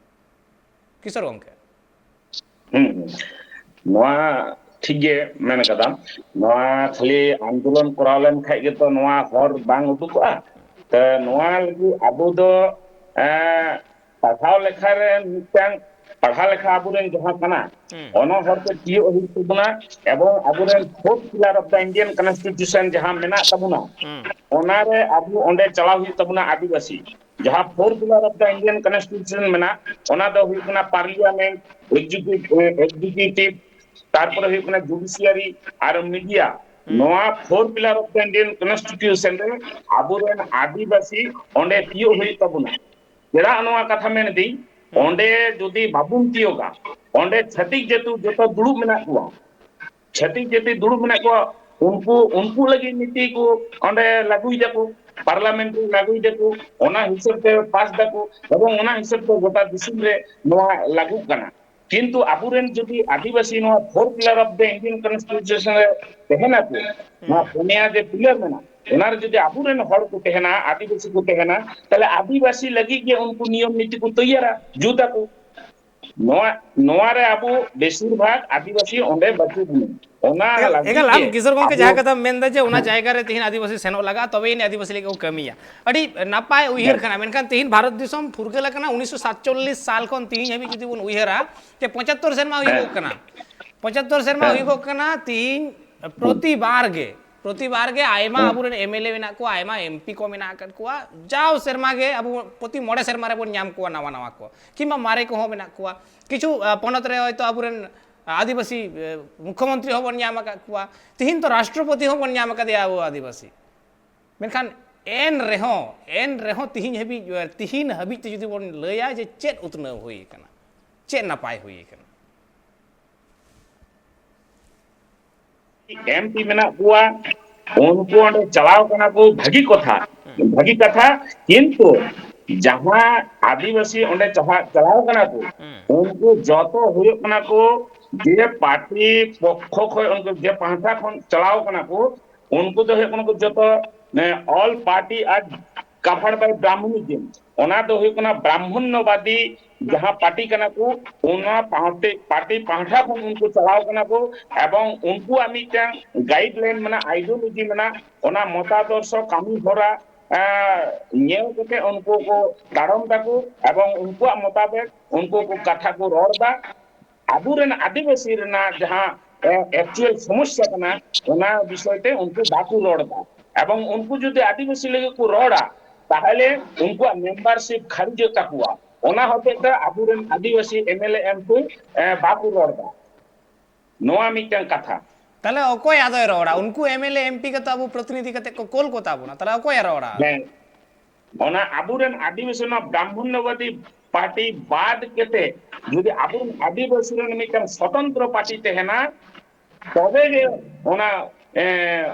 ᱠᱤᱥᱳᱨ ᱜᱚᱢᱠᱮ? ᱦᱩᱸ, ᱦᱩᱸ᱾ ᱱᱚᱣᱟ ᱴᱷᱤᱠ ᱜᱮ ᱢᱮᱱ ᱠᱟᱫᱟᱢ᱾ ᱱᱚᱣᱟ ᱠᱷᱟᱹᱞᱤ ᱟᱱᱫᱳᱞᱚᱱ ᱠᱚᱨᱟᱣ ᱞᱮᱱ ᱠᱷᱟᱡ ᱜᱮᱛᱚ ᱱᱚᱣᱟ ᱦᱚᱨ ᱵᱟᱝ ᱩᱰᱩᱠᱚᱜᱼᱟ᱾ ᱛᱚ ᱱᱚᱣᱟ ᱞᱟᱹᱜᱤᱫ ᱟᱵᱚ ᱫᱚ, ᱮᱸ, ᱯᱟᱲᱦᱟᱣ ᱞᱮᱠᱷᱟ ᱨᱮ ᱢᱤᱫᱴᱟᱝ ᱯᱟᱲᱦᱟᱣ ᱞᱮᱠᱷᱟ ᱟᱵᱚᱨᱮᱱ ᱡᱟᱦᱟᱸ ᱠᱟᱱᱟ, ᱦᱩᱸ᱾ ᱚᱱᱟ ᱦᱚᱨ ᱛᱮ ᱛᱤᱭᱳᱜ ᱦᱩᱭᱩᱜ ᱛᱟᱵᱚᱱᱟ᱾ ᱮᱵᱚᱝ ᱟᱵᱚᱨᱮᱱ fourth pillar of the Indian constitution ᱡᱟᱦᱟᱸ ᱢᱮᱱᱟᱜ ᱛᱟᱵᱚᱱᱟ, ᱦᱩᱸ᱾ ᱚᱱᱟᱨᱮ ᱟᱵᱚ ᱚᱸᱰᱮ ᱪᱟᱞᱟᱣ ᱦᱩᱭᱩᱜ ᱛᱟᱵᱚᱱᱟ᱾ ᱟᱹᱫᱤᱵᱟᱹᱥᱤ ᱡᱟᱦᱟᱸ fourth pillar of the Indian constitution ᱢᱮᱱᱟᱜ, ᱚᱱᱟ ᱫᱚ ᱦᱩᱭᱩᱜ ᱠᱟᱱᱟ parliament, executive, executive, ᱛᱟᱨᱯᱚᱨᱮ ᱦᱩᱭᱩᱜ ᱠᱟᱱᱟ judiciary ᱟᱨ media᱾ ᱦᱩᱸ᱾ ᱱᱚᱣᱟ fourth pillar of the Indian constitution ᱨᱮ ᱟᱵᱚᱨᱮᱱ ᱟᱹᱫᱤᱵᱟᱹᱥᱤ ᱚᱸᱰᱮ ᱛᱤᱭᱳᱜ ᱦᱩᱭᱩᱜ ᱛᱟᱵᱚᱱᱟ᱾ ᱪᱮᱫᱟᱜ ᱱᱚᱣᱟ ᱠᱟᱛᱷᱟ ᱢᱮᱱ ᱮᱫᱟᱹᱧ? ᱦᱩᱸ᱾ ᱚᱸᱰᱮ ᱡᱩᱫᱤ ᱵᱟᱵᱚᱱ ᱛᱤᱭᱳᱜᱟ, ᱚᱸᱰᱮ ᱪᱷᱟᱹᱛᱤᱠ ᱡᱟᱹᱛᱤ ᱡᱚᱛᱚ ᱫᱩᱲᱩᱵ ᱢᱮᱱᱟᱜ ᱠᱚᱣᱟ, ᱪᱷᱟᱹᱛᱤᱠ ᱡᱟᱹᱛᱤ ᱫᱩᱲᱩᱵ ᱢᱮᱱᱟᱜ ᱠᱚᱣᱟ, ᱩᱱᱠᱩ, ᱩᱱᱠᱩ ᱞᱟᱹᱜᱤᱫ ᱱᱤᱛᱤ ᱠᱚ ᱚᱸᱰᱮ ᱞᱟᱹᱜᱩᱭ ᱫᱟᱠᱚ, parliament ᱨᱮ ᱞᱟᱹᱜᱩᱭ ᱫᱟᱠᱚ, ᱚᱱᱟ ᱦᱤᱥᱟᱹᱵ ᱛᱮ ᱯᱟᱥ ᱫᱟᱠᱚ, ᱮᱵᱚᱝ ᱚᱱᱟ ᱦᱤᱥᱟᱹᱵ ᱛᱮ ᱜᱚᱴᱟ ᱫᱤᱥᱚᱢ ᱨᱮ ᱱᱚᱣᱟ ᱞᱟᱹᱜᱩᱜ ᱠᱟᱱᱟ᱾ ᱠᱤᱱᱛᱩ ᱟᱵᱚᱨᱮᱱ ᱡᱩᱫᱤ ᱟᱹᱫᱤᱵᱟᱹᱥᱤ ᱱᱚᱣᱟ fourth pillar of the Indian constitution ᱨᱮ ᱛᱟᱦᱮᱱᱟᱠᱚ, ᱱᱚᱣᱟ ᱦᱩᱸ᱾ ᱯᱩᱱᱭᱟ ᱡᱮ pillar ᱢᱮᱱᱟᱜ, ᱚᱱᱟ ᱨᱮ ᱡᱩᱫᱤ ᱟᱵᱚᱨᱮᱱ ᱦᱚᱲ ᱠᱚ ᱛᱟᱦᱮᱱᱟ, ᱟᱹᱫᱤᱵᱟᱹᱥᱤ ᱠᱚ ᱛᱟᱦᱮᱱᱟ, ᱛᱟᱦᱞᱮ ᱟᱹᱫᱤᱵᱟᱹᱥᱤ ᱞᱟᱹᱜᱤᱫ ᱜᱮ ᱩᱱᱠᱩ ᱱᱤᱭᱚᱢ ᱱᱤᱛᱤ ᱠᱚ ᱛᱮᱭᱟᱨᱟ, ᱡᱩᱛ ᱟᱠᱚ᱾ ᱱᱚᱣᱟ, ᱱᱚᱣᱟ ᱨᱮ ᱟᱵᱚ ᱵᱮᱥᱤᱨ ᱵᱷᱟᱜᱽ ᱟᱹᱫᱤᱵᱟᱹᱥᱤ ᱚᱸᱰᱮ ᱵᱟᱹᱪᱩᱜ ᱵᱚᱱᱟ᱾ ᱚᱱᱟ ᱮᱠᱟᱞ, ᱞᱟᱹᱜᱤᱫ ᱮᱠᱟᱞ, ᱟᱢ ᱜᱮ ᱠᱤᱥᱳᱨ ᱜᱚᱢᱠᱮ ᱟᱵᱚ ᱡᱟᱦᱟᱸ ᱠᱟᱛᱷᱟᱢ ᱢᱮᱱᱫᱟ ᱡᱮ ᱚᱱᱟ ᱦᱮᱸ᱾ ᱡᱟᱭᱜᱟ ᱨᱮ ᱛᱮᱦᱮᱧ ᱟᱹᱫᱤᱵᱟᱹᱥᱤ ᱥᱮᱱᱚᱜ ᱞᱟᱜᱟᱜᱼᱟ, ᱛᱚᱵᱮ ᱟᱹᱱᱤᱡ ᱟᱹᱫᱤᱵᱟᱹᱥᱤ ᱞᱟᱹᱜᱤᱫ ᱠᱚ ᱠᱟᱹᱢᱤᱭᱟ᱾ ᱟᱹᱰᱤ ᱱᱟᱯᱟᱭ ᱩᱭᱦᱟᱹᱨ ᱦᱮᱸ᱾ ᱠᱟᱱᱟ, ᱢᱮᱱᱠᱷᱟᱱ ᱛᱮᱦᱮᱧ ᱵᱷᱟᱨᱚᱛ ᱫᱤᱥᱚᱢ ᱯᱷᱩᱨᱜᱟᱹᱞ ᱟᱠᱟᱱᱟ ᱩᱱᱤᱥᱥᱚ ᱥᱟᱛᱪᱚᱞᱞᱤᱥ ᱥᱟᱞ ᱠᱷᱚᱱ ᱛᱮᱦᱮᱧ ᱦᱟᱹᱵᱤᱡ ᱡᱩᱫᱤ ᱵᱚᱱ ᱩᱭᱦᱟᱹᱨᱟ, ᱡᱮ ᱯᱚᱸᱪᱟᱛᱛᱳᱨ ᱥᱮᱨᱢᱟ ᱦᱮᱸ᱾ ᱦᱩᱭᱩᱜᱚᱜ ᱠᱟᱱᱟ, ᱯᱚᱸᱪᱟᱛᱛᱳᱨ ᱥᱮᱨᱢᱟ ᱦᱮᱸ᱾ ᱦᱩᱭᱩᱜᱚᱜ ᱠᱟᱱᱟ ᱛᱮᱦᱮᱧ, ᱯᱨᱚᱛᱤᱵᱟᱨ ᱜᱮ, ᱯᱨᱚᱛᱤᱵᱟᱨ ᱜᱮ ᱟᱭᱢᱟ ᱦᱮᱸ᱾ ᱟᱵᱚᱨᱮᱱ ᱮᱢ ᱮᱞ ᱮ ᱢᱮᱱᱟᱜ ᱠᱚᱣᱟ, ᱟᱭᱢᱟ ᱮᱢ ᱯᱤ ᱠᱚ ᱢᱮᱱᱟᱜ ᱟᱠᱟᱫ ᱠᱚᱣᱟ, ᱡᱟᱣ ᱥᱮᱨᱢᱟ ᱜᱮ ᱟᱵᱚ ᱯᱨᱚᱛᱤ ᱢᱚᱬᱮ ᱥᱮᱨᱢᱟ ᱨᱮᱵᱚᱱ ᱧᱟᱢ ᱠᱚᱣᱟ ᱱᱟᱣᱟ ᱱᱟᱣᱟ ᱠᱚ, ᱠᱤᱝᱵᱟ ᱢᱟᱨᱮ ᱠᱚᱦᱚᱸ ᱢᱮᱱᱟᱜ ᱠᱚᱣᱟ᱾ ᱠᱤᱪᱷᱩ, ᱟ, ᱯᱚᱱᱚᱛ ᱨᱮ ᱦᱚᱭᱛᱳ ᱟᱵᱚᱨᱮᱱ ᱟᱹᱫᱤᱵᱟᱹᱥᱤ, ᱮ, ᱢᱩᱠᱷᱭᱚᱢᱚᱱᱛᱨᱤ ᱦᱚᱸᱵᱚᱱ ᱧᱟᱢ ᱟᱠᱟᱫ ᱠᱚᱣᱟ, ᱛᱤᱦᱤᱧ ᱛᱚ ᱨᱟᱥᱴᱨᱚᱯᱚᱛᱤ ᱦᱚᱸᱵᱚᱱ ᱧᱟᱢ ᱟᱠᱟᱫᱮᱭᱟ ᱟᱵᱚ ᱟᱹᱫᱤᱵᱟᱹᱥᱤ᱾ ᱢᱮᱱᱠᱷᱟᱱ ᱮᱱ ᱨᱮᱦᱚᱸ, ᱮᱱ ᱨᱮᱦᱚᱸ ᱛᱤᱦᱤᱧ ᱦᱟᱹᱵᱤᱡ, ᱛᱤᱦᱤᱧ ᱦᱟᱹᱵᱤᱡ ᱛᱮ ᱡᱩᱫᱤ ᱵᱚᱱ ᱞᱟᱹᱭᱟ ᱡᱮ ᱪᱮᱫ ᱩᱛᱱᱟᱹᱣ ᱦᱩᱭ ᱟᱠᱟᱱᱟ, ᱪᱮᱫ ᱱᱟᱯᱟᱭ ᱦᱩᱭ ᱟᱠᱟᱱᱟ? ᱮᱢ ᱯᱤ ᱢᱮᱱᱟᱜ ᱠᱚᱣᱟ, ᱩᱱᱠᱩ ᱚᱸᱰᱮ ᱪᱟᱞᱟᱣ ᱠᱟᱱᱟ ᱠᱚ, ᱵᱷᱟᱹᱜᱤ ᱠᱟᱛᱷᱟ, ᱦᱩᱸ᱾ ᱵᱷᱟᱹᱜᱤ ᱠᱟᱛᱷᱟ, ᱠᱤᱱᱛᱩ ᱡᱟᱦᱟᱸ ᱟᱹᱫᱤᱵᱟᱹᱥᱤ ᱚᱸᱰᱮ ᱪᱟᱞᱟᱣ, ᱪᱟᱞᱟᱣ ᱠᱟᱱᱟ ᱠᱚ, ᱦᱩᱸ᱾ ᱩᱱᱠᱩ ᱡᱚᱛᱚ ᱦᱩᱭᱩᱜ ᱠᱟᱱᱟ ᱠᱚ ᱡᱮ ᱯᱟᱨᱴᱤ ᱯᱚᱠᱠᱷᱚ ᱠᱷᱚᱱ, ᱩᱱᱠᱩ ᱡᱮ ᱯᱟᱦᱴᱟ ᱠᱷᱚᱱ ᱪᱟᱞᱟᱣ ᱠᱟᱱᱟ ᱠᱚ, ᱩᱱᱠᱩ ᱫᱚ ᱦᱩᱭᱩᱜ ᱠᱟᱱᱟ ᱠᱚ ᱡᱚᱛᱚ, ᱮ, all party are covered by Brahmanism᱾ ᱚᱱᱟ ᱫᱚ ᱦᱩᱭᱩᱜ ᱠᱟᱱᱟ ᱵᱨᱟᱦᱢᱚᱱᱱᱚᱵᱟᱫᱤ ᱡᱟᱦᱟᱸ ᱯᱟᱨᱴᱤ ᱠᱟᱱᱟ ᱠᱚ, ᱚᱱᱟ ᱯᱟᱦᱴᱤ, ᱯᱟᱨᱴᱤ ᱯᱟᱦᱴᱟ ᱠᱷᱚᱱ ᱩᱱᱠᱩ ᱪᱟᱞᱟᱣ ᱠᱟᱱᱟ ᱠᱚ, ᱮᱵᱚᱝ ᱩᱱᱠᱩᱣᱟᱜ ᱢᱤᱫᱴᱟᱝ guideline ᱢᱮᱱᱟᱜᱼᱟ, ideology ᱢᱮᱱᱟᱜᱼᱟ, ᱚᱱᱟ ᱢᱚᱛᱟᱫᱚᱨᱥᱚ ᱠᱟᱹᱢᱤ ᱦᱚᱨᱟ, ᱮ, ᱧᱮᱞ ᱠᱟᱛᱮ ᱩᱱᱠᱩ ᱠᱚ ᱛᱟᱲᱚᱢ ᱫᱟᱠᱚ, ᱮᱵᱚᱝ ᱩᱱᱠᱩᱣᱟᱜ ᱢᱚᱛᱟᱵᱮᱠ ᱩᱱᱠᱩ ᱠᱚ ᱠᱟᱛᱷᱟ ᱠᱚ ᱨᱚᱲ ᱫᱟ᱾ ᱟᱵᱚᱨᱮᱱ ᱟᱹᱫᱤᱵᱟᱹᱥᱤ ᱨᱮᱱᱟᱜ ᱡᱟᱦᱟᱸ, ᱮ, actual ᱥᱚᱢᱚᱥᱥᱟ ᱠᱟᱱᱟ, ᱚᱱᱟ ᱵᱤᱥᱚᱭ ᱛᱮ ᱩᱱᱠᱩ ᱵᱟᱠᱚ ᱨᱚᱲ ᱫᱟ᱾ ᱮᱵᱚᱝ ᱩᱱᱠᱩ ᱡᱩᱫᱤ ᱟᱹᱫᱤᱵᱟᱹᱥᱤ ᱞᱟᱹᱜᱤᱫ ᱠᱚ ᱨᱚᱲᱟ, ᱛᱟᱦᱚᱞᱮ ᱩᱱᱠᱩᱣᱟᱜ membership ᱠᱷᱟᱨᱤᱡᱚᱜ ᱛᱟᱠᱚᱣᱟ᱾ ᱚᱱᱟ ᱦᱚᱛᱮᱡ ᱛᱮ ᱟᱵᱚᱨᱮᱱ ᱟᱹᱫᱤᱵᱟᱹᱥᱤ M L A, M P, ᱮ, ᱵᱟᱠᱚ ᱨᱚᱲ ᱫᱟ᱾ ᱱᱚᱣᱟ ᱢᱤᱫᱴᱟᱝ ᱠᱟᱛᱷᱟ᱾ ᱛᱟᱦᱞᱮ ᱚᱠᱚᱭ ᱟᱫᱚᱭ ᱨᱚᱲᱟ? ᱩᱱᱠᱩ M L A, M P ᱜᱮᱛᱚ ᱟᱵᱚ ᱯᱨᱚᱛᱤᱱᱤᱫᱷᱤ ᱠᱟᱛᱮ ᱠᱚ ᱠᱳᱞ ᱠᱚ ᱛᱟᱵᱚᱱᱟ᱾ ᱛᱟᱦᱞᱮ ᱚᱠᱚᱭᱮ ᱨᱚᱲᱟ? ᱦᱮᱸ, ᱚᱱᱟ ᱟᱵᱚᱨᱮᱱ ᱟᱹᱫᱤᱵᱟᱹᱥᱤ, ᱚᱱᱟ ᱵᱨᱟᱦᱢᱚᱱᱱᱚᱵᱟᱫᱤ ᱯᱟᱨᱴᱤ ᱵᱟᱫ ᱠᱟᱛᱮ ᱡᱩᱫᱤ ᱟᱵᱚᱨᱮᱱ ᱟᱹᱫᱤᱵᱟᱹᱥᱤ ᱨᱮᱱ ᱢᱤᱫᱴᱟᱝ ᱥᱚᱛᱚᱱᱛᱨᱚ ᱯᱟᱨᱴᱤ ᱛᱟᱦᱮᱱᱟ, ᱛᱚᱵᱮ ᱜᱮ ᱚᱱᱟ, ᱮ,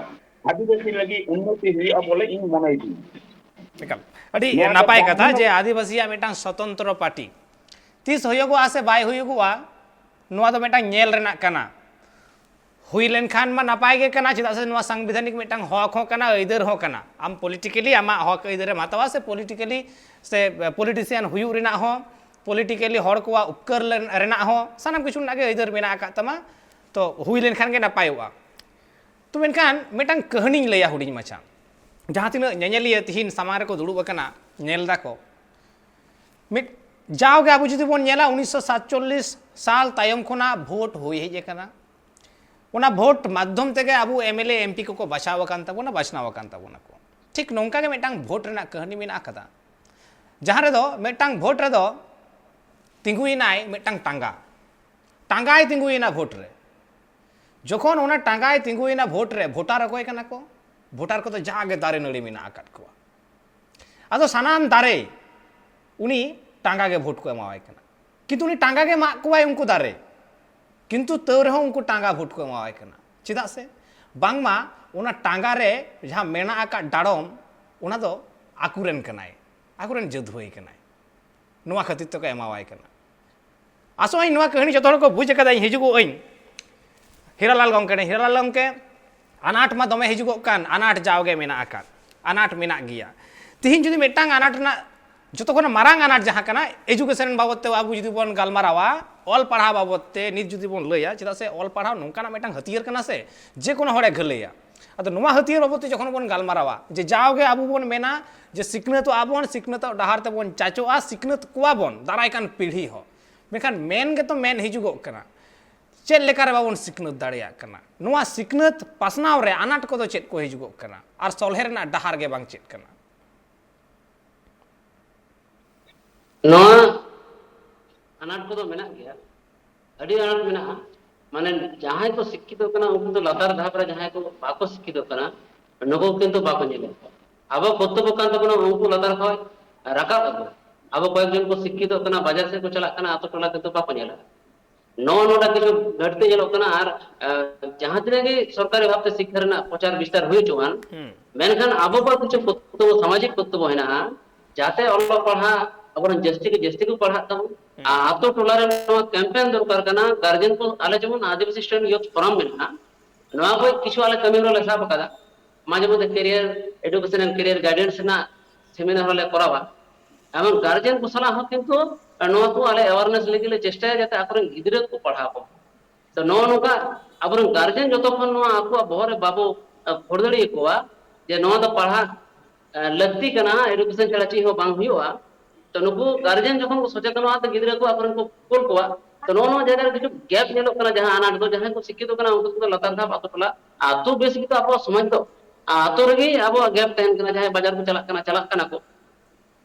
ᱟᱹᱫᱤᱵᱟᱹᱥᱤ ᱞᱟᱹᱜᱤᱫ ᱩᱱᱱᱚᱛᱤ ᱦᱩᱭᱩᱜᱼᱟ ᱵᱚᱞᱮ ᱤᱧ ᱢᱚᱱᱮᱭᱮᱫᱟᱹᱧ᱾ ᱮᱠᱟᱞ᱾ ᱟᱹᱰᱤ ᱱᱚᱣᱟ ᱫᱚ ᱱᱟᱯᱟᱭ ᱠᱟᱛᱷᱟ ᱵᱨᱟᱦᱢᱚᱱ ᱡᱮ ᱟᱹᱫᱤᱵᱟᱹᱥᱤᱭᱟᱜ ᱢᱤᱫᱴᱟᱝ ᱥᱚᱛᱚᱱᱛᱨᱚ ᱯᱟᱨᱴᱤ᱾ ᱛᱤᱥ ᱦᱩᱭᱩᱜᱚᱜᱼᱟ ᱥᱮ ᱵᱟᱭ ᱦᱩᱭᱩᱜᱚᱜᱼᱟ, ᱱᱚᱣᱟ ᱫᱚ ᱢᱤᱫᱴᱟᱝ ᱧᱮᱞ ᱨᱮᱱᱟᱜ ᱠᱟᱱᱟ᱾ ᱦᱩᱭ ᱞᱮᱱᱠᱷᱟᱱ ᱢᱟ ᱱᱟᱯᱟᱭ ᱜᱮ ᱠᱟᱱᱟ, ᱪᱮᱫᱟᱜ ᱥᱮ ᱱᱚᱣᱟ ᱥᱟᱝᱵᱤᱫᱷᱟᱱᱤᱠ ᱢᱤᱫᱴᱟᱝ ᱦᱚᱠ ᱦᱚᱸ ᱠᱟᱱᱟ, ᱟᱹᱭᱫᱟᱹᱨ ᱦᱚᱸ ᱠᱟᱱᱟ᱾ ᱟᱢ politically ᱟᱢᱟᱜ ᱦᱚᱠ ᱟᱹᱭᱫᱟᱹᱨ ᱮᱢ ᱦᱟᱛᱟᱣᱟ, ᱥᱮ politically, ᱥᱮ politician ᱦᱩᱭᱩᱜ ᱨᱮᱱᱟᱜ ᱦᱚᱸ, politically ᱦᱚᱲ ᱠᱚᱣᱟᱜ ᱩᱯᱠᱟᱹᱨ ᱞᱮᱱ-, ᱨᱮᱱᱟᱜ ᱦᱚᱸ, ᱥᱟᱱᱟᱢ ᱠᱤᱪᱷᱩ ᱨᱮᱱᱟᱜ ᱜᱮ ᱟᱹᱭᱫᱟᱹᱨ ᱢᱮᱱᱟᱜ ᱟᱠᱟᱫ ᱛᱟᱢᱟ᱾ ᱛᱚ ᱦᱩᱭ ᱞᱮᱱᱠᱷᱟᱱ ᱜᱮ ᱱᱟᱯᱟᱭᱚᱜᱼᱟ᱾ ᱛᱚ ᱢᱮᱱᱠᱷᱟᱱ ᱢᱤᱫᱴᱟᱝ ᱠᱟᱹᱦᱱᱤᱧ ᱞᱟᱹᱭᱟ ᱦᱩᱰᱤᱧ ᱢᱟᱪᱷᱟ᱾ ᱡᱟᱦᱟᱸ ᱛᱤᱱᱟᱹᱜ ᱧᱮᱧᱮᱞᱤᱭᱟᱹ ᱛᱤᱦᱤᱧ ᱥᱟᱢᱟᱝ ᱨᱮᱠᱚ ᱫᱩᱲᱩᱵ ᱟᱠᱟᱱᱟ, ᱧᱮᱞ ᱫᱟᱠᱚ, ᱢᱤᱫ, ᱡᱟᱣᱜᱮ ᱟᱵᱚ ᱡᱩᱫᱤ ᱵᱚᱱ ᱧᱮᱞᱟ, ᱩᱱᱤᱥᱥᱚ ᱥᱟᱛᱪᱚᱞᱞᱤᱥ ᱥᱟᱞ ᱛᱟᱭᱚᱢ ᱠᱷᱚᱱᱟᱜ ᱵᱷᱳᱴ ᱦᱩᱭ ᱦᱮᱡ ᱟᱠᱟᱱᱟ᱾ ᱚᱱᱟ ᱵᱷᱳᱴ ᱢᱟᱫᱽᱫᱷᱚᱢ ᱛᱮᱜᱮ ᱟᱵᱚ M L A, M P ᱠᱚᱠᱚ ᱵᱟᱪᱷᱟᱣ ᱟᱠᱟᱱ ᱛᱟᱵᱚᱱᱟ, ᱵᱟᱪᱷᱱᱟᱣ ᱟᱠᱟᱱ ᱛᱟᱵᱚᱱᱟ ᱠᱚ᱾ ᱴᱷᱤᱠ ᱱᱚᱝᱠᱟ ᱜᱮ ᱢᱤᱫᱴᱟᱝ ᱵᱷᱳᱴ ᱨᱮᱱᱟᱜ ᱠᱟᱹᱦᱱᱤ ᱢᱮᱱᱟᱜ ᱟᱠᱟᱫᱟ, ᱡᱟᱦᱟᱸ ᱨᱮᱫᱚ ᱢᱤᱫᱴᱟᱝ ᱵᱷᱳᱴ ᱨᱮᱫᱚ ᱛᱤᱸᱜᱩᱭᱮᱱᱟᱭ ᱢᱤᱫᱴᱟᱝ ᱴᱟᱸᱜᱟ᱾ ᱴᱟᱸᱜᱟᱭ ᱛᱤᱸᱜᱩᱭᱮᱱᱟ ᱵᱷᱳᱴ ᱨᱮ᱾ ᱡᱚᱠᱷᱚᱱ ᱚᱱᱟ ᱴᱟᱸᱜᱟᱭ ᱛᱤᱸᱜᱩᱭᱮᱱᱟ ᱵᱷᱳᱴ ᱨᱮ, ᱵᱷᱳᱴᱟᱨ ᱚᱠᱚᱭ ᱠᱟᱱᱟ ᱠᱚ? ᱵᱷᱳᱴᱟᱨ ᱠᱚᱫᱚ ᱡᱟᱜᱮ ᱫᱟᱨᱮ ᱱᱟᱹᱲᱤ ᱢᱮᱱᱟᱜ ᱟᱠᱟᱫ ᱠᱚᱣᱟ᱾ ᱟᱫᱚ ᱥᱟᱱᱟᱢ ᱫᱟᱨᱮ ᱩᱱᱤ ᱴᱟᱸᱜᱟ ᱜᱮ ᱵᱷᱳᱴ ᱠᱚ ᱮᱢᱟᱣᱟᱭ ᱠᱟᱱᱟ᱾ ᱠᱤᱱᱛᱩ ᱩᱱᱤ ᱴᱟᱸᱜᱟ ᱜᱮ ᱢᱟᱜ ᱠᱚᱣᱟᱭ ᱩᱱᱠᱩ ᱫᱟᱨᱮ, ᱠᱤᱱᱛᱩ ᱛᱟᱹᱣ ᱨᱮᱦᱚᱸ ᱩᱱᱠᱩ ᱴᱟᱸᱜᱟ ᱵᱷᱳᱴ ᱠᱚ ᱮᱢᱟᱣᱟᱭ ᱠᱟᱱᱟ᱾ ᱪᱮᱫᱟᱜ ᱥᱮ ᱵᱟᱝᱢᱟ ᱚᱱᱟ ᱴᱟᱸᱜᱟ ᱨᱮ ᱡᱟᱦᱟᱸ ᱢᱮᱱᱟᱜ ᱟᱠᱟᱫ ᱰᱟᱲᱚᱢ, ᱚᱱᱟ ᱫᱚ ᱟᱠᱚᱨᱮᱱ ᱠᱟᱱᱟᱭ, ᱟᱠᱚᱨᱮᱱ ᱡᱟᱹᱛ ᱦᱩᱭ ᱠᱟᱱᱟᱭ, ᱱᱚᱣᱟ ᱠᱷᱟᱹᱛᱤᱨ ᱛᱮᱠᱚ ᱮᱢᱟᱣᱟᱭ ᱠᱟᱱᱟ᱾ ᱟᱥᱚᱜ ᱟᱹᱧ ᱱᱚᱣᱟ ᱠᱟᱹᱦᱱᱤ ᱡᱚᱛᱚ ᱦᱚᱲ ᱠᱚ ᱵᱩᱡᱽ ᱟᱠᱟᱫᱟ᱾ ᱤᱧ ᱦᱤᱡᱩᱜᱚᱜ ᱟᱹᱧ ᱦᱤᱨᱟᱞᱟᱞ ᱜᱚᱢᱠᱮ ᱴᱷᱮᱱ᱾ ᱦᱤᱨᱟᱞᱟᱞ ᱜᱚᱢᱠᱮ, ᱟᱱᱟᱴ ᱢᱟ ᱫᱚᱢᱮ ᱦᱤᱡᱩᱜᱚᱜ ᱠᱟᱱ, ᱟᱱᱟᱴ ᱡᱟᱣᱜᱮ ᱢᱮᱱᱟᱜ ᱟᱠᱟᱫ, ᱟᱱᱟᱴ ᱢᱮᱱᱟᱜ ᱜᱮᱭᱟ᱾ ᱛᱤᱦᱤᱧ ᱡᱩᱫᱤ ᱢᱤᱫᱴᱟᱝ ᱟᱱᱟᱴ ᱨᱮᱱᱟᱜ, ᱡᱚᱛᱚ ᱠᱷᱚᱱ ᱢᱟᱨᱟᱝ ᱟᱱᱟᱴ ᱡᱟᱦᱟᱸ ᱠᱟᱱᱟ, ᱮᱡᱩᱠᱮᱥᱚᱱ ᱵᱟᱵᱚᱫ ᱛᱮ ᱟᱵᱚ ᱡᱩᱫᱤ ᱵᱚᱱ ᱜᱟᱞᱢᱟᱨᱟᱣᱟ, ᱚᱞ ᱯᱟᱲᱦᱟᱣ ᱵᱟᱵᱚᱫ ᱛᱮ ᱱᱤᱛ ᱡᱩᱫᱤ ᱵᱚᱱ ᱞᱟᱹᱭᱟ, ᱪᱮᱫᱟᱜ ᱥᱮ ᱚᱞ ᱯᱟᱲᱦᱟᱣ ᱱᱚᱝᱠᱟᱱᱟᱜ ᱢᱤᱫᱴᱟᱝ ᱦᱟᱹᱛᱭᱟᱹᱨ ᱠᱟᱱᱟ ᱥᱮ, ᱡᱮ ᱠᱳᱱᱳ ᱦᱚᱲᱮ ᱜᱷᱟᱹᱞᱟᱹᱭᱟ᱾ ᱟᱫᱚ ᱱᱚᱣᱟ ᱦᱟᱹᱛᱭᱟᱹᱨ ᱵᱟᱵᱚᱫ ᱛᱮ ᱡᱚᱠᱷᱚᱱ ᱵᱚᱱ ᱜᱟᱞᱢᱟᱨᱟᱣᱟ, ᱡᱮ ᱡᱟᱣᱜᱮ ᱟᱵᱚ ᱵᱚᱱ ᱢᱮᱱᱟ ᱡᱮ ᱥᱤᱠᱷᱱᱟᱹᱛᱚᱜ ᱟᱵᱚᱱ, ᱥᱤᱠᱷᱱᱟᱹᱛᱚᱜ ᱰᱟᱦᱟᱨ ᱛᱮᱵᱚᱱ ᱪᱟᱪᱚᱜᱼᱟ, ᱥᱤᱠᱷᱱᱟᱹᱛ ᱠᱚᱣᱟ ᱵᱚᱱ ᱫᱟᱨᱟᱭ ᱠᱟᱱ ᱯᱤᱲᱦᱤ ᱦᱚᱸ, ᱢᱮᱱᱠᱷᱟᱱ ᱢᱮᱱ ᱜᱮᱛᱚ ᱢᱮᱱ ᱦᱤᱡᱩᱜᱚᱜ ᱠᱟᱱᱟ, ᱪᱮᱫ ᱞᱮᱠᱟ ᱨᱮ ᱵᱟᱵᱚᱱ ᱥᱤᱠᱷᱱᱟᱹᱛ ᱫᱟᱲᱮᱭᱟᱜ ᱠᱟᱱᱟ? ᱱᱚᱣᱟ ᱥᱤᱠᱷᱱᱟᱹᱛ ᱯᱟᱥᱱᱟᱣ ᱨᱮ ᱟᱱᱟᱴ ᱠᱚᱫᱚ ᱪᱮᱫ ᱠᱚ ᱦᱤᱡᱩᱜᱚᱜ ᱠᱟᱱᱟ ᱟᱨ ᱥᱚᱞᱦᱮ ᱨᱮᱱᱟᱜ ᱰᱟᱦᱟᱨ ᱜᱮ ᱵᱟᱝ ᱪᱮᱫ ᱠᱟᱱᱟ? ᱱᱚᱣᱟ ᱟᱱᱟᱴ ᱠᱚᱫᱚ ᱢᱮᱱᱟᱜ ᱜᱮᱭᱟ, ᱟᱹᱰᱤ ᱟᱱᱟᱴ ᱢᱮᱱᱟᱜᱼᱟ᱾ ᱢᱟᱱᱮ ᱡᱟᱦᱟᱸᱭ ᱠᱚ ᱥᱤᱠᱠᱷᱤᱛᱚ ᱠᱟᱱᱟ, ᱩᱱᱠᱩ ᱫᱚ ᱞᱟᱛᱟᱨ ᱫᱷᱟᱯ ᱨᱮ ᱡᱟᱦᱟᱸᱭ ᱠᱚ ᱵᱟᱠᱚ ᱥᱤᱠᱠᱷᱤᱛᱚ ᱠᱟᱱᱟ, ᱱᱩᱠᱩ ᱠᱤᱱᱛᱩ ᱵᱟᱠᱚ ᱧᱮᱞᱮᱫ ᱠᱚᱣᱟ᱾ ᱟᱵᱚ ᱠᱚᱨᱛᱚᱵᱵᱚ ᱠᱟᱱ ᱛᱟᱵᱚᱱᱟ ᱩᱱᱠᱩ ᱞᱟᱛᱟᱨ ᱠᱷᱚᱱ ᱨᱟᱠᱟᱵ ᱟᱹᱜᱩ᱾ ᱟᱵᱚ ᱠᱚᱭᱮᱠ ᱡᱚᱱ ᱠᱚ ᱥᱤᱠᱠᱷᱤᱛᱚᱜ ᱠᱟᱱᱟ, ᱵᱟᱡᱟᱨ ᱥᱮᱫ ᱠᱚ ᱪᱟᱞᱟᱜ ᱠᱟᱱᱟ, ᱟᱛᱳ ᱴᱚᱞᱟ ᱠᱤᱱᱛᱩ ᱵᱟᱠᱚ ᱧᱮᱞᱟ᱾ ᱱᱚᱜᱼᱚ ᱱᱚᱰᱮ ᱠᱤᱪᱷᱩ ᱜᱷᱟᱹᱴᱛᱤ ᱧᱮᱞᱚᱜ ᱠᱟᱱᱟ᱾ ᱟᱨ ᱟᱸ, ᱡᱟᱦᱟᱸ ᱛᱤᱱᱟᱹᱜ ᱜᱮ ᱥᱚᱨᱠᱟᱨᱤ ᱵᱷᱟᱵᱛᱮ ᱥᱤᱠᱠᱷᱟ ᱨᱮᱱᱟᱜ ᱯᱨᱚᱪᱟᱨ ᱵᱤᱥᱛᱟᱨ ᱦᱩᱭ ᱦᱚᱪᱚᱣᱟᱱ, ᱦᱩᱸ᱾ ᱢᱮᱱᱠᱷᱟᱱ ᱟᱵᱚ ᱠᱚᱣᱟᱜ ᱠᱤᱪᱷᱩ ᱠᱚᱨᱛᱚᱵᱵᱚ, ᱥᱟᱢᱟᱡᱤᱠ ᱠᱚᱨᱛᱚᱵᱵᱚ ᱦᱮᱱᱟᱜᱼᱟ, ᱡᱟᱛᱮ ᱚᱞᱚᱜ ᱯᱟᱲᱦᱟᱜ ᱟᱵᱚᱨᱮᱱ ᱡᱟᱹᱥᱛᱤ ᱠᱮ ᱡᱟᱹᱥᱛᱤ ᱠᱚ ᱯᱟᱲᱦᱟᱜ ᱛᱟᱵᱚᱱ᱾ ᱦᱩᱸ᱾ ᱟᱨ ᱟᱛᱳ ᱴᱚᱞᱟ ᱨᱮ ᱱᱚᱣᱟ ᱠᱮᱢᱯᱮᱱ ᱫᱚᱨᱠᱟᱨ ᱠᱟᱱᱟ᱾ ᱜᱟᱨᱡᱮᱱ ᱠᱚ, ᱟᱞᱮ ᱡᱮᱢᱚᱱ ᱟᱹᱫᱤᱵᱟᱹᱥᱤ ᱥᱴᱩᱰᱮᱱᱴ ᱭᱩᱛᱷ ᱯᱷᱳᱨᱟᱢ ᱢᱮᱱᱟᱜᱼᱟ, ᱱᱚᱣᱟ ᱠᱚ ᱠᱤᱪᱷᱩ ᱟᱞᱮ ᱠᱟᱹᱢᱤ ᱦᱚᱨᱟ ᱞᱮ ᱥᱟᱵ ᱟᱠᱟᱫᱟ᱾ ᱢᱟᱡᱷᱮ ᱢᱚᱫᱽᱫᱷᱮ career education and career guidance ᱨᱮᱱᱟᱜ ᱥᱮᱢᱤᱱᱟᱨ ᱦᱚᱸᱞᱮ ᱠᱚᱨᱟᱣᱟ᱾ ᱮᱵᱚᱝ ᱜᱟᱨᱡᱮᱱ ᱠᱚ ᱥᱟᱞᱟᱜ ᱦᱚᱸ ᱠᱤᱱᱛᱩ ᱱᱚᱣᱟ ᱠᱚ ᱟᱞᱮ ᱮᱣᱟᱨᱱᱮᱥ ᱞᱟᱹᱜᱤᱫ ᱞᱮ ᱪᱮᱥᱴᱟᱭᱟ, ᱡᱟᱛᱮ ᱟᱠᱚᱨᱮᱱ ᱜᱤᱫᱽᱨᱟᱹ ᱠᱚ ᱯᱟᱲᱦᱟᱣ ᱠᱚ᱾ ᱛᱚ, ᱱᱚᱜᱼᱚ ᱱᱚᱝᱠᱟ ᱟᱵᱚᱨᱮᱱ ᱜᱟᱨᱡᱮᱱ ᱡᱚᱛᱚ ᱠᱷᱚᱱ ᱱᱚᱣᱟ ᱟᱠᱚᱣᱟᱜ ᱵᱚᱦᱚᱜ ᱨᱮ ᱵᱟᱵᱚ, ᱮ, ᱯᱷᱳᱲ ᱫᱟᱲᱮ ᱟᱠᱚᱣᱟ ᱡᱮ ᱱᱚᱣᱟ ᱫᱚ ᱯᱟᱲᱦᱟᱜ, ᱮ, ᱞᱟᱹᱠᱛᱤ ᱠᱟᱱᱟ, ᱮᱰᱩᱠᱮᱥᱚᱱ ᱪᱷᱟᱲᱟ ᱪᱮᱫ ᱦᱚᱸ ᱵᱟᱝ ᱦᱩᱭᱩᱜᱼᱟ, ᱛᱚ, ᱱᱩᱠᱩ ᱜᱟᱨᱡᱮᱱ ᱡᱚᱠᱷᱚᱱ ᱠᱚ ᱥᱚᱪᱮᱛᱚᱱᱚᱜᱼᱟ, ᱛᱚ, ᱜᱤᱫᱽᱨᱟᱹ ᱠᱚ ᱟᱠᱚᱨᱮᱱ ᱠᱚ ᱠᱳᱞ ᱠᱚᱣᱟ᱾ ᱛᱚ, ᱱᱚᱜᱼᱚ ᱱᱚᱣᱟ ᱡᱟᱭᱜᱟ ᱨᱮ ᱠᱤᱪᱷᱩ ᱜᱮᱯ ᱧᱮᱞᱚᱜ ᱠᱟᱱᱟ, ᱡᱟᱦᱟᱸ ᱟᱱᱟᱴ ᱫᱚ, ᱡᱟᱦᱟᱸᱭ ᱠᱚ ᱥᱤᱠᱠᱷᱤᱛᱚ ᱠᱟᱱᱟ, ᱩᱱᱠᱩ ᱠᱚᱫᱚ ᱞᱟᱛᱟᱨ ᱫᱷᱟᱯ ᱟᱛᱳ ᱴᱚᱞᱟ, ᱟᱛᱳ ᱵᱮᱥ ᱜᱮᱛᱚ ᱟᱵᱚᱣᱟᱜ ᱥᱚᱢᱟᱡᱽ ᱫᱚ᱾ ᱟᱛᱳ ᱨᱮᱜᱮ ᱟᱵᱚᱣᱟᱜ ᱜᱮᱯ ᱛᱟᱦᱮᱱ ᱠᱟᱱᱟ, ᱡᱟᱦᱟᱸᱭ ᱵᱟᱡᱟᱨ ᱠᱚ ᱪᱟᱞᱟᱜ ᱠᱟᱱᱟ, ᱪᱟᱞᱟᱜ ᱠᱟᱱᱟ ᱠᱚ,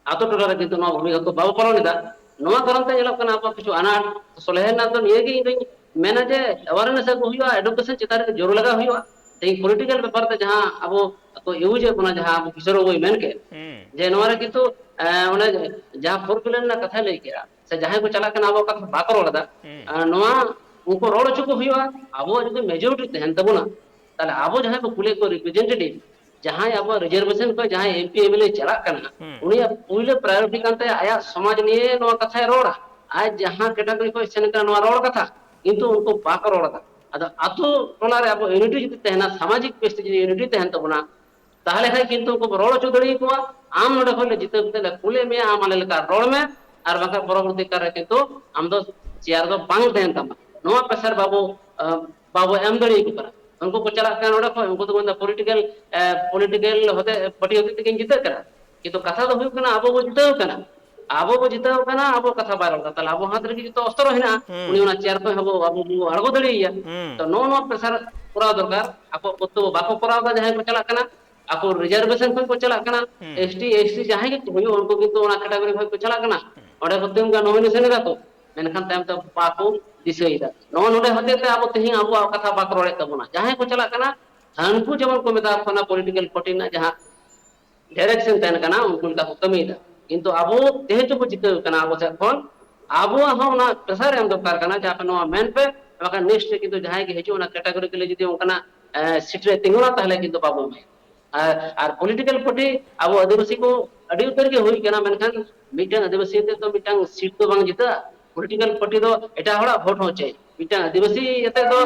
ᱟᱛᱳ ᱴᱚᱞᱟ ᱨᱮ ᱠᱤᱱᱛᱩ ᱱᱚᱣᱟ ᱵᱷᱩᱢᱤᱠᱟ ᱠᱚ ᱵᱟᱵᱚ ᱯᱟᱞᱚᱱ ᱮᱫᱟ᱾ ᱱᱚᱣᱟ ᱠᱟᱨᱚᱱ ᱛᱮ ᱧᱮᱞᱚᱜ ᱠᱟᱱᱟ ᱟᱵᱚᱣᱟᱜ ᱠᱤᱪᱷᱩ ᱟᱱᱟᱴ᱾ ᱥᱚᱞᱦᱮ ᱨᱮᱱᱟᱜ ᱫᱚ ᱱᱤᱭᱟᱹ ᱜᱮ ᱤᱧ ᱫᱩᱧ ᱢᱮᱱᱟ ᱡᱮ awareness ᱟᱹᱜᱩ ᱦᱩᱭᱩᱜᱼᱟ, education ᱪᱮᱛᱟᱱ ᱨᱮ ᱡᱳᱨ ᱞᱟᱜᱟᱣ ᱦᱩᱭᱩᱜᱼᱟ᱾ ᱛᱮᱦᱮᱧ political ᱵᱮᱯᱟᱨ ᱛᱮ ᱡᱟᱦᱟᱸ ᱟᱵᱚ ᱠᱚ use ᱮᱫ ᱵᱚᱱᱟ, ᱡᱟᱦᱟᱸ ᱟᱵᱚ ᱠᱤᱥᱳᱨ ᱵᱟᱹᱵᱩᱭ ᱢᱮᱱ ᱠᱮᱫ, ᱦᱩᱸ᱾ ᱡᱮ ᱱᱚᱣᱟ ᱨᱮ ᱠᱤᱱᱛᱩ, ᱮ, ᱚᱱᱮ ᱡᱟᱦᱟᱸ four pillar ᱨᱮᱱᱟᱜ ᱠᱟᱛᱷᱟᱭ ᱞᱟᱹᱭ ᱠᱮᱫᱼᱟ, ᱥᱮ ᱡᱟᱦᱟᱸᱭ ᱠᱚ ᱪᱟᱞᱟᱜ ᱠᱟᱱᱟ ᱟᱵᱚᱣᱟᱜ ᱠᱟᱛᱷᱟ ᱵᱟᱠᱚ ᱨᱚᱲ ᱮᱫᱟ, ᱦᱩᱸ᱾ ᱮ, ᱱᱚᱣᱟ ᱩᱱᱠᱩ ᱨᱚᱲ ᱦᱚᱪᱚ ᱠᱚ ᱦᱩᱭᱩᱜᱼᱟ᱾ ᱟᱵᱚᱣᱟᱜ ᱡᱩᱫᱤ majority ᱛᱟᱦᱮᱱ ᱛᱟᱵᱚᱱᱟ, ᱛᱟᱦᱞᱮ ᱟᱵᱚ ᱡᱟᱦᱟᱸᱭ ᱠᱚ ᱠᱩᱞᱮᱫ ᱠᱚ representative, ᱡᱟᱦᱟᱸᱭ ᱟᱵᱚᱣᱟᱜ reservation ᱠᱷᱚᱱ ᱡᱟᱦᱟᱸᱭ M P M L A ᱪᱟᱞᱟᱜ ᱠᱟᱱᱟ, ᱦᱩᱸ᱾ ᱩᱱᱤᱭᱟᱜ ᱯᱩᱭᱞᱩ priority ᱠᱟᱱ ᱛᱟᱭᱟ ᱟᱭᱟᱜ ᱥᱚᱢᱟᱡᱽ ᱱᱤᱭᱮ ᱱᱚᱣᱟ ᱠᱟᱛᱷᱟᱭ ᱨᱚᱲᱟ᱾ ᱟᱡ ᱡᱟᱦᱟᱸ category ᱠᱷᱚᱱ ᱥᱮᱱ ᱠᱟᱱᱟ ᱱᱚᱣᱟ ᱨᱚᱲ ᱠᱟᱛᱷᱟ, ᱠᱤᱱᱛᱩ ᱩᱱᱠᱩ ᱵᱟᱠᱚ ᱨᱚᱲ ᱮᱫᱟ᱾ ᱟᱫᱚ ᱟᱛᱳ ᱴᱚᱞᱟ ᱨᱮ ᱟᱵᱚ unity ᱡᱩᱫᱤ ᱛᱟᱦᱮᱱᱟ, ᱥᱟᱢᱟᱡᱤᱠ ᱵᱮᱥ ᱛᱮ ᱡᱩᱫᱤ unity ᱛᱟᱦᱮᱱ ᱛᱟᱵᱚᱱᱟ, ᱛᱟᱦᱚᱞᱮ ᱠᱷᱟᱱ ᱠᱤᱱᱛᱩ ᱩᱱᱠᱩ ᱵᱚ ᱨᱚᱲ ᱦᱚᱪᱚ ᱫᱟᱲᱮᱭᱟᱠᱚᱣᱟ᱾ ᱟᱢ ᱱᱚᱰᱮ ᱠᱷᱚᱱ ᱞᱮ ᱡᱤᱛᱟᱹᱣ ᱠᱟᱛᱮ ᱞᱮ ᱠᱩᱞᱮᱫ ᱢᱮᱭᱟ, ᱟᱢ ᱟᱞᱮ ᱞᱮᱠᱟ ᱨᱚᱲ ᱢᱮ, ᱟᱨ ᱵᱟᱝᱠᱷᱟᱱ ᱯᱚᱨᱚᱵᱚᱨᱛᱤ ᱠᱟᱞ ᱨᱮ ᱠᱤᱱᱛᱩ ᱟᱢ ᱫᱚ chair ᱫᱚ ᱵᱟᱝ ᱛᱟᱦᱮᱱ ᱛᱟᱢᱟ᱾ ᱱᱚᱣᱟ pressure ᱵᱟᱵᱚ, ᱟᱸ, ᱵᱟᱵᱚ ᱮᱢ ᱫᱟᱲᱮᱭᱟᱠᱚ ᱠᱟᱱᱟ᱾ ᱩᱱᱠᱩ ᱠᱚ ᱪᱟᱞᱟᱜ ᱠᱟᱱᱟ ᱱᱚᱰᱮ ᱠᱷᱚᱱ, ᱩᱱᱠᱩ ᱫᱚᱠᱚ ᱢᱮᱱᱫᱟ political, ᱮ, political ᱦᱚᱛᱮ, party ᱦᱚᱛᱮ ᱛᱮᱜᱮᱧ ᱡᱤᱛᱟᱹᱜ ᱠᱟᱱᱟ᱾ ᱠᱤᱱᱛᱩ ᱠᱟᱛᱷᱟ ᱫᱚ ᱦᱩᱭᱩᱜ ᱠᱟᱱᱟ, ᱟᱵᱚ ᱵᱚ ᱡᱤᱛᱟᱹᱣ ᱠᱟᱱᱟ, ᱟᱵᱚ ᱵᱚ ᱡᱤᱛᱟᱹᱣ ᱠᱟᱱᱟ, ᱟᱵᱚ ᱠᱟᱛᱷᱟ ᱵᱟᱭ ᱨᱚᱲ ᱮᱫᱟ, ᱛᱟᱦᱞᱮ ᱟᱵᱚ ᱦᱟᱛ ᱨᱮᱜᱮ ᱡᱚᱛᱚ ᱚᱥᱛᱨᱚ ᱦᱮᱱᱟᱜᱼᱟ, ᱦᱩᱸ᱾ ᱩᱱᱤ ᱚᱱᱟ chair ᱠᱷᱚᱱ ᱦᱚᱸ ᱟᱵᱚ, ᱟᱵᱚ ᱵᱚ ᱟᱬᱜᱚ ᱫᱟᱲᱮᱭᱟᱭᱟ᱾ ᱦᱩᱸ᱾ ᱛᱚ, ᱱᱚᱜᱼᱚ ᱱᱚᱣᱟ pressure ᱠᱚᱨᱟᱣ ᱫᱚᱨᱠᱟᱨ᱾ ᱟᱠᱚ ᱠᱚᱨᱛᱚᱵᱵᱚ ᱵᱟᱠᱚ ᱠᱚᱨᱟᱣ ᱮᱫᱟ, ᱡᱟᱦᱟᱸᱭ ᱠᱚ ᱪᱟᱞᱟᱜ ᱠᱟᱱᱟ, ᱟᱠᱚ reservation ᱠᱷᱚᱱ ᱠᱚ ᱪᱟᱞᱟᱜ ᱠᱟᱱᱟ, ᱦᱩᱸ᱾ S T, S C ᱡᱟᱦᱟᱸᱭ ᱜᱮᱠᱚ ᱦᱩᱭᱩᱜ, ᱩᱱᱠᱩ ᱠᱤᱱᱛᱩ ᱚᱱᱟ category ᱠᱷᱚᱱ ᱠᱚ ᱪᱟᱞᱟᱜ ᱠᱟᱱᱟ, ᱦᱩᱸ᱾ ᱚᱸᱰᱮ ᱠᱚ ᱛᱤᱸᱜᱩᱱ ᱠᱟᱱᱟ, nomination ᱮᱫᱟ ᱠᱚ, ᱢᱮᱱᱠᱷᱟᱱ ᱛᱟᱭᱚᱢ ᱛᱮ ᱵᱟᱠᱚ ᱫᱤᱥᱟᱹᱭᱮᱫᱟ᱾ ᱱᱚᱜᱼᱚ ᱱᱚᱰᱮ ᱦᱚᱛᱮᱡ ᱛᱮ ᱟᱵᱚ ᱛᱮᱦᱮᱧ ᱟᱵᱚᱣᱟᱜ ᱠᱟᱛᱷᱟ ᱵᱟᱠᱚ ᱨᱚᱲᱮᱫ ᱛᱟᱵᱚᱱᱟ᱾ ᱡᱟᱦᱟᱸᱭ ᱠᱚ ᱪᱟᱞᱟᱜ ᱠᱟᱱᱟ, ᱦᱟᱹᱱᱠᱩ ᱡᱮᱢᱚᱱ ᱠᱚ ᱢᱮᱛᱟ ᱠᱚ ᱠᱟᱱᱟ political party ᱨᱮᱱᱟᱜ ᱡᱟᱦᱟᱸ direction ᱛᱟᱦᱮᱱ ᱠᱟᱱᱟ, ᱩᱱᱠᱩ ᱞᱮᱠᱟ ᱠᱚ ᱠᱟᱹᱢᱤᱭᱮᱫᱟ᱾ ᱠᱤᱱᱛᱩ ᱟᱵᱚ ᱡᱮᱦᱮᱛᱩ ᱵᱚ ᱡᱤᱛᱟᱹᱣ ᱠᱟᱱᱟ, ᱟᱵᱚ ᱥᱮᱫ ᱠᱷᱚᱱ ᱟᱵᱚᱣᱟᱜ ᱦᱚᱸ ᱚᱱᱟ pressure ᱮᱢ ᱫᱚᱨᱠᱟᱨ ᱠᱟᱱᱟ ᱡᱮ ᱟᱯᱮ ᱱᱚᱣᱟ ᱢᱮᱱ ᱯᱮ, ᱵᱟᱠᱷᱟᱱ next ᱨᱮ ᱠᱤᱱᱛᱩ ᱡᱟᱦᱟᱸᱭ ᱜᱮ ᱦᱤᱡᱩᱜ, ᱚᱱᱟ category ᱠᱚ ᱞᱟᱹᱜᱤᱫ ᱡᱩᱫᱤ ᱚᱱᱠᱟᱱᱟᱜ, ᱮ, seat ᱨᱮ ᱛᱤᱸᱜᱩᱱᱟ, ᱛᱟᱦᱚᱞᱮ ᱠᱤᱱᱛᱩ ᱵᱟᱵᱚ ᱮᱢᱟᱭᱟ᱾ ᱟᱨ, ᱟᱨ political party ᱟᱵᱚ ᱟᱹᱫᱤᱵᱟᱹᱥᱤ ᱠᱚ ᱟᱹᱰᱤ ᱩᱛᱟᱹᱨ ᱜᱮ ᱦᱩᱭ ᱠᱟᱱᱟ, ᱢᱮᱱᱠᱷᱟᱱ ᱢᱤᱫᱴᱟᱝ ᱟᱹᱫᱤᱵᱟᱹᱥᱤ ᱟᱛᱮ ᱫᱚ ᱢᱤᱫᱴᱟᱝ seat ᱫᱚ ᱵᱟᱝ ᱡᱤᱛᱟᱹᱜᱼᱟ᱾ Political party ᱫᱚ ᱮᱴᱟᱜ ᱦᱚᱲᱟᱜ vote ᱦᱚᱸ ᱪᱟᱹᱭ, ᱢᱤᱫᱴᱟᱝ ᱟᱹᱫᱤᱵᱟᱹᱥᱤ ᱟᱛᱮ ᱫᱚ,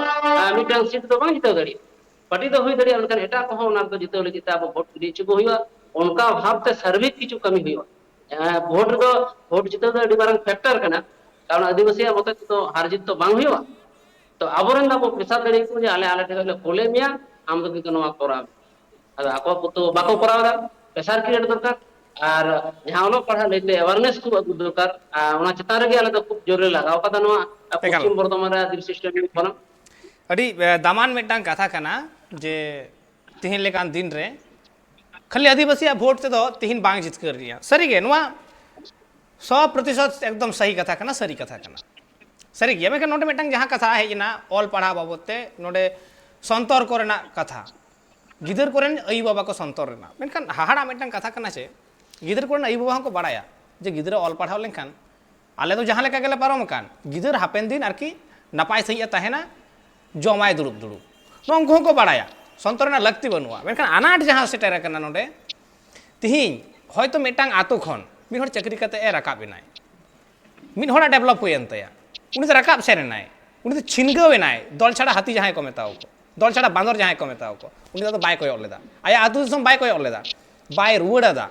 ᱟ, ᱢᱤᱫᱴᱟᱝ seat ᱫᱚ ᱵᱟᱝ ᱡᱤᱛᱟᱹᱣ ᱫᱟᱲᱮᱭᱟᱜᱼᱟ᱾ Party ᱫᱚ ᱦᱩᱭ ᱫᱟᱲᱮᱭᱟᱜᱼᱟ, ᱢᱮᱱᱠᱷᱟᱱ ᱮᱴᱟᱜ ᱠᱚᱦᱚᱸ ᱚᱱᱟ ᱨᱮᱫᱚ ᱡᱤᱛᱟᱹᱣ ᱞᱟᱹᱜᱤᱫ ᱛᱮ ᱟᱵᱚ vote ᱤᱫᱤ ᱦᱚᱪᱚ ᱠᱚ ᱦᱩᱭᱩᱜᱼᱟ᱾ ᱚᱱᱠᱟ ᱵᱷᱟᱵᱽᱛᱮ ᱥᱟᱨᱵᱤᱠ ᱠᱤᱪᱷᱩ ᱠᱟᱹᱢᱤ ᱦᱩᱭᱩᱜᱼᱟ᱾ ᱮᱸ, vote ᱨᱮᱫᱚ, vote ᱡᱤᱛᱟᱹᱣ ᱫᱚ ᱟᱹᱰᱤ ᱢᱟᱨᱟᱝ factor ᱠᱟᱱᱟ, ᱠᱟᱨᱚᱱ ᱟᱹᱫᱤᱵᱟᱹᱥᱤᱭᱟᱜ ᱢᱚᱛᱚ ᱛᱮᱫᱚ ᱦᱟᱨ ᱡᱤᱛ ᱫᱚ ᱵᱟᱝ ᱦᱩᱭᱩᱜᱼᱟ᱾ ᱛᱚ ᱟᱵᱚᱨᱮᱱ ᱫᱚ ᱟᱵᱚ ᱯᱨᱮᱥᱟᱨ ᱫᱟᱲᱮᱭᱟᱠᱚ ᱡᱮ ᱟᱞᱮ ᱟᱞᱮ ᱴᱷᱮᱱ ᱞᱮ ᱠᱳᱞᱮᱫ ᱢᱮᱭᱟ, ᱟᱢ ᱫᱚ ᱠᱤᱱᱛᱩ ᱱᱚᱣᱟ ᱠᱚᱨᱟᱣ ᱢᱮ᱾ ᱟᱫᱚ ᱟᱠᱚ ᱠᱚ ᱵᱟᱠᱚ ᱠᱚᱨᱟᱣ ᱮᱫᱟ᱾ ᱯᱨᱮᱥᱟᱨ ᱠᱨᱤᱭᱮᱴ ᱫᱚᱨᱠᱟᱨ᱾ ᱟᱨ ᱡᱟᱦᱟᱸ ᱚᱞᱚᱜ ᱯᱟᱲᱦᱟᱜ ᱞᱟᱹᱭᱛᱮ ᱮᱣᱟᱨᱱᱮᱥ ᱠᱚ ᱟᱹᱜᱩ ᱫᱚᱨᱠᱟᱨ, ᱟᱨ ᱚᱱᱟ ᱪᱮᱛᱟᱱ ᱨᱮᱜᱮ ᱟᱞᱮ ᱫᱚ ᱠᱷᱩᱵ ᱡᱳᱨ ᱞᱮ ᱞᱟᱜᱟᱣ ᱠᱟᱫᱟ ᱱᱚᱣᱟ ᱮᱠᱟᱞ᱾ ᱯᱚᱥᱪᱤᱢ ᱵᱚᱨᱫᱷᱚᱢᱟᱱ ᱨᱮ ᱟᱹᱫᱤᱵᱟᱹᱥᱤ ᱥᱴᱮᱰᱤᱭᱟᱢ ᱠᱷᱚᱱᱟᱜ᱾ ᱟᱹᱰᱤ ᱮ, ᱫᱟᱢᱟᱱ ᱢᱤᱫᱴᱟᱝ ᱠᱟᱛᱷᱟ ᱠᱟᱱᱟ ᱡᱮ ᱛᱮᱦᱮᱧ ᱞᱮᱠᱟᱱ ᱫᱤᱱ ᱨᱮ ᱠᱷᱟᱹᱞᱤ ᱟᱹᱫᱤᱵᱟᱹᱥᱤᱭᱟᱜ ᱵᱷᱳᱴ ᱛᱮᱫᱚ ᱛᱮᱦᱮᱧ ᱵᱟᱝ ᱡᱤᱛᱠᱟᱹᱨ ᱜᱮᱭᱟ᱾ ᱥᱟᱹᱨᱤᱜᱮ ᱱᱚᱣᱟ ᱥᱚ ᱯᱨᱚᱛᱤᱥᱚᱛ ᱮᱠᱫᱚᱢ ᱥᱟᱹᱦᱤ ᱠᱟᱛᱷᱟ ᱠᱟᱱᱟ, ᱥᱟᱹᱨᱤ ᱠᱟᱛᱷᱟ ᱠᱟᱱᱟ, ᱥᱟᱹᱨᱤ ᱜᱮᱭᱟ᱾ ᱢᱮᱱᱠᱷᱟᱱ ᱱᱚᱰᱮ ᱢᱤᱫᱴᱟᱝ ᱡᱟᱦᱟᱸ ᱠᱟᱛᱷᱟ ᱦᱮᱡ ᱮᱱᱟ ᱚᱞ ᱯᱟᱲᱦᱟᱣ ᱵᱟᱵᱚᱫ ᱛᱮ, ᱱᱚᱰᱮ ᱥᱚᱱᱛᱚᱨ ᱠᱚᱨᱮᱱᱟᱜ ᱠᱟᱛᱷᱟ, ᱜᱤᱫᱟᱹᱨ ᱠᱚᱨᱮᱱ ᱟᱭᱳ ᱵᱟᱵᱟ ᱠᱚ ᱥᱚᱱᱛᱚᱨ ᱨᱮᱱᱟᱜ, ᱢᱮᱱᱠᱷᱟᱱ ᱦᱟᱦᱟᱲᱟᱜ ᱢᱤᱫᱴᱟᱝ ᱠᱟᱛᱷᱟ ᱠᱟᱱᱟ ᱪᱮ, ᱜᱤᱫᱟᱹᱨ ᱠᱚᱨᱮᱱ ᱟᱭᱳ ᱵᱟᱵᱟ ᱦᱚᱸᱠᱚ ᱵᱟᱲᱟᱭᱟ ᱡᱮ ᱜᱤᱫᱽᱨᱟᱹ ᱚᱞ ᱯᱟᱲᱦᱟᱣ ᱞᱮᱱᱠᱷᱟᱱ ᱟᱞᱮ ᱫᱚ ᱡᱟᱦᱟᱸ ᱞᱮᱠᱟ ᱜᱮᱞᱮ ᱯᱟᱨᱚᱢ ᱟᱠᱟᱱ, ᱜᱤᱫᱟᱹᱨ ᱦᱟᱯᱮᱱ ᱫᱤᱱ ᱟᱨᱠᱤ ᱱᱟᱯᱟᱭ ᱥᱟᱺᱦᱤᱡ ᱮ ᱛᱟᱦᱮᱱᱟ, ᱡᱚᱢᱟᱭ ᱫᱩᱲᱩᱵ ᱫᱩᱲᱩᱵ, ᱱᱚᱣᱟ ᱩᱱᱠᱩ ᱦᱚᱸᱠᱚ ᱵᱟᱲᱟᱭᱟ, ᱥᱚᱱᱛᱚᱨ ᱨᱮᱱᱟᱜ ᱞᱟᱹᱠᱛᱤ ᱵᱟᱹᱱᱩᱜᱼᱟ᱾ ᱢᱮᱱᱠᱷᱟᱱ ᱟᱱᱟᱴ ᱡᱟᱦᱟᱸ ᱥᱮᱴᱮᱨ ᱟᱠᱟᱱᱟ ᱱᱚᱰᱮ, ᱛᱤᱦᱤᱧ ᱦᱚᱭᱛᱳ ᱢᱤᱫᱴᱟᱝ ᱟᱛᱳ ᱠᱷᱚᱱ ᱢᱤᱫ ᱦᱚᱲ ᱪᱟᱹᱠᱨᱤ ᱠᱟᱛᱮ ᱮ ᱨᱟᱠᱟᱵ ᱮᱱᱟᱭ, ᱢᱤᱫ ᱦᱚᱲᱟᱜ ᱰᱮᱵᱷᱞᱚᱯ ᱦᱩᱭᱮᱱ ᱛᱟᱭᱟ, ᱩᱱᱤ ᱫᱚ ᱨᱟᱠᱟᱵ ᱥᱮᱱ ᱮᱱᱟᱭ, ᱩᱱᱤ ᱫᱚ ᱪᱷᱤᱱᱜᱟᱹᱣ ᱮᱱᱟᱭ, ᱫᱚᱞ ᱪᱷᱟᱲᱟ ᱦᱟᱹᱛᱤ ᱡᱟᱦᱟᱸᱭ ᱠᱚ ᱢᱮᱛᱟᱣ ᱠᱚ, ᱫᱚᱞ ᱪᱷᱟᱲᱟ ᱵᱟᱸᱫᱚᱨ ᱡᱟᱦᱟᱸᱭ ᱠᱚ ᱢᱮᱛᱟᱣ ᱠᱚ, ᱩᱱᱤ ᱫᱚ ᱟᱫᱚ ᱵᱟᱭ ᱠᱚᱭᱚᱜ ᱞᱮᱫᱟ, ᱟᱭᱟᱜ ᱟᱹᱛᱩ ᱫᱤᱥᱚᱢ ᱵᱟᱭ ᱠᱚᱭᱚᱜ ᱞᱮᱫᱟ, ᱵᱟᱭ ᱨᱩᱣᱟᱹᱲ ᱟᱫᱟ᱾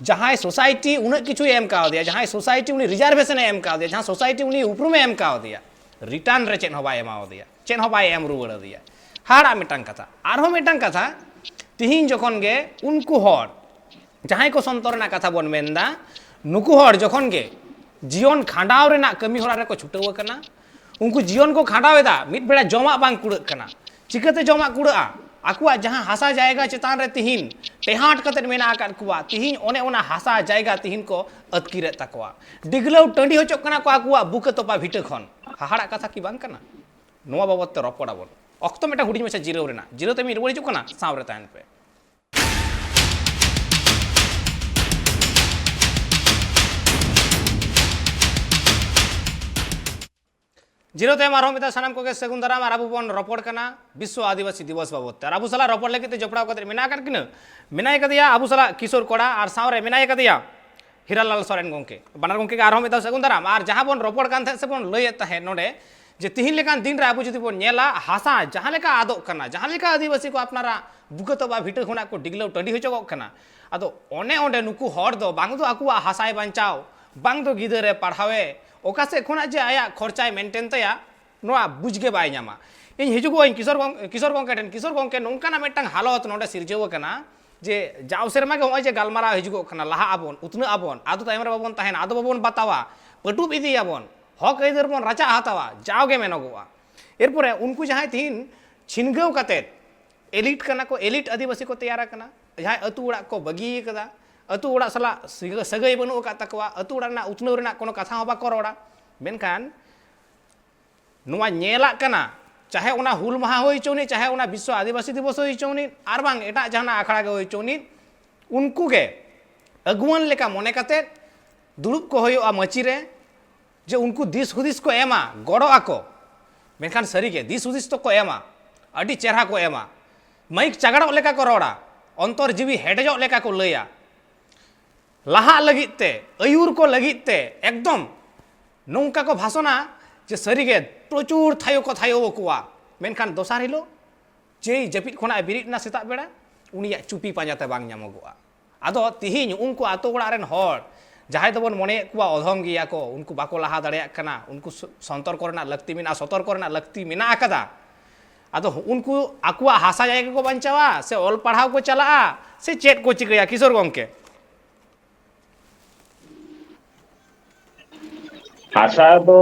ᱡᱟᱦᱟᱸᱭ ᱥᱳᱥᱟᱭᱴᱤ ᱩᱱᱟᱹᱜ ᱠᱤᱪᱷᱩᱭ ᱮᱢ ᱠᱟᱣᱫᱮᱭᱟ, ᱡᱟᱦᱟᱸᱭ ᱥᱳᱥᱟᱭᱴᱤ ᱩᱱᱤ ᱨᱤᱡᱟᱨᱵᱷᱮᱥᱚᱱ ᱮ ᱮᱢ ᱠᱟᱣᱫᱮᱭᱟ, ᱡᱟᱦᱟᱸ ᱥᱳᱥᱟᱭᱴᱤ ᱩᱱᱤ ᱩᱯᱨᱩᱢ ᱮ ᱮᱢ ᱠᱟᱣᱫᱮᱭᱟ, ᱨᱤᱴᱟᱨᱱ ᱨᱮ ᱪᱮᱫ ᱦᱚᱸ ᱵᱟᱭ ᱮᱢᱟᱣᱫᱮᱭᱟ, ᱪᱮᱫ ᱦᱚᱸ ᱵᱟᱭ ᱮᱢ ᱨᱩᱣᱟᱹᱲ ᱟᱫᱮᱭᱟ᱾ ᱦᱟᱦᱟᱲᱟᱜ ᱢᱤᱫᱴᱟᱝ ᱠᱟᱛᱷᱟ᱾ ᱟᱨᱦᱚᱸ ᱢᱤᱫᱴᱟᱝ ᱠᱟᱛᱷᱟ, ᱛᱤᱦᱤᱧ ᱡᱚᱠᱷᱚᱱ ᱜᱮ ᱩᱱᱠᱩ ᱦᱚᱲ ᱡᱟᱦᱟᱸᱭ ᱠᱚ ᱥᱚᱱᱛᱚᱨ ᱨᱮᱱᱟᱜ ᱠᱟᱛᱷᱟ ᱵᱚᱱ ᱢᱮᱱᱫᱟ, ᱱᱩᱠᱩ ᱦᱚᱲ ᱡᱚᱠᱷᱚᱱ ᱜᱮ ᱡᱤᱭᱚᱱ ᱠᱷᱟᱸᱰᱟᱣ ᱨᱮᱱᱟᱜ ᱠᱟᱹᱢᱤ ᱦᱚᱨᱟ ᱨᱮᱠᱚ ᱪᱷᱩᱴᱟᱹᱣ ᱟᱠᱟᱱᱟ, ᱩᱱᱠᱩ ᱡᱤᱭᱚᱱ ᱠᱚ ᱠᱷᱟᱸᱰᱟᱣ ᱮᱫᱟ, ᱢᱤᱫ ᱵᱮᱲᱟ ᱡᱚᱢᱟᱜ ᱵᱟᱝ ᱠᱩᱲᱟᱹᱜ ᱠᱟᱱᱟ᱾ ᱪᱤᱠᱟᱹᱛᱮ ᱡᱚᱢᱟᱜ ᱠᱩᱲᱟᱹᱜᱼᱟ? ᱟᱠᱚᱣᱟᱜ ᱡᱟᱦᱟᱸ ᱦᱟᱥᱟ ᱡᱟᱭᱜᱟ ᱪᱮᱛᱟᱱ ᱨᱮ ᱛᱤᱦᱤᱧ ᱴᱮᱦᱟᱴ ᱠᱟᱛᱮ ᱢᱮᱱᱟᱜ ᱟᱠᱟᱫ ᱠᱚᱣᱟ, ᱛᱤᱦᱤᱧ ᱚᱱᱮ ᱚᱱᱟ ᱦᱟᱥᱟ ᱡᱟᱭᱜᱟ ᱛᱤᱦᱤᱧ ᱠᱚ ᱟᱹᱛᱠᱤᱨᱮᱫ ᱛᱟᱠᱚᱣᱟ, ᱰᱤᱜᱽᱞᱟᱹᱣ ᱴᱟᱺᱰᱤ ᱦᱚᱪᱚᱜ ᱠᱟᱱᱟ ᱠᱚ ᱟᱠᱚᱣᱟᱜ ᱵᱩᱠᱟᱹ ᱛᱚᱯᱟ ᱵᱷᱤᱴᱟᱹ ᱠᱷᱚᱱ᱾ ᱦᱟᱦᱟᱲᱟᱜ ᱠᱟᱛᱷᱟ ᱠᱤ ᱵᱟᱝ ᱠᱟᱱᱟ? ᱱᱚᱣᱟ ᱵᱟᱵᱚᱫ ᱛᱮ ᱨᱚᱯᱚᱲ ᱟᱵᱚᱱ᱾ ᱚᱠᱛᱚ ᱢᱤᱫᱴᱟᱝ ᱦᱩᱰᱤᱧ ᱢᱟᱪᱷᱟ ᱡᱤᱨᱟᱹᱣ ᱨᱮᱱᱟᱜ, ᱡᱤᱨᱟᱹᱣ ᱛᱮ ᱢᱤᱫ ᱨᱩᱣᱟᱹᱲ ᱦᱤᱡᱩᱜ ᱠᱟᱱᱟ, ᱥᱟᱶ ᱨᱮ ᱛᱟᱦᱮᱱ ᱯᱮ᱾ ᱡᱤᱨᱟᱹᱣ ᱛᱟᱭᱚᱢ ᱟᱨᱦᱚᱸ ᱢᱤᱫ ᱫᱷᱟᱣ ᱥᱟᱱᱟᱢ ᱠᱚᱜᱮ ᱥᱟᱹᱜᱩᱱ ᱫᱟᱨᱟᱢ᱾ ᱟᱨ ᱟᱵᱚ ᱵᱚᱱ ᱨᱚᱯᱚᱲ ᱠᱟᱱᱟ ᱵᱤᱥᱥᱚ ᱟᱹᱫᱤᱵᱟᱹᱥᱤ ᱫᱤᱵᱚᱥ ᱵᱟᱵᱚᱫ ᱛᱮ᱾ ᱟᱨ ᱟᱵᱚ ᱥᱟᱞᱟᱜ ᱨᱚᱯᱚᱲ ᱞᱟᱹᱜᱤᱫ ᱛᱮ ᱡᱚᱯᱲᱟᱣ ᱠᱟᱛᱮ ᱢᱮᱱᱟᱜ ᱟᱠᱟᱫ ᱠᱤᱱᱟᱹ, ᱢᱮᱱᱟᱭ ᱠᱟᱫᱮᱭᱟ ᱟᱵᱚ ᱥᱟᱞᱟᱜ ᱠᱤᱥᱳᱨ ᱠᱚᱲᱟ, ᱟᱨ ᱥᱟᱶ ᱨᱮ ᱢᱮᱱᱟᱭ ᱠᱟᱫᱮᱭᱟ ᱦᱤᱨᱟᱞᱟᱞ ᱥᱚᱨᱮᱱ ᱜᱚᱢᱠᱮ᱾ ᱵᱟᱱᱟᱨ ᱜᱚᱢᱠᱮ ᱜᱮ ᱟᱨᱦᱚᱸ ᱢᱤᱫ ᱫᱷᱟᱣ ᱥᱟᱹᱜᱩᱱ ᱫᱟᱨᱟᱢ᱾ ᱟᱨ ᱡᱟᱦᱟᱸ ᱵᱚᱱ ᱨᱚᱯᱚᱲ ᱠᱟᱱ ᱛᱟᱦᱮᱸᱫ ᱥᱮ ᱵᱚᱱ ᱞᱟᱹᱭᱮᱫ ᱛᱟᱦᱮᱸᱫ ᱱᱚᱰᱮ, ᱡᱮ ᱛᱤᱦᱤᱧ ᱞᱮᱠᱟᱱ ᱫᱤᱱ ᱨᱮ ᱟᱵᱚ ᱡᱩᱫᱤ ᱵᱚᱱ ᱧᱮᱞᱟ, ᱦᱟᱥᱟ ᱡᱟᱦᱟᱸ ᱞᱮᱠᱟ ᱟᱫᱚᱜ ᱠᱟᱱᱟ, ᱡᱟᱦᱟᱸ ᱞᱮᱠᱟ ᱟᱹᱫᱤᱵᱟᱹᱥᱤ ᱠᱚ ᱟᱯᱱᱟᱨᱟᱜ ᱵᱩᱠᱟᱹ ᱛᱚᱯᱟ ᱵᱷᱤᱴᱟᱹ ᱠᱷᱚᱱᱟᱜ ᱠᱚ ᱰᱤᱜᱽᱞᱟᱹᱣ ᱴᱟᱺᱰᱤ ᱦᱚᱪᱚ ᱠᱚᱜ ᱠᱟᱱᱟ, ᱟᱫᱚ ᱚᱱᱮ ᱚᱸᱰᱮ ᱱᱩᱠᱩ ᱦᱚᱲ ᱫᱚ ᱵᱟᱝ ᱫᱚ ᱟᱠᱚᱣᱟᱜ ᱦᱟᱥᱟᱭ ᱵᱟᱧᱪᱟᱣ, ᱵᱟᱝ ᱫᱚ ᱜᱤᱫᱟᱹᱨᱮ ᱯᱟᱲᱦᱟᱣᱮ, ᱚᱠᱟ ᱥᱮᱫ ᱠᱷᱚᱱᱟᱜ ᱡᱮ ᱟᱭᱟᱜ ᱠᱷᱚᱨᱪᱟᱭ ᱢᱮᱱᱴᱮᱱ ᱛᱟᱭᱟ, ᱱᱚᱣᱟ ᱵᱩᱡᱽ ᱜᱮ ᱵᱟᱭ ᱧᱟᱢᱟ᱾ ᱤᱧ ᱦᱤᱡᱩᱜᱚᱜ ᱟᱹᱧ ᱠᱤᱥᱳᱨ ᱜᱚᱢ-, ᱠᱤᱥᱳᱨ ᱜᱚᱢᱠᱮ ᱴᱷᱮᱱ, ᱠᱤᱥᱳᱨ ᱜᱚᱢᱠᱮ, ᱱᱚᱝᱠᱟᱱᱟᱜ ᱢᱤᱫᱴᱟᱝ ᱦᱟᱞᱚᱛ ᱱᱚᱰᱮ ᱥᱤᱨᱡᱟᱹᱣ ᱟᱠᱟᱱᱟ ᱡᱮ ᱡᱟᱣ ᱥᱮᱨᱢᱟ ᱜᱮ ᱱᱚᱜᱼᱚᱭ ᱡᱮ ᱜᱟᱞᱢᱟᱨᱟᱣ ᱦᱤᱡᱩᱜᱚᱜ ᱠᱟᱱᱟ, ᱞᱟᱦᱟᱜ ᱟᱵᱚᱱ, ᱩᱛᱱᱟᱹᱜ ᱟᱵᱚᱱ, ᱟᱫᱚ ᱛᱟᱭᱚᱢ ᱨᱮ ᱵᱟᱵᱚᱱ ᱛᱟᱦᱮᱱᱟ, ᱟᱫᱚ ᱵᱟᱵᱚᱱ ᱵᱟᱛᱟᱣᱟ, ᱯᱟᱹᱴᱩᱵ ᱤᱫᱤᱭᱟᱵᱚᱱ, ᱦᱚᱠ ᱟᱹᱭᱫᱟᱹᱨ ᱵᱚᱱ ᱨᱟᱪᱟᱜ ᱦᱟᱛᱟᱣᱟ, ᱡᱟᱣ ᱜᱮ ᱢᱮᱱᱚᱜᱚᱜᱼᱟ᱾ ᱮᱨᱯᱚᱨᱮ ᱩᱱᱠᱩ ᱡᱟᱦᱟᱸᱭ ᱛᱤᱦᱤᱧ ᱪᱷᱤᱱᱜᱟᱹᱣ ᱠᱟᱛᱮᱫ ᱮᱞᱤᱴ ᱠᱟᱱᱟ ᱠᱚ, ᱮᱞᱤᱴ ᱟᱹᱫᱤᱵᱟᱹᱥᱤ ᱠᱚ ᱛᱮᱭᱟᱨ ᱟᱠᱟᱱᱟ, ᱡᱟᱦᱟᱸᱭ ᱟᱹᱛᱩ ᱚᱲᱟᱜ ᱠᱚ ᱵᱟᱹᱜᱤ ᱟᱠᱟᱫᱟ, ᱟᱹᱛᱩ ᱚᱲᱟᱜ ᱥᱟᱞᱟᱜ ᱥᱤᱜᱟᱹ-, ᱥᱟᱹᱜᱟᱹᱭ ᱵᱟᱹᱱᱩᱜ ᱟᱠᱟᱫ ᱛᱟᱠᱚᱣᱟ, ᱟᱹᱛᱩ ᱚᱲᱟᱜ ᱨᱮᱱᱟᱜ ᱩᱛᱱᱟᱹᱣ ᱨᱮᱱᱟᱜ ᱠᱳᱱᱳ ᱠᱟᱛᱷᱟ ᱦᱚᱸ ᱵᱟᱠᱚ ᱨᱚᱲᱟ᱾ ᱢᱮᱱᱠᱷᱟᱱ ᱱᱚᱣᱟ ᱧᱮᱞᱟᱜ ᱠᱟᱱᱟ, ᱪᱟᱦᱮ ᱚᱱᱟ ᱦᱩᱞ ᱢᱟᱦᱟ ᱦᱩᱭ ᱦᱚᱪᱚ ᱱᱤᱡ, ᱪᱟᱦᱮ ᱚᱱᱟ ᱵᱤᱥᱥᱚ ᱟᱹᱫᱤᱵᱟᱹᱥᱤ ᱫᱤᱵᱚᱥ ᱦᱩᱭ ᱦᱚᱪᱚ ᱱᱤᱡ, ᱟᱨ ᱵᱟᱝ ᱮᱴᱟᱜ ᱡᱟᱦᱟᱱᱟᱜ ᱟᱠᱷᱲᱟ ᱜᱮ ᱦᱩᱭ ᱦᱚᱪᱚ ᱱᱤᱡ, ᱩᱱᱠᱩ ᱜᱮ ᱟᱹᱜᱩᱣᱟᱹᱱ ᱞᱮᱠᱟ ᱢᱚᱱᱮ ᱠᱟᱛᱮ ᱫᱩᱲᱩᱵ ᱠᱚ ᱦᱩᱭᱩᱜᱼᱟ ᱢᱟᱹᱪᱤ ᱨᱮ, ᱡᱮ ᱩᱱᱠᱩ ᱫᱤᱥ ᱦᱩᱫᱤᱥ ᱠᱚ ᱮᱢᱟ, ᱜᱚᱲᱚᱜ ᱟᱠᱚ᱾ ᱢᱮᱱᱠᱷᱟᱱ ᱥᱟᱹᱨᱤᱜᱮ ᱫᱤᱥ ᱦᱩᱫᱤᱥ ᱫᱚᱠᱚ ᱮᱢᱟ, ᱟᱹᱰᱤ ᱪᱮᱦᱨᱟ ᱠᱚ ᱮᱢᱟ, ᱢᱟᱹᱭᱤᱠ ᱪᱟᱜᱟᱲᱚᱜ ᱞᱮᱠᱟ ᱠᱚ ᱨᱚᱲᱟ, ᱚᱱᱛᱚᱨ ᱡᱤᱣᱤ ᱦᱮᱰᱮᱡᱚᱜ ᱞᱮᱠᱟ ᱠᱚ ᱞᱟᱹᱭᱟ, ᱞᱟᱦᱟᱜ ᱞᱟᱹᱜᱤᱫ ᱛᱮ, ᱟᱹᱭᱩᱨ ᱠᱚ ᱞᱟᱹᱜᱤᱫ ᱛᱮ ᱮᱠᱫᱚᱢ ᱱᱚᱝᱠᱟ ᱠᱚ ᱵᱷᱟᱥᱚᱱᱟ ᱡᱮ ᱥᱟᱹᱨᱤᱜᱮ ᱯᱨᱚᱪᱩᱨ ᱛᱷᱟᱭᱚ ᱠᱚ ᱛᱷᱟᱭᱚ ᱟᱠᱚᱣᱟ᱾ ᱢᱮᱱᱠᱷᱟᱱ ᱫᱚᱥᱟᱨ ᱦᱤᱞᱳᱜ ᱡᱮᱭ ᱡᱟᱹᱯᱤᱫ ᱠᱷᱚᱱᱟᱜ ᱮ ᱵᱮᱨᱮᱫ ᱮᱱᱟ ᱥᱮᱛᱟᱜ ᱵᱮᱲᱟ, ᱩᱱᱤᱭᱟᱜ ᱪᱩᱯᱤ ᱯᱟᱸᱡᱟᱛᱮ ᱵᱟᱝ ᱧᱟᱢᱚᱜᱚᱜᱼᱟ᱾ ᱟᱫᱚ ᱛᱤᱦᱤᱧ ᱩᱱᱠᱩ ᱟᱛᱳ ᱚᱲᱟᱜ ᱨᱮᱱ ᱦᱚᱲ ᱡᱟᱦᱟᱸᱭ ᱫᱚᱵᱚᱱ ᱢᱚᱱᱮᱭᱮᱫ ᱠᱚᱣᱟ ᱚᱫᱷᱚᱢ ᱜᱮᱭᱟ ᱠᱚ, ᱩᱱᱠᱩ ᱵᱟᱠᱚ ᱞᱟᱦᱟ ᱫᱟᱲᱮᱭᱟᱜ ᱠᱟᱱᱟ, ᱩᱱᱠᱩ ᱥᱚ-, ᱥᱚᱱᱛᱚᱨ ᱠᱚᱨᱮᱱᱟᱜ ᱞᱟᱹᱠᱛᱤ ᱢᱮᱱᱟᱜᱼᱟ, ᱥᱚᱛᱚᱨ ᱠᱚᱨᱮᱱᱟᱜ ᱞᱟᱹᱠᱛᱤ ᱢᱮᱱᱟᱜ ᱟᱠᱟᱫᱟ᱾ ᱟᱫᱚ ᱩᱱᱠᱩ ᱟᱠᱚᱣᱟᱜ ᱦᱟᱥᱟ ᱡᱟᱭᱜᱟ ᱠᱚ ᱵᱟᱧᱪᱟᱣᱟ, ᱥᱮ ᱚᱞ ᱯᱟᱲᱦᱟᱣ ᱠᱚ ᱪᱟᱞᱟᱜᱼᱟ, ᱥᱮ ᱪᱮᱫ ᱠᱚ ᱪᱤᱠᱟᱹᱭᱟ, ᱠᱤᱥᱳᱨ ᱜᱚᱢᱠᱮ? ᱦᱟᱥᱟ ᱫᱚ,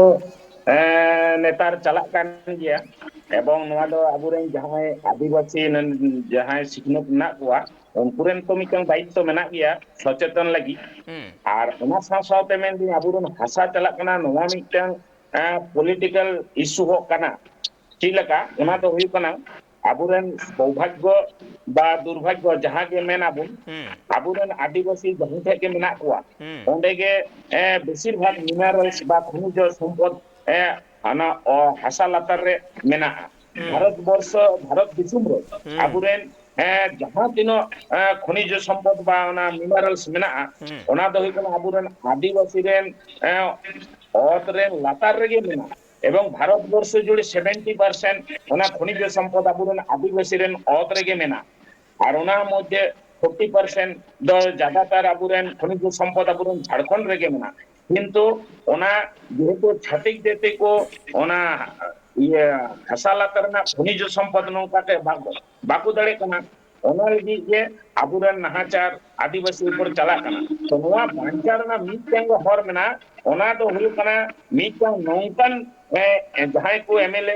ᱮᱸ, ᱱᱮᱛᱟᱨ ᱪᱟᱞᱟᱜ ᱠᱟᱱ ᱜᱮᱭᱟ, ᱮᱵᱚᱝ ᱱᱚᱣᱟ ᱫᱚ ᱟᱵᱚᱨᱮᱱ ᱡᱟᱦᱟᱸᱭ ᱟᱹᱫᱤᱵᱟᱹᱥᱤ ᱱᱮᱱ-, ᱡᱟᱦᱟᱸᱭ ᱥᱤᱠᱷᱱᱟᱹᱛ ᱢᱮᱱᱟᱜ ᱠᱚᱣᱟ, ᱩᱱᱠᱩ ᱨᱮᱱ ᱛᱚ ᱢᱤᱫᱴᱟᱝ ᱫᱟᱭᱤᱛᱛᱚ ᱢᱮᱱᱟᱜ ᱜᱮᱭᱟ ᱥᱚᱪᱮᱛᱚᱱ ᱞᱟᱹᱜᱤᱫ᱾ ᱦᱩᱸ᱾ ᱟᱨ ᱚᱱᱟ ᱥᱟᱶ ᱥᱟᱶᱛᱮ ᱢᱮᱱᱫᱟᱹᱧ, ᱟᱵᱚᱨᱮᱱ ᱦᱟᱥᱟ ᱪᱟᱞᱟᱜ ᱠᱟᱱᱟ, ᱱᱚᱣᱟ ᱢᱤᱫᱴᱟᱝ, ᱮᱸ, ᱯᱚᱞᱤᱴᱤᱠᱟᱞ ᱤᱥᱩ ᱦᱚᱸ ᱠᱟᱱᱟ᱾ ᱪᱮᱫ ᱞᱮᱠᱟ? ᱚᱱᱟ ᱦᱩᱸ᱾ ᱫᱚ ᱦᱩᱭᱩᱜ ᱠᱟᱱᱟ, ᱟᱵᱚᱨᱮᱱ ᱥᱳᱵᱷᱟᱜᱽᱜᱚ ᱵᱟ ᱫᱩᱨᱵᱷᱟᱜᱽᱜᱚ ᱡᱟᱦᱟᱸ ᱜᱮ ᱢᱮᱱ ᱟᱵᱚᱱ, ᱦᱩᱸ᱾ ᱟᱵᱚᱨᱮᱱ ᱟᱹᱫᱤᱵᱟᱹᱥᱤ ᱡᱟᱦᱟᱸ ᱴᱷᱮᱡ ᱜᱮ ᱢᱮᱱᱟᱜ ᱠᱚᱣᱟ, ᱦᱩᱸ᱾ ᱚᱸᱰᱮ ᱜᱮ, ᱮ, ᱵᱮᱥᱤᱨ ᱵᱷᱟᱜᱽ ᱢᱤᱱᱟᱨᱟᱞᱥ ᱵᱟ ᱠᱷᱚᱱᱤᱡᱚ ᱥᱚᱢᱯᱚᱫ, ᱮ, ᱚᱱᱟ, ᱚ, ᱦᱟᱥᱟ ᱞᱟᱛᱟᱨ ᱨᱮ ᱢᱮᱱᱟᱜᱼᱟ᱾ ᱦᱩᱸ᱾ ᱵᱷᱟᱨᱚᱛ ᱵᱚᱨᱥᱚ, ᱵᱷᱟᱨᱚᱛ ᱫᱤᱥᱚᱢ ᱨᱮ ᱦᱩᱸ᱾ ᱟᱵᱚᱨᱮᱱ, ᱮ, ᱡᱟᱦᱟᱸ ᱛᱤᱱᱟᱹᱜ, ᱮ, ᱠᱷᱚᱱᱤᱡᱚ ᱥᱚᱢᱯᱚᱫ ᱵᱟ ᱚᱱᱟ ᱢᱤᱱᱟᱨᱟᱞᱥ ᱢᱮᱱᱟᱜᱼᱟ, ᱦᱩᱸ᱾ ᱚᱱᱟ ᱫᱚ ᱦᱩᱭᱩᱜ ᱠᱟᱱᱟ ᱟᱵᱚᱨᱮᱱ ᱟᱹᱫᱤᱵᱟᱹᱥᱤ ᱨᱮᱱ, ᱮ, ᱚᱛ ᱨᱮᱱ ᱞᱟᱛᱟᱨ ᱨᱮᱜᱮ ᱢᱮᱱᱟᱜᱼᱟ᱾ ᱮᱵᱚᱝ ᱵᱷᱟᱨᱚᱛ ᱵᱚᱨᱥᱚ ᱡᱩᱲᱤ ᱥᱮᱵᱷᱮᱱᱴᱤ ᱯᱟᱨᱥᱮᱱᱴ ᱚᱱᱟ ᱠᱷᱚᱱᱤᱡᱚ ᱥᱚᱢᱯᱚᱫ ᱟᱵᱚᱨᱮᱱ ᱟᱹᱫᱤᱵᱟᱹᱥᱤ ᱨᱮᱱ ᱚᱛ ᱨᱮᱜᱮ ᱢᱮᱱᱟᱜᱼᱟ᱾ ᱟᱨ ᱚᱱᱟ ᱢᱚᱫᱽᱫᱷᱮ ᱯᱷᱳᱨᱴᱤ ᱯᱟᱨᱥᱮᱱᱴ ᱫᱚ ᱡᱟᱫᱟᱛᱟᱨ ᱟᱵᱚᱨᱮᱱ ᱠᱷᱚᱱᱤᱡᱚ ᱥᱚᱢᱯᱚᱫ ᱟᱵᱚᱨᱮᱱ ᱡᱷᱟᱲᱠᱷᱚᱸᱰ ᱨᱮᱜᱮ ᱢᱮᱱᱟᱜᱼᱟ᱾ ᱠᱤᱱᱛᱩ ᱚᱱᱟ ᱡᱮᱦᱮᱛᱩ ᱪᱷᱟᱹᱛᱤᱠ ᱡᱟᱹᱛᱤ ᱠᱚ ᱚᱱᱟ ᱤᱭᱟᱹ, ᱦᱟᱥᱟ ᱞᱟᱛᱟᱨ ᱨᱮᱱᱟᱜ ᱠᱷᱚᱱᱤᱡᱽ ᱥᱚᱢᱯᱚᱫ ᱱᱚᱝᱠᱟ ᱛᱮ ᱵᱟᱠᱚ, ᱵᱟᱠᱚ ᱫᱟᱲᱮᱭᱟᱜ ᱠᱟᱱᱟ᱾ ᱚᱱᱟ ᱞᱟᱹᱜᱤᱫ ᱜᱮ ᱟᱵᱚᱨᱮᱱ ᱱᱟᱦᱟᱪᱟᱨ ᱟᱹᱫᱤᱵᱟᱹᱥᱤ ᱩᱯᱚᱨ ᱪᱟᱞᱟᱜ ᱠᱟᱱᱟ᱾ ᱛᱚ ᱱᱚᱣᱟ ᱵᱟᱧᱪᱟᱣ ᱨᱮᱱᱟᱜ ᱢᱤᱫᱴᱟᱝ ᱜᱮ ᱦᱚᱨ ᱢᱮᱱᱟᱜᱼᱟ, ᱚᱱᱟ ᱫᱚ ᱦᱩᱭᱩᱜ ᱠᱟᱱᱟ ᱢᱤᱫᱴᱟᱝ ᱱᱚᱝᱠᱟᱱ, ᱮ, ᱡᱟᱦᱟᱸᱭ ᱠᱚ M L A,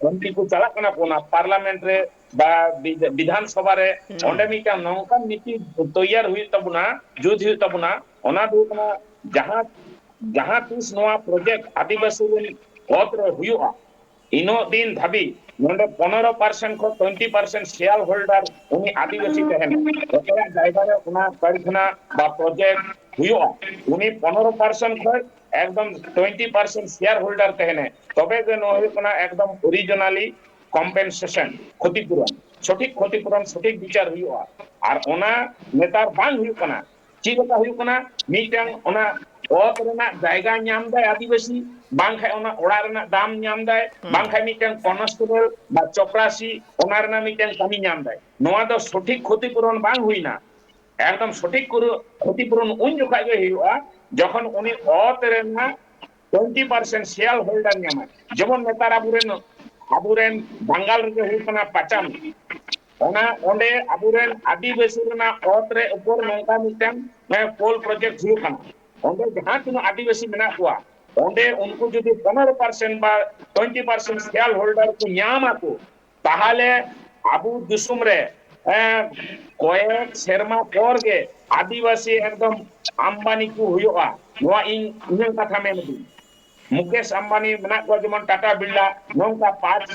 M P ᱠᱚ ᱪᱟᱞᱟᱜ ᱠᱟᱱᱟ ᱠᱚ ᱚᱱᱟ ᱯᱟᱨᱞᱟᱢᱮᱱᱴ ᱨᱮ ᱵᱟ ᱵᱤᱫ-, ᱵᱤᱫᱷᱟᱱ ᱥᱚᱵᱷᱟ ᱨᱮ, ᱦᱩᱸ᱾ ᱚᱸᱰᱮ ᱢᱤᱫᱴᱟᱝ ᱱᱚᱝᱠᱟᱱ ᱱᱤᱛᱤ ᱛᱚᱭᱭᱟᱨ ᱦᱩᱭᱩᱜ ᱛᱟᱵᱚᱱᱟ, ᱡᱩᱛ ᱦᱩᱭᱩᱜ ᱛᱟᱵᱚᱱᱟ, ᱚᱱᱟ ᱫᱚ ᱦᱩᱭᱩᱜ ᱠᱟᱱᱟ ᱡᱟᱦᱟᱸ, ᱡᱟᱦᱟᱸ ᱛᱤᱥ ᱱᱚᱣᱟ ᱯᱨᱚᱡᱮᱠᱴ ᱟᱹᱫᱤᱵᱟᱹᱥᱤ ᱨᱮᱱ ᱚᱛ ᱨᱮ ᱦᱩᱭᱩᱜᱼᱟ, ᱤᱱᱟᱹᱜ ᱫᱤᱱ ᱫᱷᱟᱹᱵᱤᱡ ᱱᱚᱰᱮ ᱯᱚᱱᱮᱨᱚ ᱯᱟᱨᱥᱮᱱᱴ ᱠᱷᱚᱱ ᱴᱩᱭᱮᱱᱴᱤ ᱯᱯᱟᱨᱥᱮᱱᱴ ᱥᱮᱭᱟᱨ ᱦᱳᱞᱰᱟᱨ ᱩᱱᱤ ᱟᱹᱫᱤᱵᱟᱹᱥᱤ ᱛᱟᱦᱮᱱᱟ᱾ ᱚᱠᱚᱭᱟᱜ ᱡᱟᱭᱜᱟ ᱨᱮ ᱚᱱᱟ ᱠᱟᱹᱨᱠᱷᱟᱱᱟ ᱵᱟ ᱯᱨᱚᱡᱮᱠᱴ ᱦᱩᱭᱩᱜᱼᱟ, ᱩᱱᱤ ᱯᱚᱱᱮᱨᱚ ᱯᱟᱨᱥᱮᱱᱴ ᱠᱷᱚᱱ ᱮᱠᱫᱚᱢ ᱴᱩᱭᱮᱱᱴᱤ ᱯᱟᱨᱥᱮᱱᱴ ᱥᱮᱭᱟᱨ ᱦᱳᱞᱰᱟᱨ ᱛᱟᱦᱮᱱᱟ᱾ ᱛᱚᱵᱮ ᱜᱮ ᱱᱚᱣᱟ ᱦᱩᱭᱩᱜ ᱠᱟᱱᱟ ᱮᱠᱫᱚᱢ ᱚᱨᱤᱡᱤᱱᱟᱞᱤ ᱠᱚᱢᱯᱮᱱᱥᱮᱥᱚᱱ, ᱠᱷᱚᱛᱤᱯᱩᱨᱚᱱ, ᱥᱚᱴᱷᱤᱠ ᱠᱷᱚᱛᱤᱯᱩᱨᱚᱱ, ᱥᱚᱴᱷᱤᱠ ᱵᱤᱪᱟᱨ ᱦᱩᱭᱩᱜᱼᱟ᱾ ᱟᱨ ᱚᱱᱟ ᱱᱮᱛᱟᱨ ᱵᱟᱝ ᱦᱩᱭᱩᱜ ᱠᱟᱱᱟ᱾ ᱪᱮᱫ ᱞᱮᱠᱟ ᱦᱩᱭᱩᱜ ᱠᱟᱱᱟ? ᱢᱤᱫᱴᱟᱝ ᱚᱱᱟ ᱚᱛ ᱨᱮᱱᱟᱜ ᱡᱟᱭᱜᱟ ᱧᱟᱢ ᱫᱟᱭ ᱟᱹᱫᱤᱵᱟᱹᱥᱤ, ᱵᱟᱝᱠᱷᱟᱱ ᱚᱱᱟ ᱚᱲᱟᱜ ᱨᱮᱱᱟᱜ ᱫᱟᱢ ᱧᱟᱢ ᱫᱟᱭ, ᱦᱩᱸ᱾ ᱵᱟᱝᱠᱷᱟᱱ ᱢᱤᱫᱴᱟᱝ ᱠᱚᱱᱥᱴᱮᱵᱚᱞ ᱵᱟ ᱪᱚᱯᱨᱟᱥᱤ ᱚᱱᱟ ᱨᱮᱱᱟᱜ ᱢᱤᱫᱴᱟᱝ ᱠᱟᱹᱢᱤ ᱧᱟᱢ ᱫᱟᱭ᱾ ᱱᱚᱣᱟ ᱫᱚ ᱥᱚᱴᱷᱤᱠ ᱠᱷᱚᱛᱤᱯᱩᱨᱚᱱ ᱵᱟᱝ ᱦᱩᱭᱱᱟ᱾ ᱮᱠᱫᱚᱢ ᱥᱚᱴᱷᱤᱠ ᱠᱩᱨᱩ-, ᱠᱷᱚᱛᱤᱯᱩᱨᱚᱱ ᱩᱱ ᱡᱚᱠᱷᱟᱡ ᱜᱮ ᱦᱩᱭᱩᱜᱼᱟ, ᱡᱚᱠᱷᱚᱱ ᱩᱱᱤ ᱚᱛ ᱨᱮᱱᱟᱜ ᱴᱩᱭᱮᱱᱴᱤ ᱯᱟᱨᱥᱮᱱᱴ ᱥᱮᱭᱟᱨ ᱦᱳᱞᱰᱟᱨ ᱧᱟᱢᱟᱭ᱾ ᱡᱮᱢᱚᱱ ᱱᱮᱛᱟᱨ ᱟᱵᱚᱨᱮᱱ, ᱟᱵᱚᱨᱮᱱ ᱵᱟᱝᱜᱟᱞ ᱨᱮᱜᱮ ᱦᱩᱭᱩᱜ ᱠᱟᱱᱟ ᱯᱟᱪᱟᱢᱤ, ᱚᱱᱟ ᱚᱸᱰᱮ ᱟᱵᱚᱨᱮᱱ ᱟᱹᱫᱤᱵᱟᱹᱥᱤ ᱨᱮᱱᱟᱜ ᱚᱛ ᱨᱮ ᱩᱯᱚᱨ ᱱᱚᱝᱠᱟ ᱢᱤᱫᱴᱟᱝ, ᱮ, ᱠᱳᱞ ᱯᱨᱚᱡᱮᱠᱴ ᱦᱩᱭᱩᱜ ᱠᱟᱱᱟ᱾ ᱚᱸᱰᱮ ᱡᱟᱦᱟᱸ ᱛᱤᱱᱟᱹᱜ ᱟᱹᱫᱤᱵᱟᱹᱥᱤ ᱢᱮᱱᱟᱜ ᱠᱚᱣᱟ, ᱚᱸᱰᱮ ᱩᱱᱠᱩ ᱡᱩᱫᱤ ᱯᱚᱱᱮᱨᱚ ᱯᱟᱨᱥᱮᱱᱴ ᱵᱟ ᱴᱩᱭᱮᱱᱴᱤ ᱯᱟᱨᱥᱮᱱᱴ ᱥᱮᱭᱟᱨ ᱦᱳᱞᱰᱟᱨ ᱠᱚ ᱧᱟᱢ ᱟᱠᱚ, ᱛᱟᱦᱚᱞᱮ ᱟᱵᱚ ᱫᱤᱥᱚᱢ ᱨᱮ, ᱮ, ᱠᱚᱭᱮᱠ ᱥᱮᱨᱢᱟ ᱯᱚᱨ ᱜᱮ ᱟᱹᱫᱤᱵᱟᱹᱥᱤ ᱮᱠᱫᱚᱢ ᱟᱢᱵᱟᱱᱤ ᱠᱚ ᱦᱩᱭᱩᱜᱼᱟ᱾ ᱱᱚᱣᱟ ᱤᱧ, ᱤᱧᱟᱹᱜ ᱠᱟᱛᱷᱟ ᱢᱮᱱ ᱫᱤᱧ᱾ ᱢᱩᱠᱮᱥ ᱟᱢᱵᱟᱱᱤ ᱢᱮᱱᱟᱜ ᱠᱚᱣᱟ, ᱡᱮᱢᱚᱱ ᱴᱟᱴᱟ ᱵᱤᱨᱞᱟ, ᱱᱚᱝᱠᱟ ᱯᱟᱸᱪ,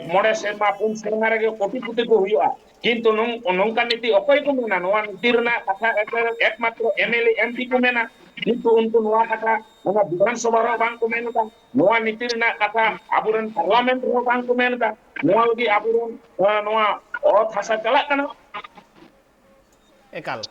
ᱢᱚᱬᱮ ᱥᱮᱨᱢᱟ, ᱯᱩᱱ ᱥᱮᱨᱢᱟ ᱨᱮᱜᱮ ᱠᱳᱴᱤᱯᱚᱛᱤ ᱠᱚ ᱦᱩᱭᱩᱜᱼᱟ᱾ ᱠᱤᱱᱛᱩ ᱱᱚᱝ-, ᱱᱚᱝᱠᱟ ᱱᱤᱛᱤ ᱚᱠᱚᱭ ᱠᱚ ᱢᱮᱱᱟ? ᱱᱚᱣᱟ ᱱᱤᱛᱤ ᱨᱮᱱᱟᱜ ᱠᱟᱛᱷᱟ ᱮᱠ-, ᱮᱠᱢᱟᱛᱨᱚ M L A, M P ᱠᱚ ᱢᱮᱱᱟ, ᱠᱤᱱᱛᱩ ᱩᱱᱠᱩ ᱱᱚᱣᱟ ᱠᱟᱛᱷᱟ ᱚᱱᱟ ᱵᱤᱫᱷᱟᱱ ᱥᱚᱵᱷᱟ ᱨᱮᱦᱚᱸ ᱵᱟᱝ ᱠᱚ ᱢᱮᱱ ᱮᱫᱟ᱾ ᱱᱚᱣᱟ ᱱᱤᱛᱤ ᱨᱮᱱᱟᱜ ᱠᱟᱛᱷᱟ ᱟᱵᱚᱨᱮᱱ ᱯᱟᱨᱞᱟᱢᱮᱱᱴ ᱨᱮᱦᱚᱸ ᱵᱟᱝ ᱠᱚ ᱢᱮᱱ ᱮᱫᱟ᱾ ᱱᱚᱣᱟ ᱞᱟᱹᱜᱤᱫ ᱟᱵᱚᱨᱮᱱ, ᱮ, ᱱᱚᱣᱟ ᱚᱛ ᱦᱟᱥᱟ ᱪᱟᱞᱟᱜ ᱠᱟᱱᱟ᱾ ᱮᱠᱟᱞ᱾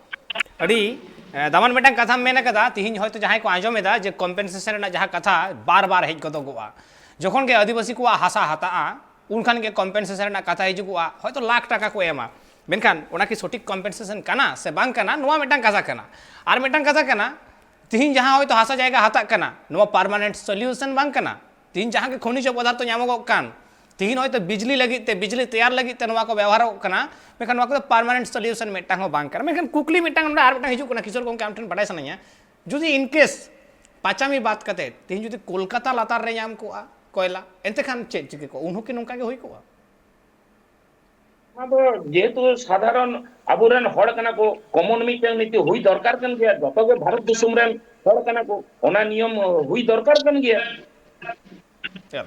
ᱟᱹᱰᱤ, ᱮ, ᱫᱟᱢᱟᱱ ᱢᱤᱫᱴᱟᱝ ᱠᱟᱛᱷᱟᱢ ᱢᱮᱱ ᱟᱠᱟᱫᱟ᱾ ᱛᱤᱦᱤᱧ ᱦᱚᱭᱛᱳ ᱡᱟᱦᱟᱸᱭ ᱠᱚ ᱟᱸᱡᱚᱢ ᱮᱫᱟ ᱡᱮ ᱠᱚᱢᱯᱮᱱᱥᱮᱥᱚᱱ ᱨᱮᱱᱟᱜ ᱡᱟᱦᱟᱸ ᱠᱟᱛᱷᱟ ᱵᱟᱨ ᱵᱟᱨ ᱦᱮᱡ ᱜᱚᱫᱚᱜᱚᱜᱼᱟ, ᱡᱚᱠᱷᱚᱱ ᱜᱮ ᱟᱹᱫᱤᱵᱟᱹᱥᱤ ᱠᱚᱣᱟᱜ ᱦᱟᱥᱟ ᱦᱟᱛᱟᱜᱼᱟ, ᱩᱱᱠᱷᱟᱱ ᱜᱮ ᱠᱚᱢᱯᱮᱱᱥᱮᱥᱚᱱ ᱨᱮᱱᱟᱜ ᱠᱟᱛᱷᱟ ᱦᱤᱡᱩᱜᱚᱜᱼᱟ, ᱦᱚᱭᱛᱳ ᱞᱟᱠᱷ ᱴᱟᱠᱟ ᱠᱚ ᱮᱢᱟ᱾ ᱢᱮᱱᱠᱷᱟᱱ ᱚᱱᱟ ᱠᱤ ᱥᱚᱴᱷᱤᱠ ᱠᱚᱢᱯᱮᱱᱥᱮᱥᱚᱱ ᱠᱟᱱᱟ ᱥᱮ ᱵᱟᱝ ᱠᱟᱱᱟ, ᱱᱚᱣᱟ ᱢᱤᱫᱴᱟᱝ ᱠᱟᱛᱷᱟ ᱠᱟᱱᱟ᱾ ᱟᱨ ᱢᱤᱫᱴᱟᱝ ᱠᱟᱛᱷᱟ ᱠᱟᱱᱟ, ᱛᱤᱦᱤᱧ ᱡᱟᱦᱟᱸ ᱦᱚᱭᱛᱳ ᱦᱟᱥᱟ ᱡᱟᱭᱜᱟ ᱦᱟᱛᱟᱜ ᱠᱟᱱᱟ, ᱱᱚᱣᱟ ᱯᱟᱨᱢᱟᱱᱮᱱᱴ ᱥᱚᱞᱤᱭᱩᱥᱚᱱ ᱵᱟᱝ ᱠᱟᱱᱟ᱾ ᱛᱤᱦᱤᱧ ᱡᱟᱦᱟᱸ ᱜᱮ ᱠᱷᱚᱱᱤᱡᱽ ᱯᱚᱫᱟᱨᱛᱷᱚ ᱧᱟᱢᱚᱜᱚᱜ ᱠᱟᱱ, ᱛᱤᱦᱤᱧ ᱦᱚᱭᱛᱳ ᱵᱤᱡᱽᱞᱤ ᱞᱟᱹᱜᱤᱫ ᱛᱮ, ᱵᱤᱡᱽᱞᱤ ᱛᱮᱭᱟᱨ ᱞᱟᱹᱜᱤᱫ ᱛᱮ ᱱᱚᱣᱟ ᱠᱚ ᱵᱮᱣᱦᱟᱨᱚᱜ ᱠᱟᱱᱟ, ᱢᱮᱱᱠᱷᱟᱱ ᱱᱚᱣᱟ ᱠᱚᱫᱚ permanent solution ᱢᱤᱫᱴᱟᱝ ᱦᱚᱸ ᱵᱟᱝ ᱠᱟᱱᱟ᱾ ᱢᱮᱱᱠᱷᱟᱱ ᱠᱩᱠᱞᱤ ᱢᱤᱫᱴᱟᱝ ᱱᱚᱰᱮ ᱟᱨ ᱢᱤᱫᱴᱟᱝ ᱦᱤᱡᱩᱜ ᱠᱟᱱᱟ, ᱠᱤᱥᱳᱨ ᱜᱚᱢᱠᱮ, ᱟᱢ ᱴᱷᱮᱱ ᱵᱟᱰᱟᱭ ᱥᱟᱱᱟᱧᱟ, ᱡᱩᱫᱤ in case ᱯᱟᱸᱪᱟᱢᱤ ᱵᱟᱫ ᱠᱟᱛᱮ ᱛᱤᱦᱤᱧ ᱡᱩᱫᱤ ᱠᱳᱞᱠᱟᱛᱟ ᱞᱟᱛᱟᱨ ᱨᱮ ᱧᱟᱢ ᱠᱚᱜᱼᱟ ᱠᱚᱭᱞᱟ, ᱮᱱᱛᱮ ᱠᱷᱟᱱ ᱪᱮᱫ ᱪᱤᱠᱟᱹ ᱠᱚᱜᱼᱟ? ᱩᱱᱦᱚᱸ ᱠᱤ ᱱᱚᱝᱠᱟ ᱜᱮ ᱦᱩᱭ ᱠᱚᱜᱼᱟ? ᱚᱱᱟ ᱫᱚ ᱡᱮᱦᱮᱛᱩ ᱥᱟᱫᱷᱟᱨᱚᱱ ᱟᱵᱚᱨᱮᱱ ᱦᱚᱲ ᱠᱟᱱᱟ ᱠᱚ, common ᱢᱤᱫᱴᱟᱝ ᱱᱤᱛᱤ ᱦᱩᱭ ᱫᱚᱨᱠᱟᱨ ᱠᱟᱱ ᱜᱮᱭᱟ, ᱡᱚᱛᱚ ᱜᱮ ᱵᱷᱟᱨᱚᱛ ᱫᱤᱥᱚᱢ ᱨᱮᱱ ᱦᱚᱲ ᱠᱟᱱᱟ ᱠᱚ, ᱚᱱᱟ ᱱᱤᱭᱚᱢ ᱦᱩᱭ ᱫᱚᱨᱠᱟᱨ ᱠᱟᱱ ᱜᱮᱭᱟ᱾ ᱪᱚᱞ᱾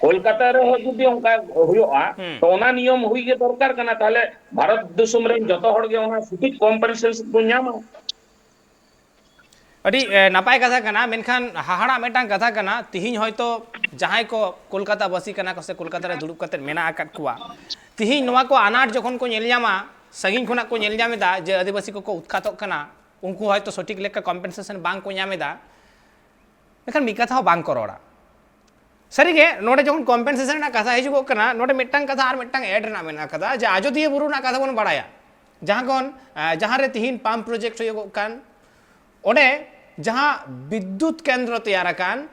ᱠᱳᱞᱠᱟᱛᱟ ᱨᱮᱦᱚᱸ ᱡᱩᱫᱤ ᱚᱱᱠᱟ ᱦᱩᱭᱩᱜᱼᱟ, ᱦᱩᱸ᱾ ᱛᱚ ᱚᱱᱟ ᱱᱤᱭᱚᱢ ᱦᱩᱭ ᱜᱮ ᱫᱚᱨᱠᱟᱨ ᱠᱟᱱᱟ, ᱛᱟᱦᱞᱮ ᱵᱷᱟᱨᱚᱛ ᱫᱤᱥᱚᱢ ᱨᱮᱱ ᱡᱚᱛᱚ ᱦᱚᱲ ᱜᱮ ᱚᱱᱟ ᱥᱚᱴᱷᱤᱠ compensation ᱠᱚ ᱧᱟᱢᱟ᱾ ᱟᱹᱰᱤ, ᱮ, ᱱᱟᱯᱟᱭ ᱠᱟᱛᱷᱟ ᱠᱟᱱᱟ, ᱢᱮᱱᱠᱷᱟᱱ ᱦᱟᱦᱟᱲᱟᱜ ᱢᱤᱫᱴᱟᱝ ᱠᱟᱛᱷᱟ ᱠᱟᱱᱟ, ᱛᱤᱦᱤᱧ ᱦᱚᱭᱛᱳ ᱡᱟᱦᱟᱸᱭ ᱠᱚ ᱠᱳᱞᱠᱟᱛᱟ ᱵᱟᱥᱤ ᱠᱟᱱᱟ ᱠᱚ ᱥᱮ ᱠᱳᱞᱠᱟᱛᱟ ᱨᱮ ᱫᱩᱲᱩᱵ ᱠᱟᱛᱮ ᱢᱮᱱᱟᱜ ᱟᱠᱟᱫ ᱠᱚᱣᱟ, ᱛᱤᱦᱤᱧ ᱱᱚᱣᱟ ᱠᱚ ᱟᱱᱟᱴ ᱡᱚᱠᱷᱚᱱ ᱠᱚ ᱧᱮᱞ ᱧᱟᱢᱟ, ᱥᱟᱺᱜᱤᱧ ᱠᱷᱚᱱᱟᱜ ᱠᱚ ᱧᱮᱞ ᱧᱟᱢ ᱮᱫᱟ ᱡᱮ ᱟᱹᱫᱤᱵᱟᱹᱥᱤ ᱠᱚᱠᱚ ᱩᱛᱠᱷᱟᱛᱚᱜ ᱠᱟᱱᱟ, ᱩᱱᱠᱩ ᱦᱚᱭᱛᱳ ᱥᱚᱴᱷᱤᱠ ᱞᱮᱠᱟ compensation ᱵᱟᱝ ᱠᱚ ᱧᱟᱢ ᱮᱫᱟ, ᱢᱮᱱᱠᱷᱟᱱ ᱢᱤᱫ ᱠᱟᱛᱷᱟ ᱦᱚᱸ ᱵᱟᱝ ᱠᱚ ᱨᱚᱲᱟ᱾ ᱥᱟᱹᱨᱤᱜᱮ, ᱱᱚᱰᱮ ᱡᱚᱠᱷᱚᱱ compensation ᱨᱮᱱᱟᱜ ᱠᱟᱛᱷᱟ ᱦᱤᱡᱩᱜᱚᱜ ᱠᱟᱱᱟ, ᱱᱚᱰᱮ ᱢᱤᱫᱴᱟᱝ ᱠᱟᱛᱷᱟ ᱟᱨ ᱢᱤᱫᱴᱟᱝ add ᱨᱮᱱᱟᱜ ᱢᱮᱱᱟᱜ ᱟᱠᱟᱫᱟ ᱡᱮ ᱟᱡᱚᱫᱤᱭᱟᱹ ᱵᱩᱨᱩ ᱨᱮᱱᱟᱜ ᱠᱟᱛᱷᱟ ᱵᱚᱱ ᱵᱟᱲᱟᱭᱟ, ᱡᱟᱦᱟᱸ ᱠᱷᱚᱱ, ᱮ, ᱡᱟᱦᱟᱸ ᱨᱮ ᱛᱤᱦᱤᱧ pump project ᱦᱩᱭᱩᱜᱚᱜ ᱠᱟᱱ, ᱚᱸᱰᱮ ᱡᱟᱦᱟᱸ ᱵᱤᱫᱽᱫᱩᱛ ᱠᱮᱱᱫᱨᱚ ᱛᱮᱭᱟᱨ ᱟᱠᱟᱱ,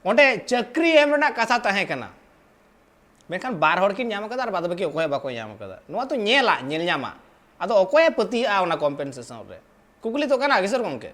ᱚᱸᱰᱮ ᱪᱟᱹᱠᱨᱤ ᱮᱢ ᱨᱮᱱᱟᱜ ᱠᱟᱛᱷᱟ ᱛᱟᱦᱮᱸ ᱠᱟᱱᱟ, ᱢᱮᱱᱠᱷᱟᱱ ᱵᱟᱨ ᱦᱚᱲ ᱠᱤᱱ ᱧᱟᱢ ᱟᱠᱟᱫᱟ ᱟᱨ ᱵᱟᱫ ᱵᱟᱹᱠᱤ ᱚᱠᱚᱭ ᱦᱚᱸ ᱵᱟᱠᱚ ᱧᱟᱢ ᱟᱠᱟᱫᱟ᱾ ᱱᱚᱣᱟ ᱫᱚ ᱧᱮᱞᱟᱜ, ᱧᱮᱞ ᱧᱟᱢᱟ, ᱟᱫᱚ ᱚᱠᱚᱭᱮ ᱯᱟᱹᱛᱭᱟᱹᱜᱼᱟ ᱚᱱᱟ compensation ᱨᱮ? ᱠᱩᱠᱞᱤ ᱛᱚ ᱠᱟᱱᱟ, ᱠᱤᱥᱳᱨ ᱜᱚᱢᱠᱮ᱾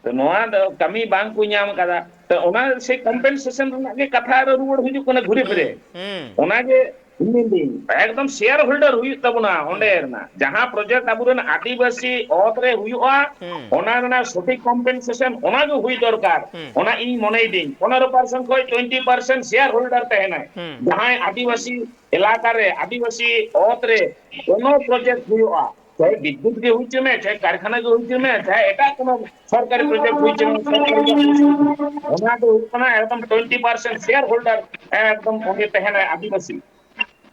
ᱛᱚ ᱱᱚᱣᱟ ᱫᱚ ᱠᱟᱹᱢᱤ ᱵᱟᱝ ᱠᱚ ᱧᱟᱢ ᱠᱟᱫᱟ᱾ ᱛᱚ ᱚᱱᱟ ᱥᱮ compensation ᱨᱮᱱᱟᱜ ᱜᱮ ᱠᱟᱛᱷᱟ ᱟᱨᱚ ᱨᱩᱣᱟᱹᱲ ᱦᱤᱡᱩᱜ ᱠᱟᱱᱟ ᱜᱷᱩᱨᱮ ᱯᱷᱤᱨᱮ᱾ ᱦᱩᱸ᱾ ᱚᱱᱟ ᱜᱮ ᱤᱧ ᱢᱮᱱᱫᱟᱹᱧ, ᱮᱠᱫᱚᱢ share holder ᱦᱩᱭᱩᱜ ᱛᱟᱵᱚᱱᱟ ᱚᱸᱰᱮ ᱨᱮᱱᱟᱜ᱾ ᱡᱟᱦᱟᱸ project ᱟᱵᱚᱨᱮᱱ ᱟᱹᱫᱤᱵᱟᱹᱥᱤ ᱚᱛ ᱨᱮ ᱦᱩᱭᱩᱜᱼᱟ, ᱦᱩᱸ᱾ ᱚᱱᱟ ᱨᱮᱱᱟᱜ ᱥᱚᱴᱷᱤᱠ compensation ᱚᱱᱟ ᱜᱮ ᱦᱩᱭ ᱫᱚᱨᱠᱟᱨ᱾ ᱦᱩᱸ᱾ ᱚᱱᱟ ᱤᱧ ᱢᱚᱱᱮᱭᱮᱫᱟᱹᱧ, ᱯᱚᱱᱮᱨᱚ percent ᱠᱷᱚᱱ twenty percent share holder ᱛᱟᱦᱮᱱᱟᱭ᱾ ᱦᱩᱸ᱾ ᱡᱟᱦᱟᱸᱭ ᱟᱹᱫᱤᱵᱟᱹᱥᱤ ᱮᱞᱟᱠᱟ ᱨᱮ, ᱟᱹᱫᱤᱵᱟᱹᱥᱤ ᱚᱛ ᱨᱮ ᱠᱳᱱᱳ project ᱦᱩᱭᱩᱜᱼᱟ, ᱪᱟᱦᱮ ᱵᱤᱫᱽᱭᱩᱛ ᱜᱮ ᱦᱩᱭ ᱦᱚᱪᱚᱭ ᱢᱮ, ᱪᱟᱦᱮ ᱠᱟᱨᱠᱷᱟᱱᱟ ᱜᱮ ᱦᱩᱭ ᱦᱚᱪᱚᱭ ᱢᱮ, ᱪᱟᱦᱮ ᱮᱴᱟᱜ ᱠᱳᱱᱳ ᱥᱚᱨᱠᱟᱨᱤ project ᱦᱩᱭ ᱦᱚᱪᱚᱭ ᱢᱮ, ᱥᱚᱨᱠᱟᱨᱤ ᱡᱟᱦᱟᱸ ᱦᱩᱭ ᱦᱚᱪᱚᱭ ᱢᱮ, ᱚᱱᱟ ᱫᱚ ᱦᱩᱭᱩᱜ ᱠᱟᱱᱟ ᱮᱠᱫᱚᱢ twenty percent share holder, ᱮᱠᱫᱚᱢ ᱚᱸᱰᱮ ᱛᱟᱦᱮᱱᱟᱭ ᱟᱹᱫᱤᱵᱟᱹᱥᱤ᱾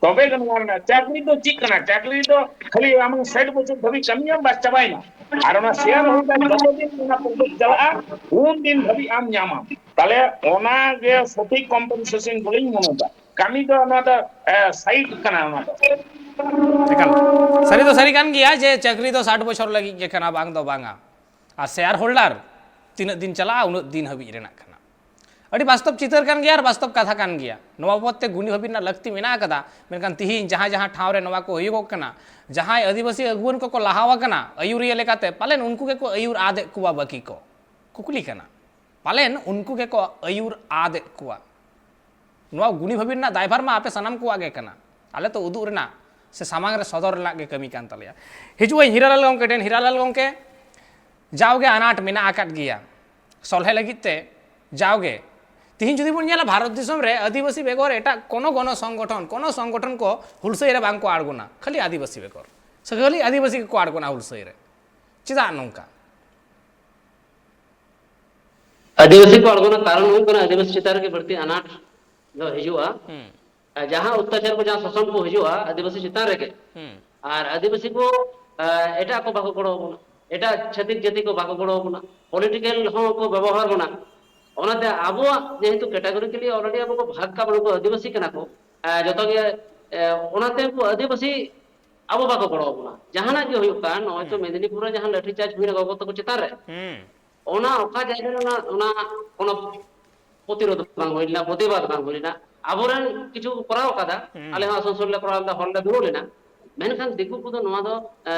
ᱛᱚᱵᱮ ᱜᱮ ᱱᱚᱣᱟ ᱨᱮᱱᱟᱜ ᱪᱟᱹᱠᱨᱤ ᱫᱚ ᱪᱮᱫ ᱠᱟᱱᱟ? ᱪᱟᱹᱠᱨᱤ ᱫᱚ ᱠᱷᱟᱹᱞᱤ ᱟᱢ ᱥᱟᱴ ᱵᱚᱪᱷᱚᱨ ᱫᱷᱟᱹᱵᱤᱡ ᱠᱟᱹᱢᱤᱭᱟᱢ, ᱵᱟᱥ ᱪᱟᱵᱟᱭᱮᱱᱟ᱾ ᱟᱨ ᱚᱱᱟ share holder ᱡᱚᱛᱚ ᱫᱤᱱ ᱚᱱᱟ project ᱪᱟᱞᱟᱜᱼᱟ, ᱩᱱ ᱫᱤᱱ ᱫᱷᱟᱹᱵᱤᱡ ᱟᱢ ᱧᱟᱢᱟᱢ᱾ ᱛᱟᱦᱞᱮ ᱚᱱᱟ ᱜᱮ ᱥᱚᱴᱷᱤᱠ compensation ᱵᱚᱞᱮᱧ ᱢᱚᱱᱮᱭᱮᱫᱟ᱾ ᱠᱟᱹᱢᱤ ᱫᱚ ᱱᱚᱣᱟ ᱫᱚ, ᱮ, side ᱠᱟᱱᱟ ᱱᱚᱣᱟ ᱫᱚ᱾ ᱮᱠᱟᱞ᱾ ᱥᱟᱹᱨᱤ ᱫᱚ ᱥᱟᱹᱨᱤ ᱠᱟᱱ ᱜᱮᱭᱟ ᱡᱮ ᱪᱟᱹᱠᱨᱤ ᱫᱚ ᱥᱟᱴ ᱵᱚᱪᱷᱚᱨ ᱞᱟᱹᱜᱤᱫ ᱜᱮ ᱠᱟᱱᱟ, ᱵᱟᱝ ᱫᱚ ᱵᱟᱝᱟ᱾ ᱟᱨ share holder ᱛᱤᱱᱟᱹᱜ ᱫᱤᱱ ᱪᱟᱞᱟᱜᱼᱟ, ᱩᱱᱟᱹᱜ ᱫᱤᱱ ᱦᱟᱹᱵᱤᱡ ᱨᱮᱱᱟᱜ ᱠᱟᱱᱟ᱾ ᱟᱹᱰᱤ ᱵᱟᱥᱛᱚᱵ ᱪᱤᱛᱟᱹᱨ ᱠᱟᱱ ᱜᱮᱭᱟ ᱟᱨ ᱵᱟᱥᱛᱚᱵ ᱠᱟᱛᱷᱟ ᱠᱟᱱ ᱜᱮᱭᱟ᱾ ᱱᱚᱣᱟ ᱵᱟᱵᱚᱫ ᱛᱮ ᱜᱩᱱᱤ ᱵᱷᱟᱹᱵᱤ ᱨᱮᱱᱟᱜ ᱞᱟᱹᱠᱛᱤ ᱢᱮᱱᱟᱜ ᱟᱠᱟᱫᱟ᱾ ᱢᱮᱱᱠᱷᱟᱱ ᱛᱤᱦᱤᱧ ᱡᱟᱦᱟᱸ ᱡᱟᱦᱟᱸ ᱴᱷᱟᱶ ᱨᱮ ᱱᱚᱣᱟ ᱠᱚ ᱦᱩᱭᱩᱜᱚᱜ ᱠᱟᱱᱟ, ᱡᱟᱦᱟᱸᱭ ᱟᱹᱫᱤᱵᱟᱹᱥᱤ ᱟᱹᱜᱩᱣᱟᱹᱱ ᱠᱚᱠᱚ ᱞᱟᱦᱟᱣ ᱟᱠᱟᱱᱟ ᱟᱹᱭᱩᱨᱤᱭᱟᱹ ᱞᱮᱠᱟᱛᱮ, ᱯᱟᱞᱮᱱ ᱩᱱᱠᱩ ᱜᱮᱠᱚ ᱟᱹᱭᱩᱨ ᱟᱫᱮᱜ ᱠᱚᱣᱟ ᱵᱟᱹᱠᱤ ᱠᱚ᱾ ᱠᱩᱠᱞᱤ ᱠᱟᱱᱟ, ᱯᱟᱞᱮᱱ ᱩᱱᱠᱩ ᱜᱮᱠᱚ ᱟᱹᱭᱩᱨ ᱟᱫᱮᱜ ᱠᱚᱣᱟ᱾ ᱱᱚᱣᱟ ᱜᱩᱱᱤ ᱵᱷᱟᱹᱵᱤ ᱨᱮᱱᱟᱜ ᱫᱟᱭᱵᱷᱟᱨ ᱢᱟ ᱟᱯᱮ ᱥᱟᱱᱟᱢ ᱠᱚᱣᱟᱜ ᱜᱮ ᱠᱟᱱᱟ᱾ ᱟᱞᱮ ᱛᱚ ᱩᱫᱩᱜ ᱨᱮᱱᱟᱜ ᱥᱮ ᱥᱟᱢᱟᱝ ᱨᱮ ᱥᱚᱫᱚᱨ ᱨᱮᱱᱟᱜ ᱜᱮ ᱠᱟᱹᱢᱤ ᱠᱟᱱ ᱛᱟᱞᱮᱭᱟ᱾ ᱦᱤᱡᱩᱜ ᱟᱹᱧ ᱦᱤᱨᱟᱞᱟᱞ ᱜᱚᱢᱠᱮ ᱴᱷᱮᱱ᱾ ᱦᱤᱨᱟᱞᱟᱞ ᱜᱚᱢᱠᱮ, ᱡᱟᱣᱜᱮ ᱟᱱᱟᱴ ᱢᱮᱱᱟᱜ ᱟᱠᱟᱫ ᱜᱮᱭᱟ ᱥᱚᱞᱦᱮ ᱞᱟᱹᱜᱤᱫ ᱛᱮ᱾ ᱡᱟᱣᱜᱮ ᱛᱤᱦᱤᱧ ᱡᱩᱫᱤ ᱵᱚᱱ ᱧᱮᱞᱟ, ᱵᱷᱟᱨᱚᱛ ᱫᱤᱥᱚᱢ ᱨᱮ ᱟᱹᱫᱤᱵᱟᱹᱥᱤ ᱵᱮᱜᱚᱨ ᱮᱴᱟᱜ ᱠᱳᱱᱳ ᱜᱚᱱᱚ ᱥᱚᱝᱜᱚᱴᱷᱚᱱ, ᱠᱳᱱᱳ ᱥᱚᱝᱜᱚᱴᱷᱚᱱ ᱠᱚ ᱦᱩᱞᱥᱟᱹᱭ ᱨᱮ ᱵᱟᱝ ᱠᱚ ᱟᱬᱜᱚᱱᱟ, ᱠᱷᱟᱹᱞᱤ ᱟᱹᱫᱤᱵᱟᱹᱥᱤ ᱵᱮᱜᱚᱨ᱾ ᱥᱮ ᱠᱷᱟᱹᱞᱤ ᱟᱹᱫᱤᱵᱟᱹᱥᱤ ᱜᱮᱠᱚ ᱟᱬᱜᱚᱱᱟ ᱦᱩᱞᱥᱟᱹᱭ ᱨᱮ᱾ ᱪᱮᱫᱟᱜ ᱱᱚᱝᱠᱟ? ᱟᱹᱫᱤᱵᱟᱹᱥᱤ ᱠᱚ ᱟᱬᱜᱚᱱᱟ ᱠᱟᱨᱚᱱ ᱦᱩᱭᱩᱜ ᱠᱟᱱᱟ, ᱟᱹᱫᱤᱵᱟᱹᱥᱤ ᱪᱮᱛᱟᱱ ᱨᱮᱜᱮ ᱵᱟᱹᱲᱛᱤ ᱟᱱᱟᱴ ᱫᱚ ᱦᱤᱡᱩᱜᱼᱟ᱾ ᱟᱨ ᱡᱟᱦᱟᱸ ᱚᱛᱛᱟᱪᱟᱨ ᱠᱚ, ᱡᱟᱦᱟᱸ ᱥᱟᱥᱚᱱ ᱠᱚ ᱦᱤᱡᱩᱜᱼᱟ ᱟᱹᱫᱤᱵᱟᱹᱥᱤ ᱪᱮᱛᱟᱱ ᱨᱮᱜᱮ, ᱟᱨ ᱟᱹᱫᱤᱵᱟᱹᱥᱤ ᱠᱚ ᱮᱴᱟᱜ ᱠᱚ ᱵᱟᱠᱚ ᱜᱚᱲᱚ ᱟᱵᱚᱱᱟ, ᱮᱴᱟᱜ ᱪᱷᱟᱹᱛᱤᱠ ᱡᱟᱹᱛᱤ ᱠᱚ ᱵᱟᱠᱚ ᱜᱚᱲᱚ ᱟᱵᱚᱱᱟ, ᱯᱚᱞᱤᱴᱤᱠᱟᱞ ᱦᱚᱸ ᱠᱚ ᱵᱮᱵᱚᱦᱟᱨ ᱵᱚᱱᱟ᱾ ᱚᱱᱟᱛᱮ ᱟᱵᱚᱣᱟᱜ ᱡᱮᱦᱮᱛᱩ ᱠᱮᱴᱟᱜᱚᱨᱤᱠᱮᱞᱤ ᱚᱞᱨᱮᱰᱤ ᱟᱵᱚ ᱠᱚ ᱵᱷᱟᱜᱽ ᱠᱟᱜ ᱵᱚᱱᱟ, ᱩᱱᱠᱩ ᱟᱹᱫᱤᱵᱟᱹᱥᱤ ᱠᱟᱱᱟ ᱠᱚ, ᱡᱚᱛᱚ ᱜᱮ, ᱚᱱᱟᱛᱮ ᱩᱱᱠᱩ ᱟᱹᱫᱤᱵᱟᱹᱥᱤ ᱟᱵᱚ ᱵᱟᱠᱚ ᱜᱚᱲᱚ ᱟᱵᱚᱱᱟ᱾ ᱡᱟᱦᱟᱱᱟᱜ ᱜᱮ ᱦᱩᱭᱩᱜ ᱠᱟᱱ, ᱱᱚᱜᱼᱚᱭ ᱛᱚ ᱢᱮᱫᱽᱱᱤᱯᱩᱨ ᱨᱮ ᱡᱟᱦᱟᱸ ᱞᱟᱹᱴᱷᱤ ᱪᱟᱨᱡᱽ ᱦᱩᱭᱱᱟ ᱜᱚᱜᱚ ᱛᱟᱠᱚ ᱪᱮᱛᱟᱱ ᱨᱮ, ᱚᱱᱟ ᱚᱠᱟ ᱡᱟᱭᱜᱟ ᱨᱮ ᱚᱱᱟ, ᱚᱱᱟ ᱠᱳᱱᱳ ᱯᱨᱚᱛᱤᱨᱳᱫᱷ ᱵᱟᱝ ᱦᱩᱭ ᱞᱮᱱᱟ, ᱯᱨᱚᱛᱤᱵᱟᱫ ᱵᱟᱝ ᱦᱩᱭ ᱞᱮᱱᱟ᱾ ᱟᱵᱚᱨᱮᱱ ᱠᱤᱪᱷᱩ ᱠᱚ ᱠᱚᱨᱟᱣ ᱟᱠᱟᱫᱟ, ᱟᱞᱮ ᱦᱚᱸ ᱟᱥᱟᱱᱥᱳᱞ ᱞᱮ ᱠᱚᱨᱟᱣ ᱞᱮᱫᱟ, ᱦᱚᱲ ᱞᱮ ᱫᱩᱲᱩᱵ ᱞᱮᱱᱟ᱾ ᱢᱮᱱᱠᱷᱟᱱ ᱫᱤᱠᱩ ᱠᱚᱫᱚ ᱱᱚᱣᱟ ᱫᱚ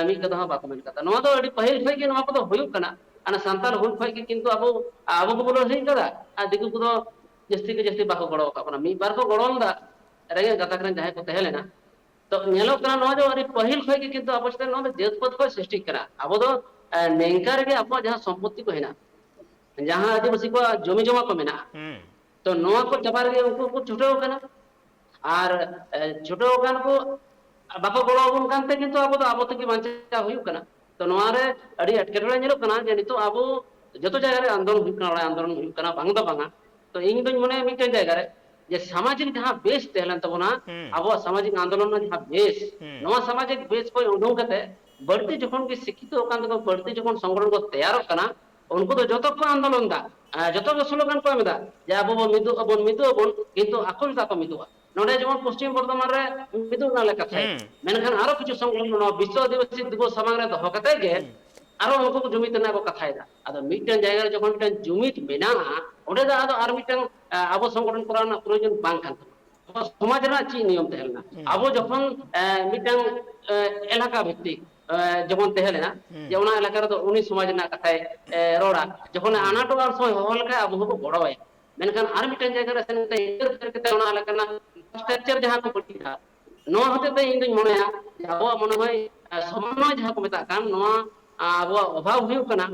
ᱢᱤᱫ ᱠᱟᱛᱷᱟ ᱦᱚᱸ ᱵᱟᱠᱚ ᱢᱮᱱ ᱠᱟᱫᱟ᱾ ᱱᱚᱣᱟ ᱫᱚ ᱟᱹᱰᱤ ᱯᱟᱹᱦᱤᱞ ᱠᱷᱚᱱ ᱜᱮ ᱱᱚᱣᱟ ᱠᱚᱫᱚ ᱦᱩᱭᱩᱜ ᱠᱟᱱᱟ᱾ ᱚᱱᱟ ᱥᱟᱱᱛᱟᱲ ᱦᱩᱞ ᱠᱷᱚᱱ ᱜᱮ ᱠᱤᱱᱛᱩ ᱟᱵᱚ, ᱟᱵᱚ ᱜᱮᱵᱚᱱ ᱞᱟᱹᱲᱦᱟᱹᱭ ᱠᱟᱫᱟ, ᱟᱨ ᱫᱤᱠᱩ ᱠᱚᱫᱚ ᱡᱟᱹᱥᱛᱤ ᱠᱮ ᱡᱟᱹᱥᱛᱤ ᱵᱟᱠᱚ ᱜᱚᱲᱚ ᱟᱠᱟᱫ ᱵᱚᱱᱟ᱾ ᱢᱤᱫ ᱵᱟᱨ ᱠᱚ ᱜᱚᱲᱚ ᱞᱮᱫᱟ, ᱨᱮᱸᱜᱮᱡ ᱜᱟᱛᱟᱠ ᱨᱮᱱ ᱡᱟᱦᱟᱸᱭ ᱠᱚ ᱛᱟᱦᱮᱸ ᱞᱮᱱᱟ᱾ ᱛᱚ ᱧᱮᱞᱚᱜ ᱠᱟᱱᱟ ᱱᱚᱣᱟ ᱫᱚ ᱟᱹᱰᱤ ᱯᱟᱹᱦᱤᱞ ᱠᱷᱚᱱ ᱜᱮ ᱠᱤᱱᱛᱩ ᱟᱵᱚ ᱪᱮᱛᱟᱱ ᱱᱚᱣᱟ ᱫᱚ ᱡᱟᱹᱛ ᱯᱟᱹᱛ ᱠᱷᱚᱱ ᱥᱨᱤᱥᱴᱤᱜ ᱠᱟᱱᱟ᱾ ᱟᱵᱚ ᱫᱚ ᱱᱮᱝᱠᱟ ᱨᱮᱜᱮ ᱟᱵᱚᱣᱟᱜ ᱡᱟᱦᱟᱸ ᱥᱚᱢᱯᱚᱛᱛᱤ ᱠᱚ ᱦᱮᱱᱟᱜ, ᱡᱟᱦᱟᱸ ᱟᱹᱫᱤᱵᱟᱹᱥᱤ ᱠᱚᱣᱟᱜ ᱡᱚᱢᱤ ᱡᱚᱢᱟ ᱠᱚ ᱢᱮᱱᱟᱜᱼᱟ, ᱛᱚ ᱱᱚᱣᱟ ᱠᱚ ᱪᱟᱵᱟ ᱨᱮᱜᱮ ᱩᱱᱠᱩ ᱠᱚ ᱪᱷᱩᱴᱟᱹᱣ ᱟᱠᱟᱱᱟ᱾ ᱟᱨ ᱪᱷᱩᱴᱟᱹᱣ ᱟᱠᱟᱱ ᱠᱚ, ᱵᱟᱠᱚ ᱜᱚᱲᱚ ᱟᱵᱚᱱ ᱠᱟᱱᱛᱮ ᱠᱤᱱᱛᱩ ᱟᱵᱚ ᱫᱚ ᱟᱵᱚ ᱛᱮᱜᱮ ᱵᱟᱧᱪᱟᱣ ᱦᱩᱭᱩᱜ ᱠᱟᱱᱟ᱾ ᱛᱚ ᱱᱚᱣᱟ ᱨᱮ ᱟᱹᱰᱤ ᱮᱴᱠᱮᱴᱚᱬᱮ ᱧᱮᱞᱚᱜ ᱠᱟᱱᱟ ᱡᱮ ᱱᱤᱛᱚᱜ ᱟᱵᱚ ᱡᱚᱛᱚ ᱡᱟᱭᱜᱟ ᱨᱮ ᱟᱱᱫᱳᱞᱚᱱ ᱦᱩᱭᱩᱜ ᱠᱟᱱᱟ, ᱚᱱᱟ ᱟᱱᱫᱳᱞᱚᱱ ᱦᱩᱭᱩᱜ ᱠᱟᱱᱟ, ᱵᱟᱝ ᱫᱚ ᱵᱟᱝᱟ᱾ ᱛᱚ ᱤᱧ ᱫᱚᱧ ᱢᱚᱱᱮᱭᱟ ᱢᱤᱫᱴᱮᱱ ᱡᱟᱭᱜᱟ ᱨᱮ ᱡᱮ ᱥᱟᱢᱟᱡᱤᱠ ᱡᱟᱦᱟᱸ ᱵᱮᱥ ᱛᱟᱦᱮᱸ ᱞᱮᱱ ᱛᱟᱵᱚᱱᱟ, ᱟᱵᱚᱣᱟᱜ ᱥᱟᱢᱟᱡᱤᱠ ᱟᱱᱫᱳᱞᱚᱱ ᱨᱮᱱᱟᱜ ᱡᱟᱦᱟᱸ ᱵᱮᱥ, ᱱᱚᱣᱟ ᱥᱟᱢᱟᱡᱤᱠ ᱵᱮᱥ ᱠᱷᱚᱱ ᱩᱰᱩᱝ ᱠᱟᱛᱮ ᱵᱟᱹᱲᱛᱤ ᱡᱚᱠᱷᱚᱱ ᱜᱮ ᱥᱤᱠᱠᱷᱤᱛᱚ ᱟᱠᱟᱱ ᱛᱮᱠᱚ, ᱵᱟᱹᱲᱛᱤ ᱡᱚᱠᱷᱚᱱ ᱥᱚᱝᱜᱚᱴᱷᱚᱱ ᱠᱚ ᱛᱮᱭᱟᱨᱚᱜ ᱠᱟᱱᱟ, ᱩᱱᱠᱩ ᱫᱚ ᱡᱚᱛᱚ ᱠᱚ ᱟᱱᱫᱳᱞᱚᱱ ᱫᱟ, ᱡᱚᱛᱚ ᱜᱮ ᱥᱞᱳᱜᱟᱱ ᱠᱚ ᱮᱢ ᱮᱫᱟ ᱡᱮ ᱟᱵᱚ ᱵᱚᱱ ᱢᱤᱫᱚᱜ ᱟᱵᱚᱱ, ᱢᱤᱫᱚᱜ ᱟᱵᱚᱱ, ᱠᱤᱱᱛᱩ ᱟᱠᱚ ᱪᱮᱫᱟᱜ ᱠᱚ ᱢᱤᱫᱚᱜᱼᱟ? ᱱᱚᱰᱮ ᱡᱮᱢᱚᱱ ᱯᱚᱥᱪᱤᱢ ᱵᱚᱨᱫᱷᱚᱢᱟᱱ ᱨᱮ ᱢᱤᱫᱚᱜ ᱨᱮᱱᱟᱜ ᱞᱮ ᱠᱟᱛᱷᱟᱭᱟ, ᱢᱮᱱᱠᱷᱟᱱ ᱟᱨᱚ ᱠᱤᱪᱷᱩ ᱥᱚᱝᱜᱚᱴᱷᱚᱱ ᱱᱚᱣᱟ ᱵᱤᱥᱥᱚ ᱟᱹᱫᱤᱵᱟᱹᱥᱤ ᱫᱤᱵᱚᱥ ᱥᱟᱢᱟᱝ ᱨᱮ ᱫᱚᱦᱚ ᱠᱟᱛᱮ ᱜᱮ ᱟᱨᱚ ᱩᱱᱠᱩ ᱠᱚ ᱡᱩᱢᱤᱫ ᱨᱮᱱᱟᱜ ᱠᱚ ᱠᱟᱛᱷᱟᱭᱮᱫᱟ᱾ ᱟᱫᱚ ᱢᱤᱫᱴᱮᱱ ᱡᱟᱭᱜᱟ ᱨᱮ ᱡᱚᱠᱷᱚᱱ ᱢᱤᱫᱴᱮᱱ ᱡᱩᱢᱤᱫ ᱢᱮᱱᱟᱜᱼᱟ, ᱚᱸᱰᱮ ᱫᱚ ᱟᱫᱚ ᱟᱨ ᱢᱤᱫᱴᱟᱝ ᱟᱵᱚ ᱥᱚᱝᱜᱚᱴᱷᱚᱱ ᱠᱚᱨᱟᱣ ᱨᱮᱱᱟᱜ ᱯᱨᱚᱭᱳᱡᱚᱱ ᱵᱟᱝ ᱠᱟᱱ ᱛᱟᱵᱚᱱᱟ᱾ ᱟᱵᱚ ᱥᱚᱢᱟᱡᱽ ᱨᱮᱱᱟᱜ ᱪᱮᱫ ᱱᱤᱭᱚᱢ ᱛᱟᱦᱮᱸ ᱞᱮᱱᱟ? ᱟᱵᱚ ᱡᱚᱠᱷᱚᱱ ᱢᱤᱫᱴᱟᱝ ᱮᱞᱟᱠᱟ ᱵᱷᱤᱛᱛᱤᱠ ᱡᱮᱢᱚᱱ ᱛᱟᱦᱮᱸ ᱞᱮᱱᱟ, ᱡᱮ ᱚᱱᱟ ᱮᱞᱟᱠᱟ ᱨᱮᱫᱚ ᱩᱱᱤ ᱥᱚᱢᱟᱡᱽ ᱨᱮᱱᱟᱜ ᱠᱟᱛᱷᱟᱭ ᱨᱚᱲᱟ, ᱡᱚᱠᱷᱚᱱᱮ ᱟᱱᱟᱴᱚᱜᱼᱟ ᱩᱱ ᱥᱚᱢᱚᱭ ᱦᱚᱦᱚ ᱞᱮᱠᱷᱟᱱ ᱟᱵᱚ ᱦᱚᱸᱵᱚ ᱜᱚᱲᱚᱣᱟᱭᱟ᱾ ᱢᱮᱱᱠᱷᱟᱱ ᱟᱨ ᱢᱤᱫᱴᱟᱝ ᱡᱟᱭᱜᱟ ᱨᱮ ᱥᱮᱱ ᱠᱟᱛᱮ ᱤᱱᱴᱟᱨᱯᱷᱤᱭᱟᱨ ᱠᱟᱛᱮ ᱚᱱᱟ ᱮᱞᱟᱠᱟ ᱨᱮᱱᱟᱜ ᱤᱱᱯᱷᱨᱟᱥᱴᱨᱟᱠᱪᱟᱨ ᱡᱟᱦᱟᱸ ᱠᱚ ᱵᱟᱹᱲᱤᱡ ᱮᱫᱟ, ᱱᱚᱣᱟ ᱦᱚᱛᱮᱡ ᱛᱮ ᱤᱧ ᱫᱩᱧ ᱢᱚᱱᱮᱭᱟ ᱡᱮ ᱟᱵᱚᱣᱟᱜ ᱢᱚᱱᱮ ᱦᱚᱭ ᱥᱚᱢᱚᱱᱱᱚᱭ ᱡᱟᱦᱟᱸ ᱠᱚ ᱢᱮᱛᱟᱜ ᱠᱟᱱ, ᱱᱚᱣᱟ ᱟᱵᱚᱣᱟᱜ ᱚᱵᱷᱟᱵᱽ ᱦᱩᱭᱩᱜ ᱠᱟᱱᱟ᱾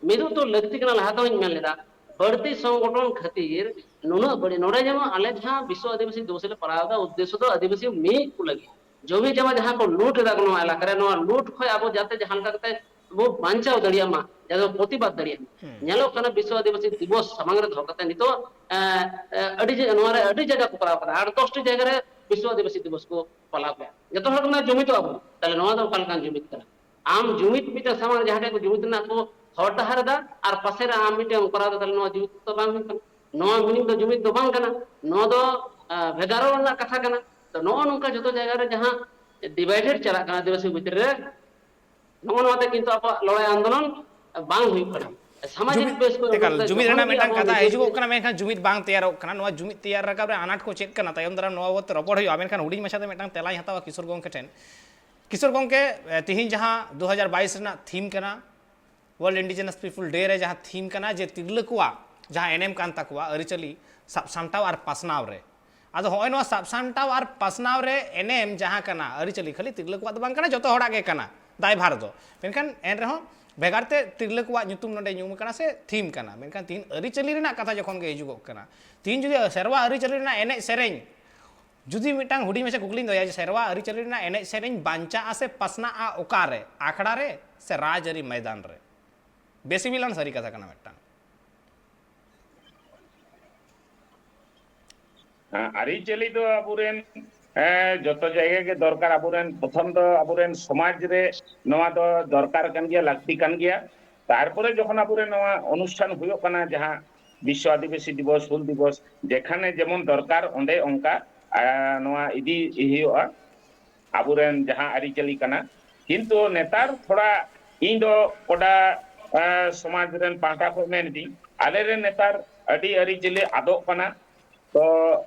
ᱢᱤᱫᱚᱜ ᱫᱚ ᱞᱟᱹᱠᱛᱤ ᱠᱟᱱᱟ, ᱞᱟᱦᱟ ᱛᱮᱦᱚᱸᱧ ᱢᱮᱱ ᱞᱮᱫᱟ, ᱵᱟᱹᱲᱛᱤ ᱥᱚᱝᱜᱚᱴᱷᱚᱱ ᱠᱷᱟᱹᱛᱤᱨ ᱱᱩᱱᱟᱹᱜ ᱵᱟᱹᱲᱤᱡ᱾ ᱱᱚᱰᱮ ᱡᱮᱢᱚᱱ ᱟᱞᱮ ᱡᱟᱦᱟᱸ ᱵᱤᱥᱥᱚ ᱟᱹᱫᱤᱵᱟᱹᱥᱤ ᱫᱤᱵᱚᱥ ᱞᱮ ᱯᱟᱞᱟᱣ ᱮᱫᱟ, ᱩᱫᱽᱫᱮᱥᱥᱚ ᱫᱚ ᱟᱹᱫᱤᱵᱟᱹᱥᱤ ᱢᱤᱫ ᱠᱚ ᱞᱟᱹᱜᱤᱫ, ᱡᱚᱢᱤ ᱡᱟᱢᱟ ᱡᱟᱦᱟᱸ ᱠᱚ ᱞᱩᱴ ᱮᱫᱟ ᱠᱚ ᱱᱚᱣᱟ ᱮᱞᱟᱠᱟ ᱨᱮ, ᱱᱚᱣᱟ ᱞᱩᱴ ᱠᱷᱚᱱ ᱟᱵᱚ ᱡᱟᱛᱮ ᱡᱟᱦᱟᱸ ᱞᱮᱠᱟ ᱠᱟᱛᱮ ᱵᱚ ᱵᱟᱧᱪᱟᱣ ᱫᱟᱲᱮᱭᱟᱜ ᱢᱟ, ᱡᱟᱛᱮ ᱵᱚ ᱯᱨᱚᱛᱤᱵᱟᱫ ᱫᱟᱲᱮᱭᱟᱜ ᱢᱟ᱾ ᱧᱮᱞᱚᱜ ᱠᱟᱱᱟ ᱵᱤᱥᱥᱚ ᱟᱹᱫᱤᱵᱟᱹᱥᱤ ᱫᱤᱵᱚᱥ ᱥᱟᱢᱟᱝ ᱨᱮ ᱫᱚᱦᱚ ᱠᱟᱛᱮ ᱱᱤᱛᱚᱜ ᱮ, ᱮ, ᱟᱹᱰᱤ ᱡᱮ-, ᱱᱚᱣᱟ ᱨᱮ ᱟᱹᱰᱤ ᱡᱟᱭᱜᱟ ᱠᱚ ᱠᱚᱨᱟᱣ ᱠᱟᱫᱟ, ᱟᱴ ᱫᱚᱥᱴᱤ ᱡᱟᱭᱜᱟ ᱨᱮ ᱵᱤᱥᱥᱚ ᱟᱹᱫᱤᱵᱟᱹᱥᱤ ᱫᱤᱵᱚᱥ ᱠᱚ ᱯᱟᱞᱟᱣ ᱠᱮᱫᱟ᱾ ᱡᱚᱛᱚ ᱦᱚᱲ ᱠᱚ ᱢᱮᱱᱟ ᱡᱩᱢᱤᱫᱚᱜ ᱟᱵᱚᱱ, ᱛᱟᱦᱞᱮ ᱱᱚᱣᱟ ᱫᱚ ᱚᱠᱟ ᱞᱮᱠᱟᱱ ᱡᱩᱢᱤᱫ ᱠᱟᱱᱟ? ᱟᱢ ᱡᱩᱢᱤᱫ ᱢᱤᱫᱴᱟᱝ ᱥᱟᱢᱟᱝ ᱨᱮ ᱡᱟᱦᱟᱸ ᱴᱷᱮᱱ ᱠᱚ ᱡᱩᱢᱤᱫ ᱨᱮᱱᱟᱜ ᱠᱚ ᱦᱚᱨ ᱰᱟᱦᱟᱨ ᱮᱫᱟ ᱟᱨ ᱯᱟᱥᱮ ᱨᱮ ᱟᱢ ᱢᱤᱫᱴᱟᱝ ᱮᱢ ᱠᱚᱨᱟᱣ ᱮᱫᱟ, ᱛᱟᱦᱞᱮ ᱱᱚᱣᱟ ᱡᱩᱢᱤᱫ ᱫᱚ ᱵᱟᱝ ᱦᱩᱭᱩᱜ ᱠᱟᱱᱟ᱾ ᱱᱚᱣᱟ ᱢᱤᱱᱤᱝ ᱫᱚ ᱡᱩᱢᱤᱫ ᱫᱚ ᱵᱟᱝ ᱠᱟᱱᱟ, ᱱᱚᱣᱟ ᱫᱚ ᱟᱸ, ᱵᱷᱮᱜᱟᱨᱚᱜ ᱨᱮᱱᱟᱜ ᱠᱟᱛᱷᱟ ᱠᱟᱱᱟ᱾ ᱛᱚ ᱱᱚᱜᱼᱚ ᱱᱚᱝᱠᱟ ᱡᱚᱛᱚ ᱡᱟᱭᱜᱟ ᱨᱮ ᱡᱟᱦᱟᱸ ᱰᱤᱵᱷᱟᱭᱰᱮᱰ ᱪᱟᱞᱟᱜ ᱠᱟᱱᱟ ᱟᱹᱫᱤᱵᱟᱹᱥᱤ ᱵᱷᱤᱛᱨᱤ ᱨᱮ, ᱱᱚᱜᱼᱚ ᱱᱚᱣᱟ ᱛᱮ ᱠᱤᱱᱛᱩ ᱟᱵᱚᱣᱟᱜ ᱞᱚᱲᱟᱭ ᱟᱱᱫᱳᱞᱚᱱ ᱵᱟᱝ ᱦᱩᱭᱩᱜ ᱠᱟᱱᱟ᱾ ᱥᱟᱢᱟᱡᱤᱠ ᱡᱩᱢᱤᱫ ᱵᱮᱥ ᱠᱚ ᱮᱠᱟᱞ ᱡᱩᱢᱤᱫ ᱨᱮᱱᱟᱜ ᱢᱤᱫᱴᱟᱝ ᱠᱟᱛᱷᱟ ᱦᱤᱡᱩᱜᱚᱜ ᱠᱟᱱᱟ, ᱢᱮᱱᱠᱷᱟᱱ ᱡᱩᱢᱤᱫ ᱵᱟᱝ ᱛᱮᱭᱟᱨᱚᱜ ᱠᱟᱱᱟ᱾ ᱱᱚᱣᱟ ᱡᱩᱢᱤᱫ ᱛᱮᱭᱟᱨ ᱨᱟᱠᱟᱵ ᱨᱮ ᱟᱱᱟᱴ ᱠᱚ ᱪᱮᱫ ᱠᱟᱱᱟ, ᱛᱟᱭᱚᱢ ᱫᱟᱨᱟᱢ ᱱᱚᱣᱟ ᱵᱟᱵᱚᱫ ᱛᱮ ᱨᱚᱯᱚᱲ ᱦᱩᱭᱩᱜᱼᱟ᱾ ᱢᱮᱱᱠᱷᱟᱱ ᱦᱩᱰᱤᱧ ᱢᱟᱪᱷᱟ ᱛᱮ ᱢᱤᱫᱴᱟᱝ ᱛᱮᱞᱟᱧ ᱦᱟᱛᱟᱣᱟ ᱠᱤᱥᱳᱨ ᱜᱚᱢᱠᱮ ᱴᱷᱮᱱ᱾ ᱠᱤᱥᱳᱨ ᱜᱚᱢᱠᱮ, ᱮ, ᱛᱤᱦᱤᱧ ᱡᱟᱦᱟᱸ ᱫᱩ ᱦᱟᱡᱟᱨ ᱵᱟᱭᱤᱥ ᱨᱮᱱᱟᱜ ᱛᱷᱤᱢ ᱠᱟᱱᱟ, ᱣᱟᱨᱞᱰ ᱤᱱᱰᱤᱡᱤᱱᱟᱥ ᱯᱤᱯᱚᱞ ᱰᱮ ᱨᱮ ᱡᱟᱦᱟᱸ ᱛᱷᱤᱢ ᱠᱟᱱᱟ ᱡᱮ ᱛᱤᱨᱞᱟᱹ ᱠᱚᱣᱟᱜ ᱡᱟᱦᱟᱸ ᱮᱱᱮᱢ ᱠᱟᱱ ᱛᱟᱠᱚᱣᱟ ᱟᱹᱨᱤᱪᱟᱹᱞᱤ ᱥᱟᱵ ᱥᱟᱢᱴᱟᱣ ᱟᱨ ᱯᱟᱥᱱᱟᱣ ᱨᱮ, ᱟᱫᱚ ᱦᱚᱸᱜᱼᱚᱭ ᱱᱚᱣᱟ ᱥᱟᱵ ᱥᱟᱢᱴᱟᱣ ᱟᱨ ᱯᱟᱥᱱᱟᱣ ᱨᱮ ᱮᱱᱮᱢ ᱡᱟᱦᱟᱸ ᱠᱟᱱᱟ, ᱟᱹᱨᱤᱪᱟᱹᱞᱤ ᱠᱷᱟᱹᱞᱤ ᱛᱤᱨᱞᱟᱹ ᱠᱚᱣᱟᱜ ᱫᱚ ᱵᱟᱝ ᱠᱟᱱᱟ, ᱡᱚᱛᱚ ᱦᱚᱲᱟᱜ ᱜᱮ ᱠᱟᱱᱟ ᱫᱟᱭᱵᱷᱟᱨ ᱫᱚ᱾ ᱢᱮᱱᱠᱷᱟᱱ ᱮᱱ ᱨᱮᱦᱚᱸ ᱵᱷᱮᱜᱟᱨ ᱛᱮ ᱛᱤᱨᱞᱟᱹ ᱠᱚᱣᱟᱜ ᱧᱩᱛᱩᱢ ᱱᱚᱰᱮ ᱧᱩᱢ ᱠᱟᱱᱟ ᱥᱮ ᱛᱷᱤᱢ ᱠᱟᱱᱟ᱾ ᱢᱮᱱᱠᱷᱟᱱ ᱛᱤᱦᱤᱧ ᱟᱹᱨᱤᱪᱟᱹᱞᱤ ᱨᱮᱱᱟᱜ ᱠᱟᱛᱷᱟ ᱡᱚᱠᱷᱚᱱ ᱜᱮ ᱦᱤᱡᱩᱜᱚᱜ ᱠᱟᱱᱟ, ᱛᱤᱦᱤᱧ ᱡᱩᱫᱤ ᱥᱮᱨᱣᱟ ᱟᱹᱨᱤᱪᱟᱹᱞᱤ ᱨᱮᱱᱟᱜ ᱮᱱᱮᱡ ᱥᱮᱨᱮᱧ ᱡᱩᱫᱤ ᱢᱤᱫᱴᱟᱝ ᱦᱩᱰᱤᱧ ᱢᱟᱪᱷᱟ ᱠᱩᱠᱞᱤᱧ ᱫᱚᱦᱚᱭᱟ ᱡᱮ ᱥᱮᱨᱣᱟ ᱟᱹᱨᱤᱪᱟᱹᱞᱤ ᱨᱮᱱᱟᱜ ᱮᱱᱮᱡ ᱥᱮᱨᱮᱧ ᱵᱟᱧᱪᱟᱜᱼᱟ ᱥᱮ ᱯᱟᱥᱱᱟᱜᱼᱟ ᱚᱠᱟᱨᱮ? ᱟᱠᱷᱲᱟ ᱨᱮ ᱥᱮ ᱨᱟᱡᱽᱟᱹᱨᱤ ᱢᱚᱭᱫᱟᱱ ᱨᱮ? ᱵᱮᱥᱤ ᱵᱤᱞᱟᱱ ᱥᱟᱹᱨᱤ ᱠᱟᱛᱷᱟ ᱠᱟᱱᱟ ᱢᱤᱫᱴᱟᱝ᱾ ᱦᱮᱸ, ᱟᱹᱨᱤᱪᱟᱹᱞᱤ ᱫᱚ ᱟᱵᱚᱨᱮᱱ, ᱮ, ᱡᱚᱛᱚ ᱡᱟᱭᱜᱟ ᱜᱮ ᱫᱚᱨᱠᱟᱨ᱾ ᱟᱵᱚᱨᱮᱱ ᱯᱨᱚᱛᱷᱚᱢ ᱫᱚ ᱟᱵᱚᱨᱮᱱ ᱥᱚᱢᱟᱡᱽ ᱨᱮ ᱱᱚᱣᱟ ᱫᱚ ᱫᱚᱨᱠᱟᱨ ᱠᱟᱱ ᱜᱮᱭᱟ, ᱞᱟᱹᱠᱛᱤ ᱠᱟᱱ ᱜᱮᱭᱟ᱾ ᱛᱟᱨᱯᱚᱨᱮ ᱡᱚᱠᱷᱚᱱ ᱟᱵᱚᱨᱮᱱ ᱱᱚᱣᱟ ᱚᱱᱩᱥᱴᱷᱟᱱ ᱦᱩᱭᱩᱜ ᱠᱟᱱᱟ, ᱡᱟᱦᱟᱸ ᱵᱤᱥᱥᱚ ᱟᱹᱫᱤᱵᱟᱹᱥᱤ ᱫᱤᱵᱚᱥ, ᱦᱩᱞ ᱫᱤᱵᱚᱥ, ᱡᱮᱠᱷᱟᱱᱮ ᱡᱮᱢᱚᱱ ᱫᱚᱨᱠᱟᱨ ᱚᱸᱰᱮ ᱚᱱᱠᱟ, ᱟ, ᱱᱚᱣᱟ ᱤᱫᱤ ᱦᱩᱭᱩᱜᱼᱟ᱾ ᱟᱵᱚᱨᱮᱱ ᱡᱟᱦᱟᱸ ᱟᱹᱨᱤᱪᱟᱹᱞᱤ ᱠᱟᱱᱟ᱾ ᱠᱤᱱᱛᱩ ᱱᱮᱛᱟᱨ ᱛᱷᱚᱲᱟ ᱤᱧ ᱫᱚ ᱠᱚᱰᱟ, ᱮ, ᱥᱚᱢᱟᱡᱽ ᱨᱮᱱ ᱯᱟᱦᱴᱟ ᱠᱷᱚᱱ ᱢᱮᱱ ᱫᱤᱧ, ᱟᱞᱮᱨᱮᱱ ᱱᱮᱛᱟᱨ ᱟᱹᱰᱤ ᱟᱹᱨᱤᱪᱟᱹᱞᱤ ᱟᱫᱚᱜ ᱠᱟᱱᱟ᱾ ᱛᱚ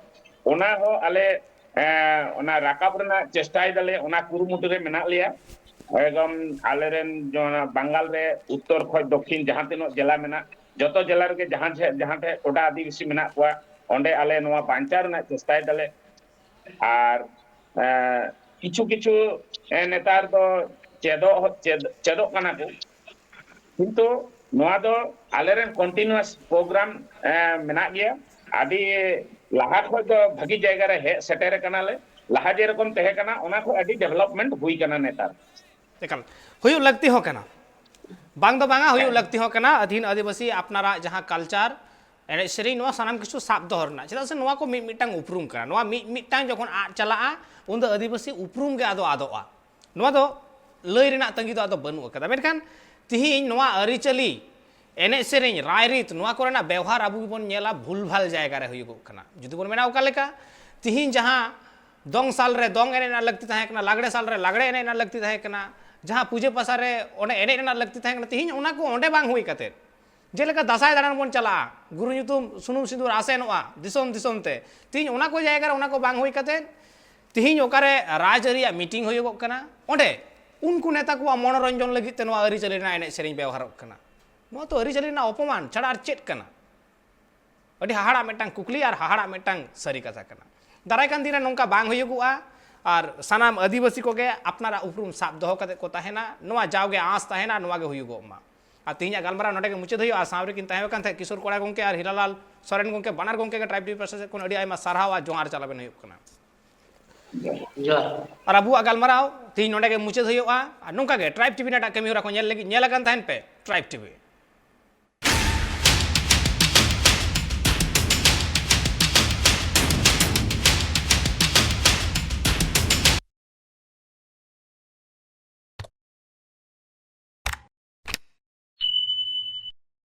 ᱚᱱᱟ ᱦᱚᱸ ᱟᱞᱮ ᱮᱸ, ᱚᱱᱟ ᱨᱟᱠᱟᱵ ᱨᱮᱱᱟᱜ ᱪᱮᱥᱴᱟᱭ ᱫᱟᱞᱮ, ᱚᱱᱟ ᱠᱩᱨᱩᱢᱩᱴᱩ ᱨᱮ ᱢᱮᱱᱟᱜ ᱞᱮᱭᱟ᱾ ᱮᱠᱫᱚᱢ ᱟᱞᱮᱨᱮᱱ ᱡᱚ-, ᱚᱱᱟ ᱵᱟᱝᱜᱟᱞ ᱨᱮ ᱩᱛᱛᱚᱨ ᱠᱷᱚᱱ ᱫᱚᱠᱠᱷᱤᱱ ᱡᱟᱦᱟᱸ ᱛᱤᱱᱟᱹᱜ ᱡᱮᱞᱟ ᱢᱮᱱᱟᱜ, ᱡᱚᱛᱚ ᱡᱮᱞᱟ ᱨᱮᱜᱮ ᱡᱟᱦᱟᱸ ᱴᱷᱮᱡ, ᱡᱟᱦᱟᱸ ᱴᱷᱮᱡ ᱴᱚᱴᱷᱟ ᱟᱹᱫᱤᱵᱟᱹᱥᱤ ᱢᱮᱱᱟᱜ ᱠᱚᱣᱟ, ᱚᱸᱰᱮ ᱟᱞᱮ ᱱᱚᱣᱟ ᱵᱟᱧᱪᱟᱣ ᱨᱮᱱᱟᱜ ᱪᱮᱥᱴᱟᱭ ᱫᱟᱞᱮ᱾ ᱟᱨ ᱮᱸ, ᱠᱤᱪᱷᱩ ᱠᱤᱪᱷᱩ ᱮᱸ, ᱱᱮᱛᱟᱨ ᱫᱚ ᱪᱮᱫᱚᱜ, ᱪᱮᱫ, ᱪᱮᱫᱚᱜ ᱠᱟᱱᱟ ᱠᱚ, ᱠᱤᱱᱛᱩ ᱱᱚᱣᱟ ᱫᱚ ᱟᱞᱮᱨᱮᱱ continuous program ᱮᱸ, ᱢᱮᱱᱟᱜ ᱜᱮᱭᱟ᱾ ᱟᱹᱰᱤ ᱞᱟᱦᱟ ᱠᱷᱚᱱ ᱫᱚ ᱵᱷᱟᱹᱜᱤ ᱡᱟᱭᱜᱟ ᱨᱮ ᱦᱮᱡ ᱥᱮᱴᱮᱨ ᱟᱠᱟᱱᱟᱞᱮ᱾ ᱞᱟᱦᱟ ᱡᱮᱨᱚᱠᱚᱢ ᱛᱟᱦᱮᱸ ᱠᱟᱱᱟ, ᱚᱱᱟ ᱠᱷᱚᱱ ᱟᱹᱰᱤ development ᱦᱩᱭ ᱠᱟᱱᱟ ᱱᱮᱛᱟᱨ᱾ ᱮᱠᱟᱞ, ᱦᱩᱭᱩᱜ ᱞᱟᱹᱠᱛᱤ ᱦᱚᱸ ᱠᱟᱱᱟ, ᱵᱟᱝ ᱫᱚ ᱵᱟᱝᱟ, ᱦᱩᱭᱩᱜ ᱦᱮᱸ᱾ ᱞᱟᱹᱠᱛᱤ ᱦᱚᱸ ᱠᱟᱱᱟ᱾ ᱟᱹᱫᱷᱤᱱ ᱟᱹᱫᱤᱵᱟᱹᱥᱤ ᱟᱯᱱᱟᱨᱟᱜ ᱡᱟᱦᱟᱸ culture, ᱮᱱᱮᱡ ᱥᱮᱨᱮᱧ, ᱱᱚᱣᱟ ᱥᱟᱱᱟᱢ ᱠᱤᱪᱷᱩ ᱥᱟᱵ ᱫᱚᱦᱚ ᱨᱮᱱᱟᱜ, ᱪᱮᱫᱟᱜ ᱥᱮ ᱱᱚᱣᱟ ᱠᱚ ᱢᱤᱫ ᱢᱤᱫᱴᱟᱝ ᱩᱯᱨᱩᱢ ᱠᱟᱱᱟ᱾ ᱱᱚᱣᱟ ᱢᱤᱫ ᱢᱤᱫᱴᱟᱝ ᱡᱚᱠᱷᱚᱱ ᱟᱫ ᱪᱟᱞᱟᱜᱼᱟ, ᱩᱱᱫᱚ ᱟᱹᱫᱤᱵᱟᱹᱥᱤ ᱩᱯᱨᱩᱢ ᱜᱮ ᱟᱫᱚ ᱟᱫᱚᱜᱼᱟ᱾ ᱱᱚᱣᱟ ᱫᱚ ᱞᱟᱹᱭ ᱨᱮᱱᱟᱜ ᱛᱟᱺᱜᱤ ᱫᱚ ᱟᱫᱚ ᱵᱟᱹᱱᱩᱜ ᱟᱠᱟᱫᱟ᱾ ᱢᱮᱱᱠᱷᱟᱱ ᱛᱤᱦᱤᱧ ᱱᱚᱣᱟ ᱟᱹᱨᱤᱪᱟᱹᱞᱤ, ᱮᱱᱮᱡ ᱥᱮᱨᱮᱧ, ᱨᱟᱭᱨᱤᱛ, ᱱᱚᱣᱟ ᱠᱚᱨᱮᱱᱟᱜ ᱵᱮᱣᱦᱟᱨ ᱟᱵᱚ ᱜᱮᱵᱚᱱ ᱧᱮᱞᱟ, ᱵᱷᱩᱞ ᱵᱷᱟᱞ ᱡᱟᱭᱜᱟ ᱨᱮ ᱦᱩᱭᱩᱜᱚᱜ ᱠᱟᱱᱟ᱾ ᱡᱩᱫᱤ ᱵᱚᱱ ᱢᱮᱱᱟ ᱚᱠᱟ ᱞᱮᱠᱟ, ᱛᱤᱦᱤᱧ ᱡᱟᱦᱟᱸ ᱫᱚᱝ ᱥᱟᱞ ᱨᱮ ᱫᱚᱝ ᱮᱱᱮᱡ ᱨᱮᱱᱟᱜ ᱞᱟᱹᱠᱛᱤ ᱛᱟᱦᱮᱸ ᱠᱟᱱᱟ, ᱞᱟᱜᱽᱲᱮ ᱥᱟᱞ ᱨᱮ ᱞᱟᱜᱽᱲᱮ ᱮᱱᱮᱡ ᱨᱮᱱᱟᱜ ᱞᱟᱹᱠᱛᱤ ᱛᱟᱦᱮᱸ ᱠᱟᱱᱟ, ᱡᱟᱦᱟᱸ ᱯᱩᱡᱟᱹ ᱯᱟᱥᱟ ᱨᱮ ᱚᱸᱰᱮ ᱮᱱᱮᱡ ᱨᱮᱱᱟᱜ ᱞᱟᱹᱠᱛᱤ ᱛᱟᱦᱮᱸ ᱠᱟᱱᱟ, ᱛᱤᱦᱤᱧ ᱚᱱᱟ ᱠᱚ ᱚᱸᱰᱮ ᱵᱟᱝ ᱦᱩᱭ ᱠᱟᱛᱮ, ᱡᱮᱞᱮᱠᱟ ᱫᱟᱸᱥᱟᱭ ᱫᱟᱬᱟᱱ ᱵᱚᱱ ᱪᱟᱞᱟᱜᱼᱟ, ᱜᱩᱨᱩ ᱧᱩᱛᱩᱢ ᱥᱩᱱᱩᱢ ᱥᱤᱸᱫᱩᱨ ᱟᱥᱮᱱᱚᱜᱼᱟ ᱫᱤᱥᱚᱢ ᱫᱤᱥᱚᱢ ᱛᱮ, ᱛᱤᱦᱤᱧ ᱚᱱᱟ ᱠᱚ ᱡᱟᱭᱜᱟ ᱨᱮ ᱚᱱᱟ ᱠᱚ ᱵᱟᱝ ᱦᱩᱭ ᱠᱟᱛᱮ, ᱛᱤᱦᱤᱧ ᱚᱠᱟᱨᱮ ᱨᱟᱡᱽ ᱟᱹᱨᱤᱭᱟᱜ meeting ᱦᱩᱭᱩᱜᱚᱜ ᱠᱟᱱᱟ, ᱚᱸᱰᱮ ᱩᱱᱠᱩ ᱱᱮᱛᱟ ᱠᱚᱣᱟᱜ ᱢᱚᱱᱳᱨᱚᱧᱡᱚᱱ ᱞᱟᱹᱜᱤᱫ ᱛᱮ ᱱᱚᱣᱟ ᱟᱹᱨᱤᱪᱟᱹᱞᱤ ᱨᱮᱱᱟᱜ ᱮᱱᱮᱡ ᱥᱮᱨᱮᱧ ᱵᱮᱣᱦᱟᱨᱚᱜ ᱠᱟᱱᱟ᱾ ᱱᱚᱣᱟ ᱛᱚ ᱟᱹᱨᱤᱪᱟᱹᱞᱤ ᱨᱮᱱᱟᱜ ᱚᱯᱚᱢᱟᱱ ᱪᱷᱟᱲᱟ ᱟᱨ ᱪᱮᱫ ᱠᱟᱱᱟ? ᱟᱹᱰᱤ ᱦᱟᱦᱟᱲᱟᱜ ᱢᱤᱫᱴᱟᱝ ᱠᱩᱠᱞᱤ ᱟᱨ ᱦᱟᱦᱟᱲᱟᱜ ᱢᱤᱫᱴᱟᱝ ᱥᱟᱹᱨᱤ ᱠᱟᱛᱷᱟ ᱠᱟᱱᱟ᱾ ᱫᱟᱨᱟᱭ ᱠᱟᱱ ᱫᱤᱱ ᱨᱮ ᱱᱚᱝᱠᱟ ᱵᱟᱝ ᱦᱩᱭᱩᱜᱚᱜᱼᱟ, ᱟᱨ ᱥᱟᱱᱟᱢ ᱟᱹᱫᱤᱵᱟᱹᱥᱤ ᱠᱚᱜᱮ ᱟᱯᱱᱟᱨᱟᱜ ᱩᱯᱨᱩᱢ ᱥᱟᱵ ᱫᱚᱦᱚ ᱠᱟᱛᱮ ᱠᱚ ᱛᱟᱦᱮᱱᱟ, ᱱᱚᱣᱟ ᱡᱟᱣᱜᱮ ᱟᱸᱥ ᱛᱟᱦᱮᱱᱟ, ᱱᱚᱣᱟ ᱜᱮ ᱦᱩᱭᱩᱜᱚᱜ ᱢᱟ᱾ ᱟᱨ ᱛᱮᱦᱮᱧᱟᱜ ᱜᱟᱞᱢᱟᱨᱟᱣ ᱱᱚᱰᱮ ᱜᱮ ᱢᱩᱪᱟᱹᱫ ᱦᱩᱭᱩᱜᱼᱟ᱾ ᱥᱟᱶ ᱨᱮᱠᱤᱱ ᱛᱟᱦᱮᱸ ᱠᱟᱱ ᱛᱟᱦᱮᱸᱫ ᱠᱤᱥᱳᱨ ᱠᱚᱲᱟ ᱜᱚᱢᱠᱮ ᱟᱨ ᱦᱤᱨᱟᱞᱟᱞ ᱥᱚᱨᱮᱱ ᱜᱚᱢᱠᱮ, ᱵᱟᱱᱟᱨ ᱜᱚᱢᱠᱮ ᱜᱮ Tribe T V ᱯᱟᱦᱴᱟ ᱥᱮᱫ ᱠᱷᱚᱱ ᱟᱹᱰᱤ ᱟᱭᱢᱟ ᱥᱟᱨᱦᱟᱣ ᱟᱨ ᱡᱚᱦᱟᱨ ᱪᱟᱞ ᱟᱵᱮᱱ ᱦᱩᱭᱩᱜ ᱠᱟᱱᱟ᱾ ᱡᱚᱦᱟᱨ᱾ ᱟᱨ ᱟᱵᱚᱣᱟᱜ ᱜᱟᱞᱢᱟᱨᱟᱣ ᱛᱮᱦᱮᱧ ᱱᱚᱰᱮ ᱜᱮ ᱢᱩᱪᱟᱹᱫ ᱦᱩᱭᱩᱜᱼᱟ᱾ ᱟᱨ ᱱᱚᱝᱠᱟ ᱜᱮ Tribe T V ᱨᱮᱱᱟᱜ ᱮᱴᱟᱜ ᱠᱟᱹᱢᱤ ᱦᱚᱨᱟ ᱠᱚ ᱧᱮᱞ ᱞᱟᱹᱜᱤᱫ ᱧᱮᱞ ᱟᱠᱟᱱ ᱛᱟᱦᱮᱱ ᱯᱮ Tribe T V᱾